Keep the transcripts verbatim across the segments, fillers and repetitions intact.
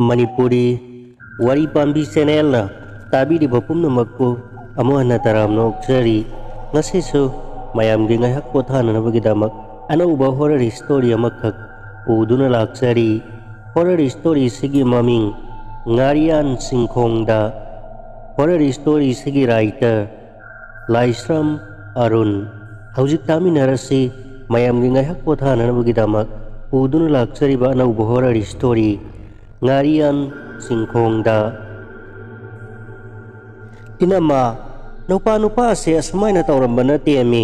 ꯃꯅꯤꯄꯨꯔꯤ ꯋꯥꯔꯤ ꯄꯥꯝꯕꯤ ꯆꯦꯅꯦꯜꯅ ꯇꯥꯕꯤꯔꯤꯕ ꯄꯨꯝꯅꯃꯛꯄꯨ ꯑꯃꯨꯛ ꯍꯟꯅ ꯇꯔꯥꯝꯅ ꯑꯣꯛꯆꯔꯤ꯫ ꯉꯁꯤꯁꯨ ꯃꯌꯥꯝꯒꯤ ꯉꯥꯏꯍꯥꯛ ꯄꯣꯊꯥꯅꯅꯕꯒꯤꯗꯃꯛ ꯑꯅꯧꯕ ꯍꯣꯔꯔ ꯁ꯭ꯇꯣꯔꯤ ꯑꯃꯈꯛ ꯄꯨꯗꯨꯅ ꯂꯥꯛꯆꯔꯤ꯫ ꯍꯣꯔꯔ ꯁ꯭ꯇꯣꯔꯤꯁꯤꯒꯤ ꯃꯃꯤꯡ ꯉꯥꯔꯤꯌꯥꯟ ꯆꯤꯡꯈꯣꯡꯗ꯫ ꯍꯣꯔꯔ ꯁ꯭ꯇꯣꯔꯤꯁꯤꯒꯤ ꯔꯥꯏꯇꯔ ꯂꯥꯏꯁ꯭ꯔꯝ ꯑꯔꯨꯟ꯫ ꯍꯧꯖꯤꯛ ꯇꯥꯃꯤꯟꯅꯔꯁꯤ ꯃꯌꯥꯝꯒꯤ ꯉꯥꯏꯍꯥꯛ ꯄꯣꯊꯥꯅꯅꯕꯒꯤꯗꯃꯛ ꯄꯨꯗꯨꯅ ꯂꯥꯛꯆꯔꯤꯕ ꯑꯅꯧꯕ ꯍꯣꯔꯔ ꯁ꯭ꯇꯣꯔꯤ ꯉꯥꯔꯤꯌꯥꯟ ꯆꯤꯡꯈꯣꯡꯗ꯫ ꯏꯅꯝꯃ, ꯅꯨꯄꯥ ꯅꯨꯄꯥꯁꯦ ꯑꯁꯨꯃꯥꯏꯅ ꯇꯧꯔꯝꯕ ꯅꯠꯇꯦꯃꯤ꯫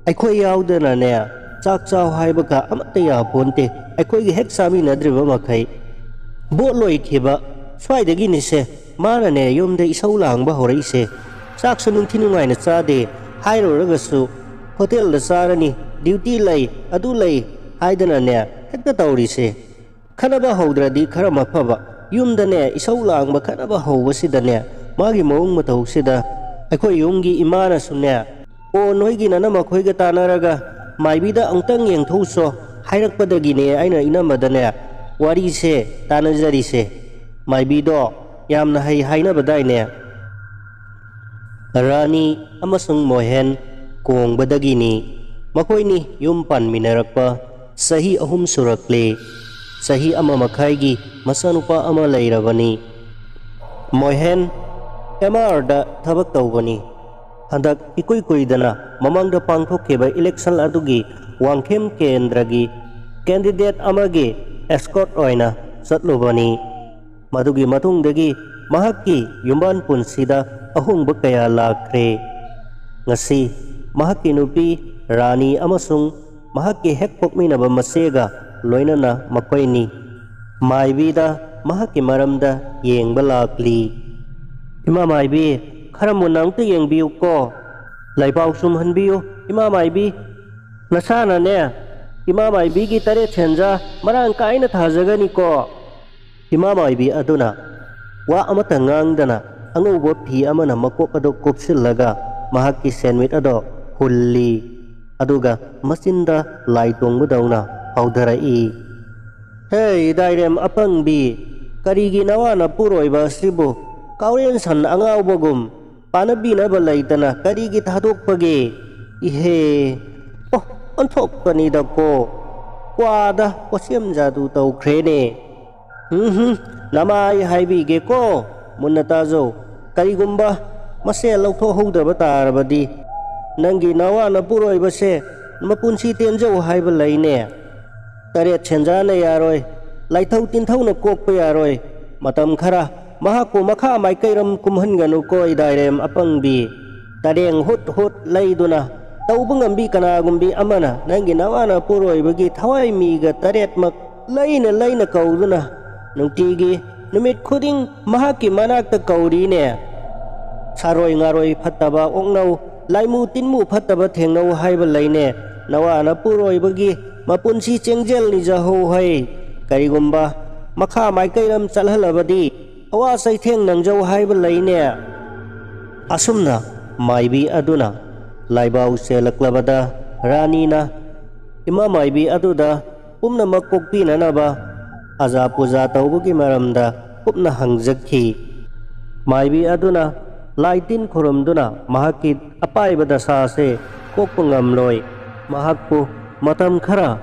ꯑꯩꯈꯣꯏ ꯌꯥꯎꯗꯅꯅꯦ, ꯆꯥꯛ ꯆꯥꯎ ꯍꯥꯏꯕꯒ ꯑꯃꯠꯇ ꯌꯥꯄꯣꯟꯇꯦ, ꯑꯩꯈꯣꯏꯒꯤ ꯍꯦꯛ ꯆꯥꯃꯤꯟꯅꯗ꯭ꯔꯤꯕ ꯃꯈꯩ꯫ ꯕꯣꯠ ꯂꯣꯏꯈꯤꯕ ꯁ꯭ꯋꯥꯏꯗꯒꯤꯅꯤꯁꯦ ꯃꯥꯅꯅꯦ ꯌꯨꯝꯗ ꯏꯁꯧ ꯂꯥꯡꯕ ꯍꯧꯔꯛꯏꯁꯦ꯫ ꯆꯥꯛꯁꯨ ꯅꯨꯡꯊꯤ ꯅꯨꯡꯉꯥꯏꯅ ꯆꯥꯗꯦ, ꯍꯥꯏꯔꯨꯔꯒꯁꯨ ꯍꯣꯇꯦꯜꯗ ꯆꯥꯔꯅꯤ, ꯗ꯭ꯌꯨꯇꯤ ꯂꯩ, ꯑꯗꯨ ꯂꯩ ꯍꯥꯏꯗꯅꯅꯦ ꯍꯦꯛꯇ ꯇꯧꯔꯤꯁꯦ꯫ ꯈꯠꯅꯕ ꯍꯧꯗ꯭ꯔꯗꯤ ꯈꯔ ꯃꯐꯕ, ꯌꯨꯝꯗꯅꯦ ꯏꯁꯧ ꯂꯥꯡꯕ ꯈꯠꯅꯕ ꯍꯧꯕꯁꯤꯗꯅꯦ, ꯃꯥꯒꯤ ꯃꯑꯣꯡ ꯃꯇꯧꯁꯤꯗ ꯑꯩꯈꯣꯏ ꯌꯨꯝꯒꯤ ꯏꯃꯥꯅꯁꯨꯅꯦ, "ꯑꯣ, ꯅꯣꯏꯒꯤ ꯅꯅꯝ ꯑꯩꯈꯣꯏꯒ ꯇꯥꯟꯅꯔꯒ ꯃꯥꯏꯕꯤꯗ ꯑꯃꯨꯛꯇꯪ ꯌꯦꯡꯊꯣꯛꯎꯁꯣ" ꯍꯥꯏꯔꯛꯄꯗꯒꯤꯅꯦ ꯑꯩꯅ ꯏꯅꯝꯃꯗꯅꯦ ꯋꯥꯔꯤꯁꯦ ꯇꯥꯟꯅꯖꯔꯤꯁꯦ꯫ ꯃꯥꯏꯕꯤꯗꯣ ꯌꯥꯝꯅ ꯍꯩ ꯍꯥꯏꯅꯕꯗꯥꯏꯅꯦ? ꯔꯥꯅꯤ ꯑꯃꯁꯨꯡ ꯃꯣꯍꯦꯟ ꯀꯣꯡꯕꯗꯒꯤꯅꯤ꯫ ꯃꯈꯣꯏꯅꯤ ꯌꯨꯝ ꯄꯥꯟꯃꯤꯟꯅꯔꯛꯄ ꯆꯍꯤ ꯑꯍꯨꯝ ꯁꯨꯔꯛꯂꯦ꯫ ꯆꯍꯤ ꯑꯃ ꯃꯈꯥꯏꯒꯤ ꯃꯆꯥꯅꯨꯄꯥ ꯑꯃ ꯂꯩꯔꯕꯅꯤ꯫ ꯃꯣꯍꯦꯟ ꯑꯦꯝ ꯑꯥꯔꯗ ꯊꯕꯛ ꯇꯧꯕꯅꯤ꯫ ꯍꯟꯗꯛ ꯏꯀꯨꯏ ꯀꯨꯏꯗꯅ ꯃꯃꯥꯡꯗ ꯄꯥꯡꯊꯣꯛꯈꯤꯕ ꯏꯂꯦꯛꯁꯟ ꯑꯗꯨꯒꯤ ꯋꯥꯡꯈꯦꯝ ꯀꯦꯟꯗ꯭ꯔꯒꯤ ꯀꯦꯟꯗꯤꯗꯦꯠ ꯑꯃꯒꯤ ꯑꯦꯁꯀꯣꯔꯠ ꯑꯣꯏꯅ ꯆꯠꯂꯨꯕꯅꯤ꯫ ꯃꯗꯨꯒꯤ ꯃꯇꯨꯡꯗꯒꯤ ꯃꯍꯥꯛꯀꯤ ꯌꯨꯝꯕꯥꯟ ꯄꯨꯟꯁꯤꯗ ꯑꯍꯣꯡꯕ ꯀꯌꯥ ꯂꯥꯛꯈ꯭ꯔꯦ꯫ ꯉꯁꯤ ꯃꯍꯥꯛꯀꯤ ꯅꯨꯄꯤ ꯔꯥꯅꯤ ꯑꯃꯁꯨꯡ ꯃꯍꯥꯛꯀꯤ ꯍꯦꯛ ꯄꯣꯛꯃꯤꯟꯅꯕ ꯃꯆꯦꯒ ꯂꯣꯏꯅꯅ ꯃꯈꯣꯏꯅꯤ ꯃꯥꯏꯕꯤꯗ ꯃꯍꯥꯛꯀꯤ ꯃꯔꯝꯗ ꯌꯦꯡꯕ ꯂꯥꯛꯂꯤ꯫ "ꯏꯃꯥ ꯃꯥꯏꯕꯤ, ꯈꯔ ꯃꯨꯟꯅ ꯑꯃꯨꯛꯇ ꯌꯦꯡꯕꯤꯌꯨꯀꯣ꯫ ꯂꯩꯄꯥꯎ ꯆꯨꯝꯍꯟꯕꯤꯌꯨ, ꯏꯃꯥ ꯃꯥꯏꯕꯤ꯫ ꯅꯁꯥꯅꯅꯦ, ꯏꯃꯥ ꯃꯥꯏꯕꯤꯒꯤ ꯇꯔꯦꯠ ꯁꯦꯟꯖꯥ ꯃꯔꯥꯡ ꯀꯥꯏꯅ ꯊꯥꯖꯒꯅꯤꯀꯣ"꯫ ꯏꯃꯥ ꯃꯥꯏꯕꯤ ꯑꯗꯨꯅ ꯋꯥ ꯑꯃꯠꯇ ꯉꯥꯡꯗꯅ ꯑꯉꯧꯕ ꯐꯤ ꯑꯃꯅ ꯃꯀꯣꯛ ꯑꯗꯨ ꯀꯨꯞꯁꯤꯜꯂꯒ ꯃꯍꯥꯛꯀꯤ ꯁꯦꯟꯃꯤꯠ ꯑꯗꯣ ꯍꯨꯜꯂꯤ꯫ ꯑꯗꯨꯒ ꯃꯆꯤꯟꯗ ꯂꯥꯏ ꯇꯣꯡꯕꯗꯧꯅ ꯍꯧꯊꯔꯛꯏ꯫ ꯍꯦ, ꯏꯗꯥꯏꯔꯦꯝ ꯑꯄꯪꯕꯤ, ꯀꯔꯤꯒꯤ ꯅꯋꯥ ꯅꯄꯨꯔꯣꯏꯕ ꯑꯁꯤꯕꯨ ꯀꯥꯎꯔꯦꯟ ꯁꯟ ꯑꯉꯥꯎꯕꯒꯨꯝ ꯄꯥꯅꯕꯤꯅꯕ ꯂꯩꯇꯅ ꯀꯔꯤꯒꯤ ꯊꯥꯗꯣꯛꯄꯒꯦ? ꯏꯍꯦ, ꯑꯣ, ꯑꯣꯟꯊꯣꯛꯄꯅꯤꯗꯀꯣ, ꯀ꯭ꯋꯥꯗ ꯄꯣꯠꯁꯦꯝ ꯖꯥꯗꯨ ꯇꯧꯈ꯭ꯔꯦꯅꯦ꯫ ꯍꯨꯝ ꯍꯨꯝ, ꯅꯃꯥꯏ ꯍꯥꯏꯕꯤꯒꯦꯀꯣ, ꯃꯨꯟꯅ ꯇꯥꯖꯧ꯫ ꯀꯔꯤꯒꯨꯝꯕ ꯃꯁꯦ ꯂꯧꯊꯣꯛꯍꯧꯗꯕ ꯇꯥꯔꯕꯗꯤ, ꯅꯪꯒꯤ ꯅꯋꯥ ꯅꯄꯨꯔꯣꯏꯕꯁꯦ ꯃꯄꯨꯟꯁꯤ ꯇꯦꯟꯖꯧ ꯍꯥꯏꯕ ꯂꯩꯅꯦ꯫ ꯇꯔꯦꯠ ꯁꯦꯟꯖꯥꯅ ꯌꯥꯔꯣꯏ, ꯂꯥꯏꯊꯧ ꯇꯤꯟꯊꯧꯅ ꯀꯣꯛꯄ ꯌꯥꯔꯣꯏ꯫ ꯃꯇꯝ ꯈꯔ ꯃꯍꯥꯛꯄꯨ ꯃꯈꯥ ꯃꯥꯏꯀꯩꯔꯝ ꯀꯨꯝꯍꯟꯒꯅꯨꯀꯣ, ꯏꯗꯥꯏꯔꯦꯝ ꯑꯄꯪꯕꯤ꯫ ꯇꯔꯦꯡ ꯍꯨꯠ ꯍꯨꯠ ꯂꯩꯗꯨꯅ ꯇꯧꯕ ꯉꯝꯕꯤ ꯀꯅꯥꯒꯨꯝꯕꯤ ꯑꯃꯅ ꯅꯪꯒꯤ ꯅꯋꯥ ꯅꯄꯨꯔꯣꯏꯕꯒꯤ ꯊꯋꯥꯏ ꯃꯤꯒ ꯇꯔꯦꯠꯃꯛ ꯂꯩꯅ ꯂꯩꯅ ꯀꯧꯗꯨꯅ ꯅꯨꯡꯇꯤꯒꯤ ꯅꯨꯃꯤꯠ ꯈꯨꯗꯤꯡ ꯃꯍꯥꯛꯀꯤ ꯃꯅꯥꯛꯇ ꯀꯧꯔꯤꯅꯦ꯫ ꯁꯥꯔꯣꯏ ꯉꯥꯔꯣꯏ ꯐꯠꯇꯕ ꯑꯣꯛꯅꯧ, ꯂꯥꯏꯃꯨ ꯇꯤꯟꯃꯨ ꯐꯠꯇꯕ ꯊꯦꯡꯅꯧ ꯍꯥꯏꯕ ꯂꯩꯅꯦ꯫ ꯅꯋꯥ ꯅꯄꯨꯔꯣꯏꯕꯒꯤ ꯃꯄꯨꯟꯁꯤ ꯆꯦꯡꯖꯦꯜ ꯅꯤꯖꯍꯧ ꯍꯩ꯫ ꯀꯔꯤꯒꯨꯝꯕ ꯃꯈꯥ ꯃꯥꯏꯀꯩꯔꯝ ꯆꯠꯍꯜꯂꯕꯗꯤ ꯑꯋꯥ ꯆꯩꯊꯦꯡ ꯅꯪꯖꯧ ꯍꯥꯏꯕ ꯂꯩꯅꯦ꯫ ꯑꯁꯨꯝꯅ ꯃꯥꯏꯕꯤ ꯑꯗꯨꯅ ꯂꯥꯏꯕꯥꯎ ꯆꯦꯜꯂꯛꯂꯕꯗ ꯔꯥꯅꯤꯅ ꯏꯃꯥ ꯃꯥꯏꯕꯤ ꯑꯗꯨꯗ ꯄꯨꯝꯅꯃꯛ ꯀꯣꯛꯄꯤꯅꯅꯕ ꯑꯖꯥ ꯄꯨꯖꯥ ꯇꯧꯕꯒꯤ ꯃꯔꯝꯗ ꯀꯨꯞꯅ ꯍꯪꯖꯈꯤ꯫ ꯃꯥꯏꯕꯤ ꯑꯗꯨꯅ ꯂꯥꯏ ꯇꯤꯟ ꯈꯨꯔꯨꯝꯗꯨꯅ ꯃꯍꯥꯛꯀꯤ ꯑꯄꯥꯏꯕ ꯗꯁꯥ ꯑꯁꯤ ꯀꯣꯛꯄ ꯉꯝꯂꯣꯏ꯫ ꯃꯍꯥꯛꯄꯨ ꯃꯇꯝ ꯈꯔ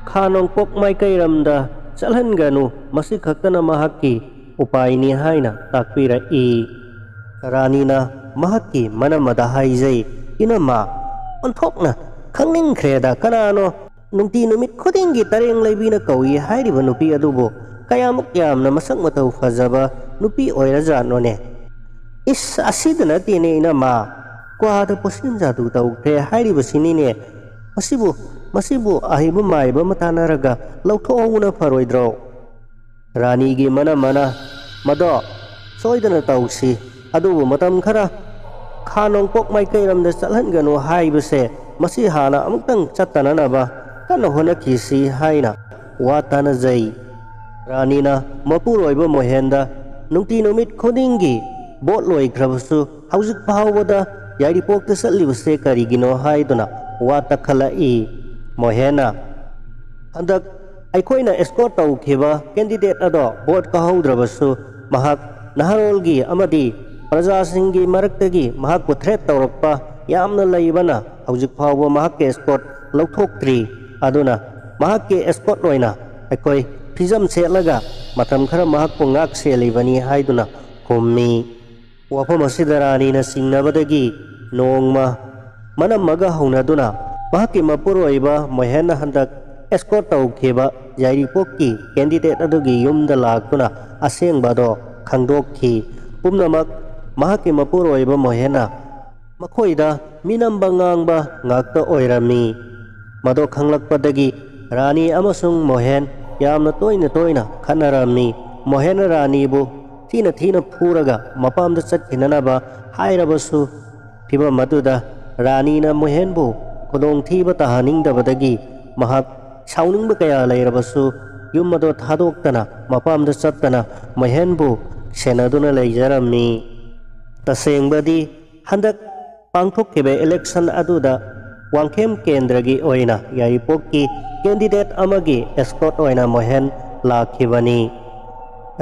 ꯈꯥ ꯅꯣꯡꯄꯣꯛ ꯃꯥꯏꯀꯩꯔꯝꯗ ꯆꯠꯍꯟꯒꯅꯨ, ꯃꯁꯤ ꯈꯛꯇꯅ ꯃꯍꯥꯛꯀꯤ ꯎꯄꯥꯏꯅꯤ ꯍꯥꯏꯅ ꯇꯥꯛꯄꯤꯔꯛꯏ꯫ ꯔꯥꯅꯤꯅ ꯃꯍꯥꯛꯀꯤ ꯃꯅꯝ ꯑꯗ ꯍꯥꯏꯖꯩ, "ꯏꯅꯝꯃ, ꯑꯣꯟꯊꯣꯛꯅ ꯈꯪꯅꯤꯡꯈ꯭ꯔꯦꯗ, ꯀꯅꯥꯅꯣ ꯅꯨꯡꯇꯤ ꯅꯨꯃꯤꯠ ꯈꯨꯗꯤꯡꯒꯤ ꯇꯔꯦꯡ ꯂꯩꯕꯤꯅ ꯀꯧꯏ ꯍꯥꯏꯔꯤꯕ ꯅꯨꯄꯤ ꯑꯗꯨꯕꯨ ꯀꯌꯥꯃꯨꯛ ꯌꯥꯝꯅ ꯃꯁꯛ ꯃꯇꯧ ꯐꯖꯕ ꯅꯨꯄꯤ ꯑꯣꯏꯔꯖꯥꯠꯅꯣꯅꯦ? ꯏꯁ, ꯑꯁꯤꯗ ꯅꯠꯇꯦꯅꯦ ꯏꯅꯝꯃ, ꯀ꯭ꯋꯥꯗ ꯄꯣꯠꯁꯦꯝ ꯖꯥꯗꯨ ꯇꯧꯈ꯭ꯔꯦ ꯍꯥꯏꯔꯤꯕꯁꯤꯅꯤꯅꯦ꯫ ꯃꯁꯤꯕꯨ, ꯃꯁꯤꯕꯨ ꯑꯍꯩꯕ ꯃꯥꯏꯕ ꯑꯃ ꯇꯥꯟꯅꯔꯒ ꯂꯧꯊꯣꯛꯍꯧꯕꯅ ꯐꯔꯣꯏꯗ꯭ꯔꯣ?" ꯔꯥꯅꯤꯒꯤ ꯃꯅꯝ ꯑꯃꯅ, "ꯃꯗꯣ ꯁꯣꯏꯗꯅ ꯇꯧꯁꯤ, ꯑꯗꯨꯕꯨ ꯃꯇꯝ ꯈꯔ ꯈꯥ ꯅꯣꯡꯄꯣꯛ ꯃꯥꯏꯀꯩꯔꯣꯝꯗ ꯆꯠꯍꯟꯒꯅꯨ ꯍꯥꯏꯕꯁꯦ, ꯃꯁꯤ ꯍꯥꯟꯅ ꯑꯃꯨꯛꯇꯪ ꯆꯠꯇꯅꯅꯕ ꯀꯟꯅ ꯍꯣꯠꯅꯈꯤꯁꯤ" ꯍꯥꯏꯅ ꯋꯥ ꯇꯥꯅꯖꯩ꯫ ꯔꯥꯅꯤꯅ ꯃꯄꯨꯔꯣꯏꯕ ꯃꯣꯍꯦꯟꯗ ꯅꯨꯡꯇꯤ ꯅꯨꯃꯤꯠ ꯈꯨꯗꯤꯡꯒꯤ ꯕꯣꯠ ꯂꯣꯏꯈ꯭ꯔꯕꯁꯨ ꯍꯧꯖꯤꯛ ꯐꯥꯎꯕꯗ ꯌꯥꯏꯔꯤꯄꯣꯛꯇ ꯆꯠꯂꯤꯕꯁꯦ ꯀꯔꯤꯒꯤꯅꯣ ꯍꯥꯏꯗꯨꯅ ꯋꯥ ꯇꯛꯈꯠꯂꯛꯏ꯫ ꯃꯣꯍꯦꯟꯅ, "ꯍꯟꯗꯛ ꯑꯩꯈꯣꯏꯅ escort ꯇꯧꯈꯤꯕ candidate ꯑꯗꯣ vote ꯀꯥꯍꯧꯗ꯭ꯔꯕꯁꯨ, ꯃꯍꯥꯛ ꯅꯍꯥꯔꯣꯜꯒꯤ ꯑꯃꯗꯤ ꯄ꯭ꯔꯖꯥꯁꯤꯡꯒꯤ ꯃꯔꯛꯇꯒꯤ ꯃꯍꯥꯛꯄꯨ threat ꯇꯧꯔꯛꯄ ꯌꯥꯝꯅ ꯂꯩꯕꯅ ꯍꯧꯖꯤꯛ ꯐꯥꯎꯕ ꯃꯍꯥꯛꯀꯤ escort ꯂꯧꯊꯣꯛꯇ꯭ꯔꯤ꯫ ꯑꯗꯨꯅ ꯃꯍꯥꯛꯀꯤ escort ꯑꯣꯏꯅ ꯑꯩꯈꯣꯏ ꯐꯤꯖꯝ ꯁꯦꯠꯂꯒ ꯃꯇꯝ ꯈꯔ ꯃꯍꯥꯛꯄꯨ ꯉꯥꯛ ꯁꯦꯜꯂꯤꯕꯅꯤ ꯍꯥꯏꯗꯨꯅ ꯈꯨꯝꯃꯤ꯫ ꯋꯥꯐꯝ ꯑꯁꯤꯗ ꯔꯥꯅꯤꯅ ꯆꯤꯡꯅꯕꯗꯒꯤ ꯅꯣꯡꯃ ꯃꯅꯝ ꯑꯃꯒ ꯍꯧꯅꯗꯨꯅ ꯃꯍꯥꯛꯀꯤ ꯃꯄꯨꯔꯣꯏꯕ ꯃꯣꯍꯦꯟꯅ ꯍꯟꯗꯛ escort ꯇꯧꯈꯤꯕ ꯌꯥꯏꯔꯤꯄꯣꯛꯀꯤ candidate ꯑꯗꯨꯒꯤ ꯌꯨꯝꯗ ꯂꯥꯛꯇꯨꯅ ꯑꯁꯦꯡꯕ ꯑꯗꯣ ꯈꯪꯗꯣꯛꯈꯤ꯫ ꯄꯨꯝꯅꯃꯛ ꯃꯍꯥꯛꯀꯤ ꯃꯄꯨꯔꯣꯏꯕ ꯃꯣꯍꯦꯟꯅ ꯃꯈꯣꯏꯗ ꯃꯤꯅꯝꯕ ꯉꯥꯡꯕ ꯉꯥꯛꯇ ꯑꯣꯏꯔꯝꯃꯤ꯫ ꯃꯗꯨ ꯈꯪꯂꯛꯄꯗꯒꯤ ꯔꯥꯅꯤ ꯑꯃꯁꯨꯡ ꯃꯣꯍꯦꯟ ꯌꯥꯝꯅ ꯇꯣꯏꯅ ꯇꯣꯏꯅ ꯈꯠꯅꯔꯝꯃꯤ꯫ ꯃꯣꯍꯦꯟꯅ ꯔꯥꯅꯤꯕꯨ ꯊꯤꯅ ꯊꯤꯅ ꯐꯨꯔꯒ ꯃꯄꯥꯝꯗ ꯆꯠꯈꯤꯅꯅꯕ ꯍꯥꯏꯔꯕꯁꯨ, ꯐꯤꯚꯝ ꯑꯗꯨꯗ ꯔꯥꯅꯤꯅ ꯃꯣꯍꯦꯟꯕꯨ ꯈꯨꯗꯣꯡꯊꯤꯕ ꯇꯥꯍꯟꯅꯤꯡꯗꯕꯗꯒꯤ ꯃꯍꯥꯛ ꯁꯥꯎꯅꯤꯡꯕ ꯀꯌꯥ ꯂꯩꯔꯕꯁꯨ ꯌꯨꯝ ꯑꯗꯨ ꯊꯥꯗꯣꯛꯇꯅ ꯃꯄꯥꯝꯗ ꯆꯠꯇꯅ ꯃꯣꯍꯦꯟꯕꯨ ꯁꯦꯟꯅꯗꯨꯅ ꯂꯩꯖꯔꯝꯃꯤ꯫ ꯇꯁꯦꯡꯕꯗꯤ ꯍꯟꯗꯛ ꯄꯥꯡꯊꯣꯛꯈꯤꯕ election ꯑꯗꯨꯗ ꯋꯥꯡꯈꯦꯝ ꯀꯦꯟꯗ꯭ꯔꯒꯤ ꯑꯣꯏꯅ ꯌꯥꯏꯔꯤꯄꯣꯛꯀꯤ candidate ꯑꯃꯒꯤ escort ꯑꯣꯏꯅ ꯃꯣꯍꯦꯟ ꯂꯥꯛꯈꯤꯕꯅꯤ꯫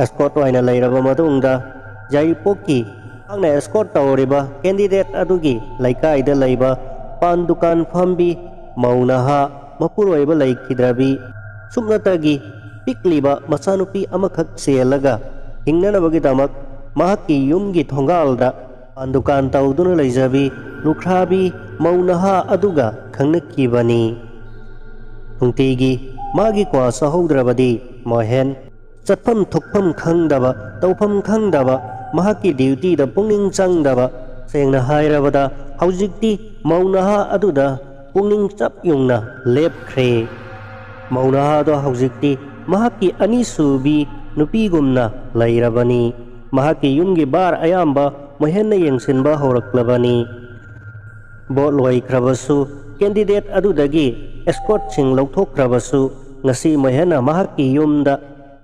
Escort ꯑꯣꯏꯅ ꯂꯩꯔꯕ ꯃꯇꯨꯡꯗ ꯌꯥꯏꯔꯤꯄꯣꯛꯀꯤ ꯃꯍꯥꯛꯅ escort ꯇꯧꯔꯤꯕ candidate ꯑꯗꯨꯒꯤ ꯂꯩꯀꯥꯏꯗ ꯂꯩꯕ ꯄꯥꯟ ꯗꯨꯀꯥꯟ ꯐꯝꯕꯤ ꯃꯧ ꯅꯍꯥ ꯃꯄꯨꯔꯣꯏꯕ ꯂꯩꯈꯤꯗ꯭ꯔꯕꯤ ꯁꯨꯞꯅꯇꯒꯤ ꯄꯤꯛꯂꯤꯕ ꯃꯆꯥꯅꯨꯄꯤ ꯑꯃꯈꯛ ꯆꯦꯜꯂꯒ ꯍꯤꯡꯅꯅꯕꯒꯤꯗꯃꯛ ꯃꯍꯥꯛꯀꯤ ꯌꯨꯝꯒꯤ ꯊꯣꯡꯒꯥꯜꯗ ꯄꯥꯟ ꯗꯨꯀꯥꯟ ꯇꯧꯗꯨꯅ ꯂꯩꯖꯕꯤ ꯂꯨꯈ꯭ꯔꯥꯕꯤ ꯃꯧ ꯅꯍꯥ ꯑꯗꯨꯒ ꯈꯪꯅꯈꯤꯕꯅꯤ꯫ ꯅꯨꯡꯇꯤꯒꯤ ꯃꯥꯒꯤ ꯀ꯭ꯋꯥ ꯆꯥꯍꯧꯗ꯭ꯔꯕꯗꯤ ꯃꯣꯍꯦꯟ ꯆꯠꯐꯝ ꯊꯣꯛꯐꯝ ꯈꯪꯗꯕ, ꯇꯧꯐꯝ ꯈꯪꯗꯕ, ꯃꯍꯥꯛꯀꯤ duty ꯗ ꯄꯨꯛꯅꯤꯡ ꯆꯪꯗꯕ, ꯁꯦꯡꯅ ꯍꯥꯏꯔꯕꯗ ꯍꯧꯖꯤꯛꯇꯤ ꯃꯧ ꯅꯍꯥ ꯑꯗꯨꯗ ꯄꯨꯛꯅꯤꯡ ꯆꯞ ꯌꯨꯡꯅ ꯂꯦꯞꯈ꯭ꯔꯦ꯫ ꯃꯧ ꯅꯍꯥꯗꯣ ꯍꯧꯖꯤꯛꯇꯤ ꯃꯍꯥꯛꯀꯤ ꯑꯅꯤꯁꯨꯕꯤ ꯅꯨꯄꯤꯒꯨꯝꯅ ꯂꯩꯔꯕꯅꯤ꯫ ꯃꯍꯥꯛꯀꯤ ꯌꯨꯝꯒꯤ ꯚꯥꯔ ꯑꯌꯥꯝꯕ ꯃꯣꯍꯦꯟꯅ ꯌꯦꯡꯁꯤꯟꯕ ꯍꯧꯔꯛꯂꯕꯅꯤ꯫ Vote ꯂꯣꯏꯈ꯭ꯔꯕꯁꯨ, candidate ꯑꯗꯨꯗꯒꯤ escort ꯁꯤꯡ ꯂꯧꯊꯣꯛꯈ꯭ꯔꯕꯁꯨ, ꯉꯁꯤ ꯃꯣꯍꯦꯟꯅ ꯃꯍꯥꯛꯀꯤ ꯌꯨꯝꯗ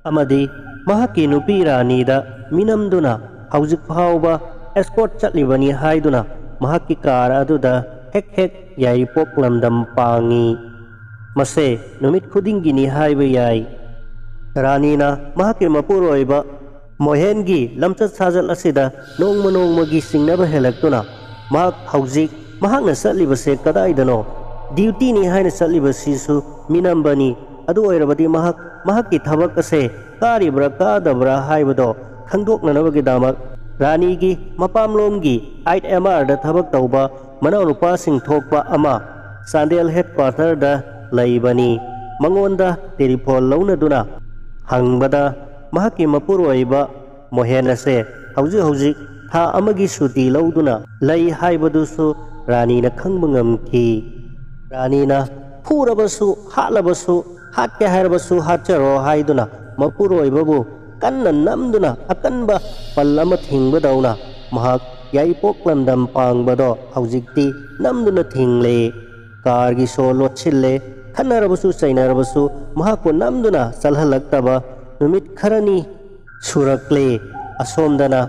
ꯑꯃꯗꯤ ꯃꯍꯥꯛꯀꯤ ꯅꯨꯄꯤ ꯔꯥꯅꯤꯗ ꯃꯤꯅꯝꯗꯨꯅ ꯍꯧꯖꯤꯛ ꯐꯥꯎꯕ escort ꯆꯠꯂꯤꯕꯅꯤ ꯍꯥꯏꯗꯨꯅ ꯃꯍꯥꯛꯀꯤ car ꯑꯗꯨꯗ ꯍꯦꯛ ꯍꯦꯛ ꯌꯥꯏꯔꯤꯄꯣꯛ ꯂꯝꯗꯝ ꯄꯥꯡꯉꯤ꯫ ꯃꯁꯦ ꯅꯨꯃꯤꯠ ꯈꯨꯗꯤꯡꯒꯤꯅꯤ ꯍꯥꯏꯕ ꯌꯥꯏ꯫ ꯔꯥꯅꯤꯅ ꯃꯍꯥꯛꯀꯤ ꯃꯄꯨꯔꯣꯏꯕ ꯃꯣꯍꯦꯟꯒꯤ ꯂꯝꯆꯠ ꯁꯥꯖꯠ ꯑꯁꯤꯗ ꯅꯣꯡꯃ ꯅꯣꯡꯃꯒꯤ ꯆꯤꯡꯅꯕ ꯍꯦꯜꯂꯛꯇꯨꯅ, ꯃꯍꯥꯛ ꯍꯧꯖꯤꯛ ꯃꯍꯥꯛꯅ ꯆꯠꯂꯤꯕꯁꯦ ꯀꯗꯥꯏꯗꯅꯣ? ꯗ꯭ꯌꯨꯇꯤꯅꯤ ꯍꯥꯏꯅ ꯆꯠꯂꯤꯕꯁꯤꯁꯨ ꯃꯤꯅꯝꯕꯅꯤ꯫ ꯑꯗꯨ ꯑꯣꯏꯔꯕꯗꯤ ꯃꯍꯥꯛ ꯃꯍꯥꯛꯀꯤ ꯊꯕꯛ ꯑꯁꯦ ꯀꯥꯔꯤꯕ꯭ꯔꯥ ꯀꯥꯗꯕ꯭ꯔꯥ ꯍꯥꯏꯕꯗꯣ ꯈꯪꯗꯣꯛꯅꯅꯕꯒꯤꯗꯃꯛ ꯔꯥꯅꯤꯒꯤ ꯃꯄꯥꯝꯂꯣꯝꯒꯤ ꯑꯥꯏꯠ ꯑꯦꯝ ꯑꯥꯔꯗ ꯊꯕꯛ ꯇꯧꯕ ꯃꯅꯥꯎꯅꯨꯄꯥꯁꯤꯡ ꯊꯣꯛꯄ ꯑꯃ ꯆꯥꯟꯗꯦꯜ ꯍꯦꯗꯀ꯭ꯋꯥꯇꯔꯗ ꯂꯩꯕꯅꯤ꯫ ꯃꯉꯣꯟꯗ ꯇꯦꯂꯤꯐꯣꯟ ꯂꯧꯅꯗꯨꯅ ꯍꯪꯕꯗ ꯃꯍꯥꯛꯀꯤ ꯃꯄꯨꯔꯣꯏꯕ ꯃꯣꯍꯦꯟ ꯑꯁꯦ ꯍꯧꯖꯤꯛ ꯍꯧꯖꯤꯛ ꯊꯥ ꯑꯃꯒꯤ ꯁꯨꯇꯤ ꯂꯧꯗꯨꯅ ꯂꯩ ꯍꯥꯏꯕꯗꯨꯁꯨ ꯔꯥꯅꯤꯅ ꯈꯪꯕ ꯉꯝꯈꯤ꯫ ꯔꯥꯅꯤꯅ ꯐꯨꯔꯕꯁꯨ, ꯍꯥꯠꯂꯕꯁꯨ, ꯍꯥꯠꯀꯦ ꯍꯥꯏꯔꯕꯁꯨ ꯍꯥꯠꯆꯔꯣ ꯍꯥꯏꯗꯨꯅ ꯃꯄꯨꯔꯣꯏꯕꯕꯨ ꯀꯟꯅ ꯅꯝꯗꯨꯅ ꯑꯀꯟꯕ ꯄꯜ ꯑꯃ ꯊꯤꯡꯕꯗꯧꯅ ꯃꯍꯥꯛ ꯌꯥꯏꯔꯤꯄꯣꯛ ꯂꯝꯗꯝ ꯄꯥꯡꯕꯗꯣ ꯍꯧꯖꯤꯛꯇꯤ ꯅꯝꯗꯨꯅ ꯊꯤꯡꯂꯦ꯫ ꯀꯥꯔꯒꯤ ꯁꯣ ꯂꯣꯠꯁꯤꯜꯂꯦ꯫ ꯈꯠꯅꯔꯕꯁꯨ ꯆꯩꯅꯔꯕꯁꯨ ꯃꯍꯥꯛꯄꯨ ꯅꯝꯗꯨꯅ ꯆꯠꯍꯜꯂꯛꯇꯕ ꯅꯨꯃꯤꯠ ꯈꯔꯅꯤ ꯁꯨꯔꯛꯂꯦ꯫ ꯑꯁꯣꯝꯗꯅ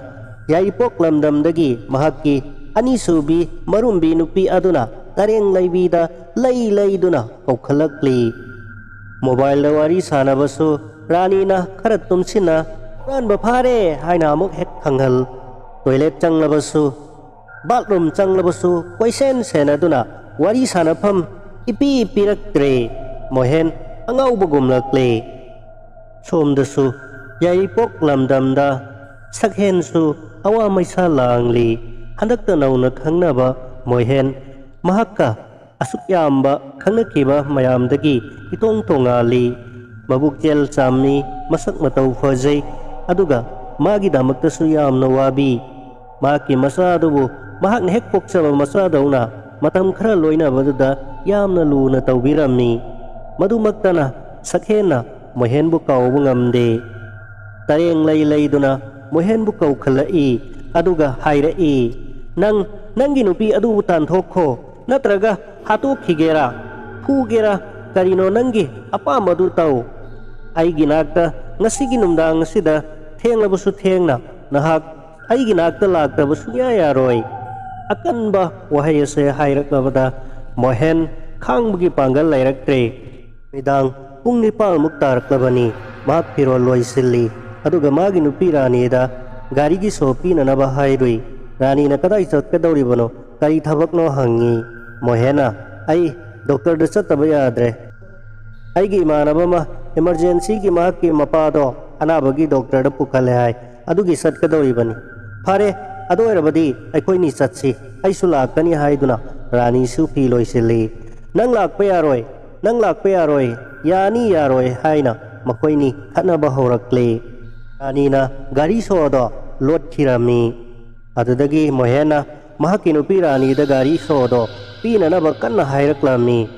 ꯌꯥꯏꯔꯤꯄꯣꯛ ꯂꯝꯗꯝꯗꯒꯤ ꯃꯍꯥꯛꯀꯤ ꯑꯅꯤꯁꯨꯕꯤ ꯃꯔꯨꯝꯕꯤ ꯅꯨꯄꯤ ꯑꯗꯨꯅ ꯇꯔꯦꯡ ꯂꯩꯕꯤꯗ ꯂꯩ ꯂꯩꯗꯨꯅ ꯀꯧꯈꯠꯂꯛꯂꯤ꯫ ꯃꯣꯕꯥꯏꯜꯗ ꯋꯥꯔꯤ ꯁꯥꯟꯅꯕꯁꯨ ꯔꯥꯅꯤꯅ ꯈꯔ ꯇꯨꯝꯁꯤꯟꯅ "ꯍꯨꯔꯥꯟꯕ ꯐꯥꯔꯦ" ꯍꯥꯏꯅ ꯑꯃꯨꯛ ꯍꯦꯛ ꯈꯪꯍꯜ꯫ ꯇꯣꯏꯂꯦꯠ ꯆꯪꯂꯕꯁꯨ, ꯕꯥꯠꯔꯨꯝ ꯆꯪꯂꯕꯁꯨ ꯀꯣꯏꯁꯦꯟ ꯁꯦꯟꯅꯗꯨꯅ ꯋꯥꯔꯤ ꯁꯥꯟꯅꯐꯝ ꯏꯄꯤ ꯄꯤꯔꯛꯇ꯭ꯔꯦ꯫ ꯃꯣꯍꯦꯟ ꯑꯉꯥꯎꯕꯒꯨꯝꯂꯛꯂꯦ꯫ ꯁꯣꯝꯗꯁꯨ ꯌꯥꯏꯔꯤꯄꯣꯛ ꯂꯝꯗꯝꯗ ꯁꯛꯍꯦꯟꯁꯨ ꯑꯋꯥ ꯃꯩꯁꯥ ꯂꯥꯡꯂꯤ꯫ ꯍꯟꯗꯛꯇ ꯅꯧꯅ ꯈꯪꯅꯕ ꯃꯣꯍꯦꯟ ꯃꯍꯥꯛꯀ ꯑꯁꯨꯛ ꯌꯥꯝꯕ ꯈꯪꯅꯈꯤꯕ ꯃꯌꯥꯝꯗꯒꯤ ꯏꯇꯣꯡ ꯇꯣꯉꯥꯜꯂꯤ꯫ ꯃꯕꯨꯛꯆꯦꯜ ꯆꯥꯝꯃꯤ, ꯃꯁꯛ ꯃꯇꯧ ꯐꯖꯩ, ꯑꯗꯨꯒ ꯃꯥꯒꯤꯗꯃꯛꯇꯁꯨ ꯌꯥꯝꯅ ꯋꯥꯕꯤ꯫ ꯃꯍꯥꯛꯀꯤ ꯃꯆꯥ ꯑꯗꯨꯕꯨ ꯃꯍꯥꯛꯅ ꯍꯦꯛ ꯄꯣꯛꯆꯕ ꯃꯆꯥꯗꯧꯅ ꯃꯇꯝ ꯈꯔ ꯂꯣꯏꯅꯕꯗꯨꯗ ꯌꯥꯝꯅ ꯂꯨꯅ ꯇꯧꯕꯤꯔꯝꯃꯤ꯫ ꯃꯗꯨꯃꯛꯇꯅ ꯁꯛꯍꯦꯟꯅ ꯃꯣꯍꯦꯟꯕꯨ ꯀꯥꯎꯕ ꯉꯝꯗꯦ꯫ ꯇꯔꯦꯡ ꯂꯩ ꯂꯩꯗꯨꯅ ꯃꯣꯍꯦꯟꯕꯨ ꯀꯧꯈꯠꯂꯛꯏ, ꯑꯗꯨꯒ ꯍꯥꯏꯔꯛꯏ, "ꯅꯪ ꯅꯪꯒꯤ ꯅꯨꯄꯤ ꯑꯗꯨꯕꯨ ꯇꯥꯟꯊꯣꯛꯈꯣ, ꯅꯠꯇ꯭ꯔꯒ ꯍꯥꯠꯇꯣꯛꯈꯤꯒꯦꯔꯥ, ꯐꯨꯒꯦꯔꯥ, ꯀꯔꯤꯅꯣ ꯅꯪꯒꯤ ꯑꯄꯥꯝꯕꯗꯨ ꯇꯧ꯫ ꯑꯩꯒꯤ ꯅꯥꯛꯇ ꯉꯁꯤꯒꯤ ꯅꯨꯡꯗꯥꯡ ꯑꯁꯤꯗ ꯊꯦꯡꯂꯕꯁꯨ ꯊꯦꯡꯅ ꯅꯍꯥꯛ ꯑꯩꯒꯤ ꯅꯥꯛꯇ ꯂꯥꯛꯇꯕ ꯁꯨꯡꯌꯥ ꯌꯥꯔꯣꯏ"꯫ ꯑꯀꯟꯕ ꯋꯥꯍꯩ ꯑꯁꯦ ꯍꯥꯏꯔꯛꯂꯕꯗ ꯃꯣꯍꯦꯟ ꯈꯥꯡꯕꯒꯤ ꯄꯥꯡꯒꯜ ꯂꯩꯔꯛꯇ꯭ꯔꯦ꯫ ꯅꯨꯃꯤꯗꯥꯡ ꯄꯨꯡ ꯅꯤꯄꯥꯜꯃꯨꯛ ꯇꯥꯔꯛꯂꯕꯅꯤ꯫ ꯃꯍꯥꯛ ꯐꯤꯔꯣꯜ ꯂꯣꯏꯁꯤꯜꯂꯤ, ꯑꯗꯨꯒ ꯃꯥꯒꯤ ꯅꯨꯄꯤ ꯔꯥꯅꯤꯗ ꯒꯥꯔꯤꯒꯤ ꯁꯣ ꯄꯤꯅꯅꯕ ꯍꯥꯏꯔꯨꯏ꯫ ꯔꯥꯅꯤꯅ ꯀꯗꯥꯏ ꯆꯠꯀꯗꯧꯔꯤꯕꯅꯣ, ꯀꯔꯤ ꯊꯕꯛꯅꯣ ꯍꯪꯉꯤ꯫ ꯃꯣꯍꯦꯟꯅ, "ꯑꯩ ꯗꯣꯛꯇꯔꯗ ꯆꯠꯇꯕ ꯌꯥꯗ꯭ꯔꯦ꯫ ꯑꯩꯒꯤ ꯏꯃꯥꯟꯅꯕ ꯑꯃ ꯏꯃꯔꯖꯦꯟꯁꯤꯒꯤ ꯃꯍꯥꯛꯀꯤ ꯃꯄꯥꯗꯣ ꯑꯅꯥꯕꯒꯤ ꯗꯣꯛꯇꯔꯗ ꯄꯨꯈꯠꯂꯦ ꯍꯥꯏ, ꯑꯗꯨꯒꯤ ꯆꯠꯀꯗꯧꯔꯤꯕꯅꯤ꯫" "ꯐꯔꯦ, ꯑꯗꯨ ꯑꯣꯏꯔꯕꯗꯤ ꯑꯩꯈꯣꯏꯅꯤ ꯆꯠꯁꯤ, ꯑꯩꯁꯨ ꯂꯥꯛꯀꯅꯤ," ꯍꯥꯏꯗꯨꯅ ꯔꯥꯅꯤꯁꯨ ꯐꯤ ꯂꯣꯏꯁꯤꯜꯂꯤ꯫ "ꯅꯪ ꯂꯥꯛꯄ ꯌꯥꯔꯣꯏ, ꯅꯪ ꯂꯥꯛꯄ ꯌꯥꯔꯣꯏ, ꯌꯥꯅꯤ ꯌꯥꯔꯣꯏ" ꯍꯥꯏꯅ ꯃꯈꯣꯏꯅꯤ ꯈꯠꯅꯕ ꯍꯧꯔꯛꯂꯦ꯫ ꯔꯥꯅꯤꯅ ꯒꯥꯔꯤ ꯁꯣꯗꯣ ꯂꯣꯠꯈꯤꯔꯝꯃꯤ꯫ ꯑꯗꯨꯗꯒꯤ ꯃꯣꯍꯦꯟꯅ ꯃꯍꯥꯛꯀꯤ ꯅꯨꯄꯤ ꯔꯥꯅꯤꯗ ꯒꯥꯔꯤ ꯁꯣꯗꯣ ꯄꯤꯅꯅꯕ ꯀꯟꯅ ꯍꯥꯏꯔꯛꯂꯝꯃꯤ꯫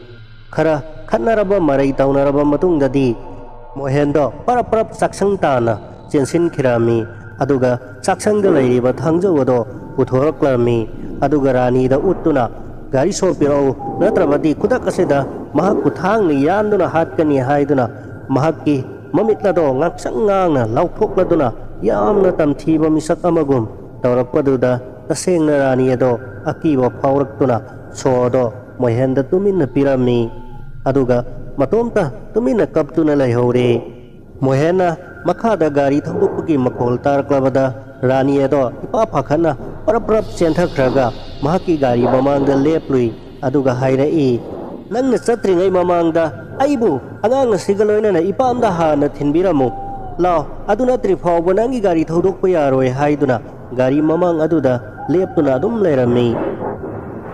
ꯈꯔ ꯈꯠꯅꯔꯕ, ꯃꯔꯩ ꯇꯧꯅꯔꯕ ꯃꯇꯨꯡꯗꯗꯤ ꯃꯣꯍꯦꯟꯗꯣ ꯄꯔꯞ ꯄꯔꯞ ꯆꯥꯛꯁꯪ ꯇꯥꯟꯅ ꯆꯦꯟꯁꯤꯟꯈꯤꯔꯝꯃꯤ꯫ ꯑꯗꯨꯒ ꯆꯥꯛꯁꯪꯗ ꯂꯩꯔꯤꯕ ꯊꯥꯡꯖꯧ ꯑꯗꯣ ꯄꯨꯊꯣꯔꯛꯂꯝꯃꯤ꯫ ꯑꯗꯨꯒ ꯔꯥꯅꯤꯗ ꯎꯠꯇꯨꯅ, "ꯒꯥꯔꯤ ꯁꯣ ꯄꯤꯔꯛꯎ, ꯅꯠꯇ꯭ꯔꯕꯗꯤ ꯈꯨꯗꯛ ꯑꯁꯤꯗ ꯃꯍꯥꯛꯄꯨ ꯊꯥꯡꯅ ꯌꯥꯟꯗꯨꯅ ꯍꯥꯠꯀꯅꯤ" ꯍꯥꯏꯗꯨꯅ ꯃꯍꯥꯛꯀꯤ ꯃꯃꯤꯠ ꯑꯗꯣ ꯉꯥꯡꯁꯪ ꯉꯥꯡꯅ ꯂꯥꯎꯊꯣꯛꯂꯗꯨꯅ ꯌꯥꯝꯅ ꯇꯝꯊꯤꯕ ꯃꯤꯁꯛ ꯑꯃꯒꯨꯝ ꯇꯧꯔꯛꯄꯗꯨꯗ ꯇꯁꯦꯡꯅ ꯔꯥꯅꯤ ꯑꯗꯣ ꯑꯀꯤꯕ ꯐꯥꯎꯔꯛꯇꯨꯅ ꯁꯣ ꯑꯗꯣ ꯃꯣꯍꯦꯟꯗ ꯇꯨꯃꯤꯟꯅ ꯄꯤꯔꯝꯃꯤ꯫ ꯑꯗꯨꯒ ꯃꯇꯣꯝꯇ ꯇꯨꯃꯤꯟꯅ ꯀꯞꯇꯨꯅ ꯂꯩꯍꯧꯔꯦ꯫ ꯃꯣꯍꯦꯟꯅ ꯃꯈꯥꯗ ꯒꯥꯔꯤ ꯊꯧꯗꯣꯛꯄꯒꯤ ꯃꯈꯣꯜ ꯇꯥꯔꯛꯂꯕꯗ ꯔꯥꯅꯤ ꯑꯗꯣ ꯏꯄꯥ ꯄꯥꯈꯠꯅ ꯄꯔꯞ ꯄꯔꯞ ꯆꯦꯟꯊꯈ꯭ꯔꯒ ꯃꯍꯥꯛꯀꯤ ꯒꯥꯔꯤ ꯃꯃꯥꯡꯗ ꯂꯦꯞꯂꯨꯏ꯫ ꯑꯗꯨꯒ ꯍꯥꯏꯔꯛꯏ, "ꯅꯪꯅ ꯆꯠꯇ꯭ꯔꯤꯉꯩ ꯃꯃꯥꯡꯗ ꯑꯩꯕꯨ ꯑꯉꯥꯡ ꯑꯁꯤꯒ ꯂꯣꯏꯅꯅ ꯏꯄꯥꯝꯗ ꯍꯥꯟꯅ ꯊꯤꯟꯕꯤꯔꯝꯃꯨ꯫ ꯂꯥꯎ, ꯑꯗꯨ ꯅꯠꯇ꯭ꯔꯤ ꯐꯥꯎꯕ ꯅꯪꯒꯤ ꯒꯥꯔꯤ ꯊꯧꯗꯣꯛꯄ ꯌꯥꯔꯣꯏ" ꯍꯥꯏꯗꯨꯅ ꯒꯥꯔꯤ ꯃꯃꯥꯡ ꯑꯗꯨꯗ ꯂꯦꯞꯇꯨꯅ ꯑꯗꯨꯝ ꯂꯩꯔꯝꯃꯤ꯫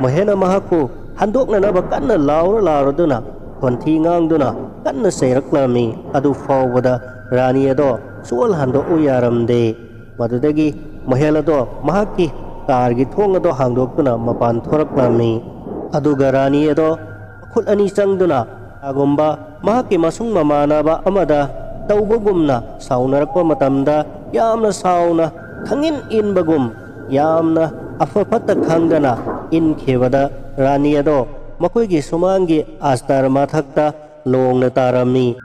ꯃꯣꯍꯦꯟꯅ ꯃꯍꯥꯛꯄꯨ ꯍꯟꯗꯣꯛꯅꯅꯕ ꯀꯟꯅ ꯂꯥꯎꯔ ꯂꯥꯎꯔꯗꯨꯅ, ꯈꯣꯟꯊꯤ ꯉꯥꯡꯗꯨꯅ ꯀꯟꯅ ꯆꯩꯔꯛꯂꯝꯃꯤ꯫ ꯑꯗꯨ ꯐꯥꯎꯕꯗ ꯔꯥꯅꯤ ꯑꯗꯣ ꯁꯨꯛꯍꯟ ꯍꯟꯗꯣꯛꯎ ꯌꯥꯔꯝꯗꯦ꯫ ꯃꯗꯨꯗꯒꯤ ꯃꯣꯍꯦꯟ ꯑꯗꯣ ꯃꯍꯥꯛꯀꯤ ꯀꯥꯔꯒꯤ ꯊꯣꯡ ꯑꯗꯣ ꯍꯥꯡꯗꯣꯛꯇꯨꯅ ꯃꯄꯥꯟ ꯊꯣꯔꯛꯂꯝꯃꯤ꯫ ꯑꯗꯨꯒ ꯔꯥꯅꯤ ꯑꯗꯣ ꯃꯈꯨꯠ ꯑꯅꯤ ꯆꯪꯗꯨꯅ ꯀꯅꯥꯒꯨꯝꯕ ꯃꯍꯥꯛꯀꯤ ꯃꯁꯨꯡ ꯃꯃꯥꯟꯅꯕ ꯑꯃꯗ ꯇꯧꯕꯒꯨꯝꯅ ꯁꯥꯎꯅꯔꯛꯄ ꯃꯇꯝꯗ ꯌꯥꯝꯅ ꯁꯥꯎꯅ ꯈꯪꯏꯟ ꯏꯟꯕꯒꯨꯝ ꯌꯥꯝꯅ ꯑꯐ ꯐꯠꯇ ꯈꯪꯗꯅ ꯏꯟꯈꯤꯕꯗ ꯔꯥꯅꯤ ꯑꯗꯣ ꯃꯈꯣꯏꯒꯤ ꯁꯨꯃꯥꯡꯒꯤ ꯑꯁꯇꯔ ꯃꯊꯛꯇ ꯂꯣꯡꯅ ꯇꯥꯔꯝꯃꯤ꯫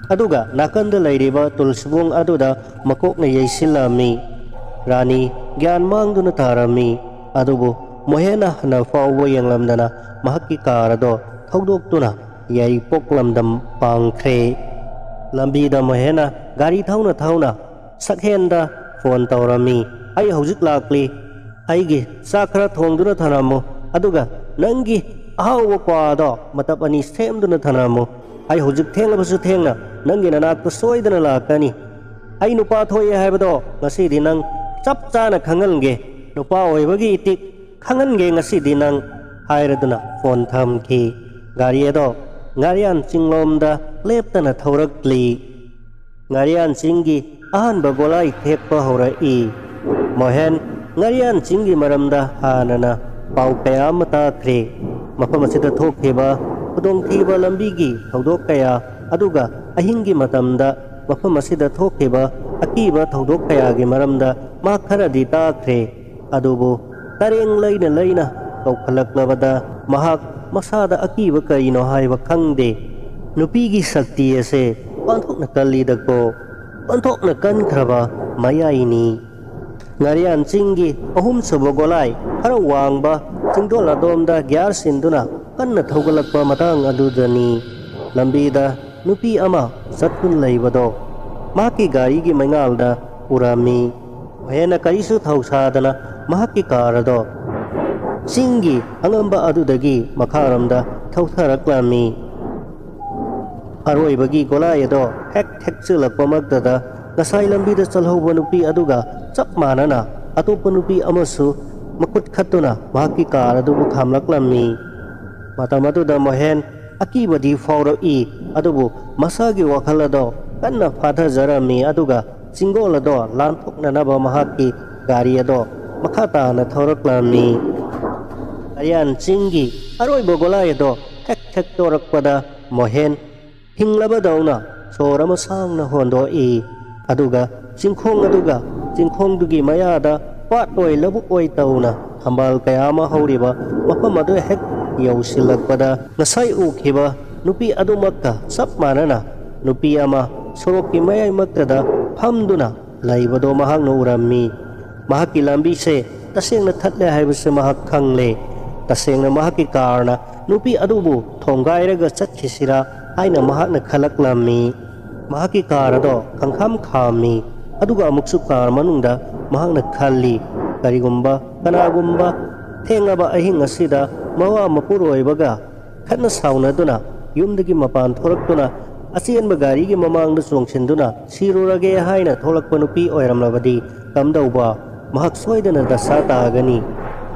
ꯑꯗꯨꯒ ꯅꯥꯀꯟꯗ ꯂꯩꯔꯤꯕ ꯇꯨꯜꯁꯤꯕꯣꯡ ꯑꯗꯨꯗ ꯃꯀꯣꯛꯅ ꯌꯩꯁꯤꯜꯂꯝꯃꯤ꯫ ꯔꯥꯅꯤ ꯒ꯭ꯌꯥꯟ ꯃꯥꯡꯗꯨꯅ ꯇꯥꯔꯝꯃꯤ꯫ ꯑꯗꯨꯕꯨ ꯃꯣꯍꯦꯟꯅ ꯍꯟꯅ ꯐꯥꯎꯕ ꯌꯦꯡꯂꯝꯗꯅ ꯃꯍꯥꯛꯀꯤ ꯀꯥꯔ ꯑꯗꯣ ꯊꯧꯗꯣꯛꯇꯨꯅ ꯌꯥꯏꯔꯤꯄꯣꯛ ꯂꯝꯗꯝ ꯄꯥꯡꯈ꯭ꯔꯦ꯫ ꯂꯝꯕꯤꯗ ꯃꯣꯍꯦꯟꯅ ꯒꯥꯔꯤ ꯊꯧꯅ ꯊꯧꯅ ꯁꯛꯍꯦꯟꯗ ꯐꯣꯟ ꯇꯧꯔꯝꯃꯤ꯫ "ꯑꯩ ꯍꯧꯖꯤꯛ ꯂꯥꯛꯂꯤ꯫ ꯑꯩꯒꯤ ꯆꯥꯛ ꯈꯔ ꯊꯣꯡꯗꯨꯅ ꯊꯝꯂꯝꯃꯨ, ꯑꯗꯨꯒ ꯅꯪꯒꯤ ꯑꯍꯥꯎꯕ ꯀ꯭ꯋꯥꯗꯣ ꯃꯇꯞ ꯑꯅꯤ ꯁꯦꯝꯗꯨꯅ ꯊꯝꯂꯝꯃꯨ꯫ ꯑꯩ ꯍꯧꯖꯤꯛ ꯊꯦꯡꯂꯕꯁꯨ ꯊꯦꯡꯅ ꯅꯪꯒꯤ ꯅꯅꯥꯛꯇ ꯁꯣꯏꯗꯅ ꯂꯥꯛꯀꯅꯤ꯫ ꯑꯩ ꯅꯨꯄꯥ ꯊꯣꯛꯑꯦ ꯍꯥꯏꯕꯗꯣ ꯉꯁꯤꯗꯤ ꯅꯪ ꯆꯞ ꯆꯥꯅ ꯈꯪꯍꯟꯒꯦ꯫ ꯅꯨꯄꯥ ꯑꯣꯏꯕꯒꯤ ꯏꯇꯤꯛ ꯈꯪꯍꯟꯒꯦ ꯉꯁꯤꯗꯤ ꯅꯪ," ꯍꯥꯏꯔꯗꯨꯅ ꯐꯣꯟ ꯊꯝꯈꯤ꯫ ꯒꯥꯔꯤ ꯑꯗꯣ ꯉꯥꯔꯤꯌꯥꯟ ꯆꯤꯡꯂꯣꯝꯗ ꯂꯦꯞꯇꯅ ꯊꯧꯔꯛꯂꯤ꯫ ꯉꯥꯔꯤꯌꯥꯟ ꯆꯤꯡꯒꯤ ꯑꯍꯥꯟꯕ ꯒꯣꯂꯥꯏ ꯊꯦꯛꯄ ꯍꯧꯔꯛꯏ꯫ ꯃꯣꯍꯦꯟ ꯉꯥꯔꯤꯌꯥꯟ ꯆꯤꯡꯒꯤ ꯃꯔꯝꯗ ꯍꯥꯟꯅꯅ ꯄꯥꯎ ꯀꯌꯥ ꯑꯃ ꯇꯥꯈ꯭ꯔꯦ꯫ ꯃꯐꯝ ꯑꯁꯤꯗ ꯊꯣꯛꯈꯤꯕ ꯈꯨꯗꯣꯡꯊꯤꯕ ꯂꯝꯕꯤꯒꯤ ꯊꯧꯗꯣꯛ ꯀꯌꯥ, ꯑꯗꯨꯒ ꯑꯍꯤꯡꯒꯤ ꯃꯇꯝꯗ ꯃꯐꯝ ꯑꯁꯤꯗ ꯊꯣꯛꯈꯤꯕ ꯑꯀꯤꯕ ꯊꯧꯗꯣꯛ ꯀꯌꯥꯒꯤ ꯃꯔꯝꯗ ꯃꯍꯥꯛ ꯈꯔꯗꯤ ꯇꯥꯈ꯭ꯔꯦ꯫ ꯑꯗꯨꯕꯨ ꯇꯔꯦꯡ ꯂꯩꯅ ꯂꯩꯅ ꯀꯧꯈꯠꯂꯛꯂꯕꯗ ꯃꯍꯥꯛ ꯃꯁꯥꯗ ꯑꯀꯤꯕ ꯀꯔꯤꯅꯣ ꯍꯥꯏꯕ ꯈꯪꯗꯦ꯫ ꯅꯨꯄꯤꯒꯤ ꯁꯛꯇꯤ ꯑꯁꯦ ꯑꯣꯟꯊꯣꯛꯅ ꯀꯜꯂꯤꯗꯀꯣ, ꯑꯣꯟꯊꯣꯛꯅ ꯀꯟꯈ꯭ꯔꯕ ꯃꯌꯥꯏꯅꯤ꯫ ꯉꯥꯔꯤꯌꯥꯟ ꯆꯤꯡꯒꯤ ꯑꯍꯨꯝꯁꯨꯕ ꯒꯣꯂꯥꯏ ꯈꯔ ꯋꯥꯡꯕ ꯆꯤꯡꯗꯣꯜ ꯑꯗꯣꯝꯗ ꯒꯤꯌꯥꯔ ꯁꯤꯟꯗꯨꯅ ꯀꯟꯅ ꯊꯧꯒꯠꯂꯛꯄ ꯃꯇꯥꯡ ꯑꯗꯨꯗꯅꯤ꯫ ꯂꯝꯕꯤꯗ ꯅꯨꯄꯤ ꯑꯃ ꯆꯠꯇꯨꯅ ꯂꯩꯕꯗꯣ ꯃꯍꯥꯛꯀꯤ ꯒꯥꯔꯤꯒꯤ ꯃꯩꯉꯥꯜꯗ ꯎꯔꯝꯃꯤ꯫ ꯃꯣꯍꯦꯟꯅ ꯀꯔꯤꯁꯨ ꯊꯧꯁꯥꯗꯅ ꯃꯍꯥꯛꯀꯤ ꯀꯥꯔ ꯑꯗꯣ ꯆꯤꯡꯒꯤ ꯑꯉꯝꯕ ꯑꯗꯨꯗꯒꯤ ꯃꯈꯥꯔꯣꯝꯗ ꯊꯧꯊꯔꯛꯂꯝꯃꯤ꯫ ꯑꯔꯣꯏꯕꯒꯤ ꯒꯣꯂꯥꯏ ꯑꯗꯣ ꯍꯦꯛ ꯊꯦꯛꯆꯤꯜꯂꯛꯄꯃꯛꯇꯗ ꯉꯁꯥꯏ ꯂꯝꯕꯤꯗ ꯆꯠꯍꯧꯕ ꯅꯨꯄꯤ ꯑꯗꯨꯒ ꯆꯞ ꯃꯥꯟꯅꯅ ꯑꯇꯣꯞꯄ ꯅꯨꯄꯤ ꯑꯃꯁꯨ ꯃꯈꯨꯠ ꯈꯠꯇꯨꯅ ꯃꯍꯥꯛꯀꯤ ꯀꯥꯔ ꯑꯗꯨꯕꯨ ꯈꯥꯝꯂꯛꯂꯝꯃꯤ꯫ ꯃꯇꯝ ꯑꯗꯨꯗ ꯃꯣꯍꯦꯟ ꯑꯀꯤꯕꯗꯤ ꯐꯥꯎꯔꯛꯏ, ꯑꯗꯨꯕꯨ ꯃꯁꯥꯒꯤ ꯋꯥꯈꯜ ꯑꯗꯣ ꯀꯟꯅ ꯐꯥꯊꯖꯔꯝꯃꯤ, ꯑꯗꯨꯒ ꯆꯤꯡꯒꯣꯜ ꯑꯗꯣ ꯂꯥꯟꯊꯣꯛꯅꯅꯕ ꯃꯍꯥꯛꯀꯤ ꯒꯥꯔꯤ ꯑꯗꯣ ꯃꯈꯥ ꯇꯥꯅ ꯊꯧꯔꯛꯂꯝꯃꯤ꯫ ꯑꯔꯤꯌꯥꯟ ꯆꯤꯡꯒꯤ ꯑꯔꯣꯏꯕ ꯒꯣꯂꯥꯏ ꯑꯗꯣ ꯍꯦꯛ ꯊꯦꯛꯇꯣꯔꯛꯄꯗ ꯃꯣꯍꯦꯟ ꯍꯤꯡꯂꯕꯗꯧꯅ ꯁꯣꯔ ꯑꯃ ꯁꯥꯡꯅ ꯍꯣꯟꯗꯣꯛꯏ꯫ ꯑꯗꯨꯒ ꯆꯤꯡꯈꯣꯡ ꯑꯗꯨꯒ ꯆꯤꯡꯈꯣꯡꯗꯨꯒꯤ ꯃꯌꯥꯗ ꯄꯥꯠ ꯑꯣꯏ ꯂꯧꯕꯨꯛ ꯑꯣꯏ ꯇꯧꯅ ꯊꯝꯕꯥꯜ ꯀꯌꯥ ꯑꯃ ꯍꯧꯔꯤꯕ ꯃꯐꯝ ꯑꯗꯨ ꯍꯦꯛ ꯌꯧꯁꯤꯜꯂꯛꯄꯗ, ꯉꯁꯥꯏ ꯎꯈꯤꯕ ꯅꯨꯄꯤ ꯑꯗꯨꯃꯛꯀ ꯆꯞ ꯃꯥꯟꯅꯅ ꯅꯨꯄꯤ ꯑꯃ ꯁꯣꯔꯣꯛꯀꯤ ꯃꯌꯥꯏꯃꯛꯇꯗ ꯐꯝꯗꯨꯅ ꯂꯩꯕꯗꯣ ꯃꯍꯥꯛꯅ ꯎꯔꯝꯃꯤ꯫ ꯃꯍꯥꯛꯀꯤ ꯂꯝꯕꯤꯁꯦ ꯇꯁꯦꯡꯅ ꯊꯠꯂꯦ ꯍꯥꯏꯕꯁꯦ ꯃꯍꯥꯛ ꯈꯪꯂꯦ꯫ ꯇꯁꯦꯡꯅ ꯃꯍꯥꯛꯀꯤ ꯀꯥꯔꯅ ꯅꯨꯄꯤ ꯑꯗꯨꯕꯨ ꯊꯣꯡꯒꯥꯏꯔꯒ ꯆꯠꯈꯤꯁꯤꯔꯥ ꯍꯥꯏꯅ ꯃꯍꯥꯛꯅ ꯈꯜꯂꯛꯂꯝꯃꯤ꯫ ꯃꯍꯥꯛꯀꯤ ꯀꯥꯔ ꯑꯗꯣ ꯈꯪꯈꯥꯝ ꯈꯥꯝꯃꯤ꯫ ꯑꯗꯨꯒ ꯑꯃꯨꯛꯁꯨ ꯀꯥꯔ ꯃꯅꯨꯡꯗ ꯃꯍꯥꯛꯅ ꯈꯜꯂꯤ, "ꯀꯔꯤꯒꯨꯝꯕ, ꯀꯅꯥꯒꯨꯝꯕ ꯊꯦꯡꯂꯕ ꯑꯍꯤꯡ ꯑꯁꯤꯗ ꯃꯋꯥ ꯃꯄꯨꯔꯣꯏꯕꯒ ꯈꯠꯅ ꯁꯥꯎꯅꯗꯨꯅ ꯌꯨꯝꯗꯒꯤ ꯃꯄꯥꯟ ꯊꯣꯔꯛꯇꯨꯅ ꯑꯆꯦꯟꯕ ꯒꯥꯔꯤꯒꯤ ꯃꯃꯥꯡꯗ ꯆꯣꯡꯁꯤꯟꯗꯨꯅ ꯁꯤꯔꯨꯔꯒꯦ ꯍꯥꯏꯅ ꯊꯣꯛꯂꯛꯄ ꯅꯨꯄꯤ ꯑꯣꯏꯔꯝꯂꯕꯗꯤ ꯀꯝꯗꯧꯕ? ꯃꯍꯥꯛ ꯁꯣꯏꯗꯅ ꯗꯁꯥ ꯇꯥꯒꯅꯤ꯫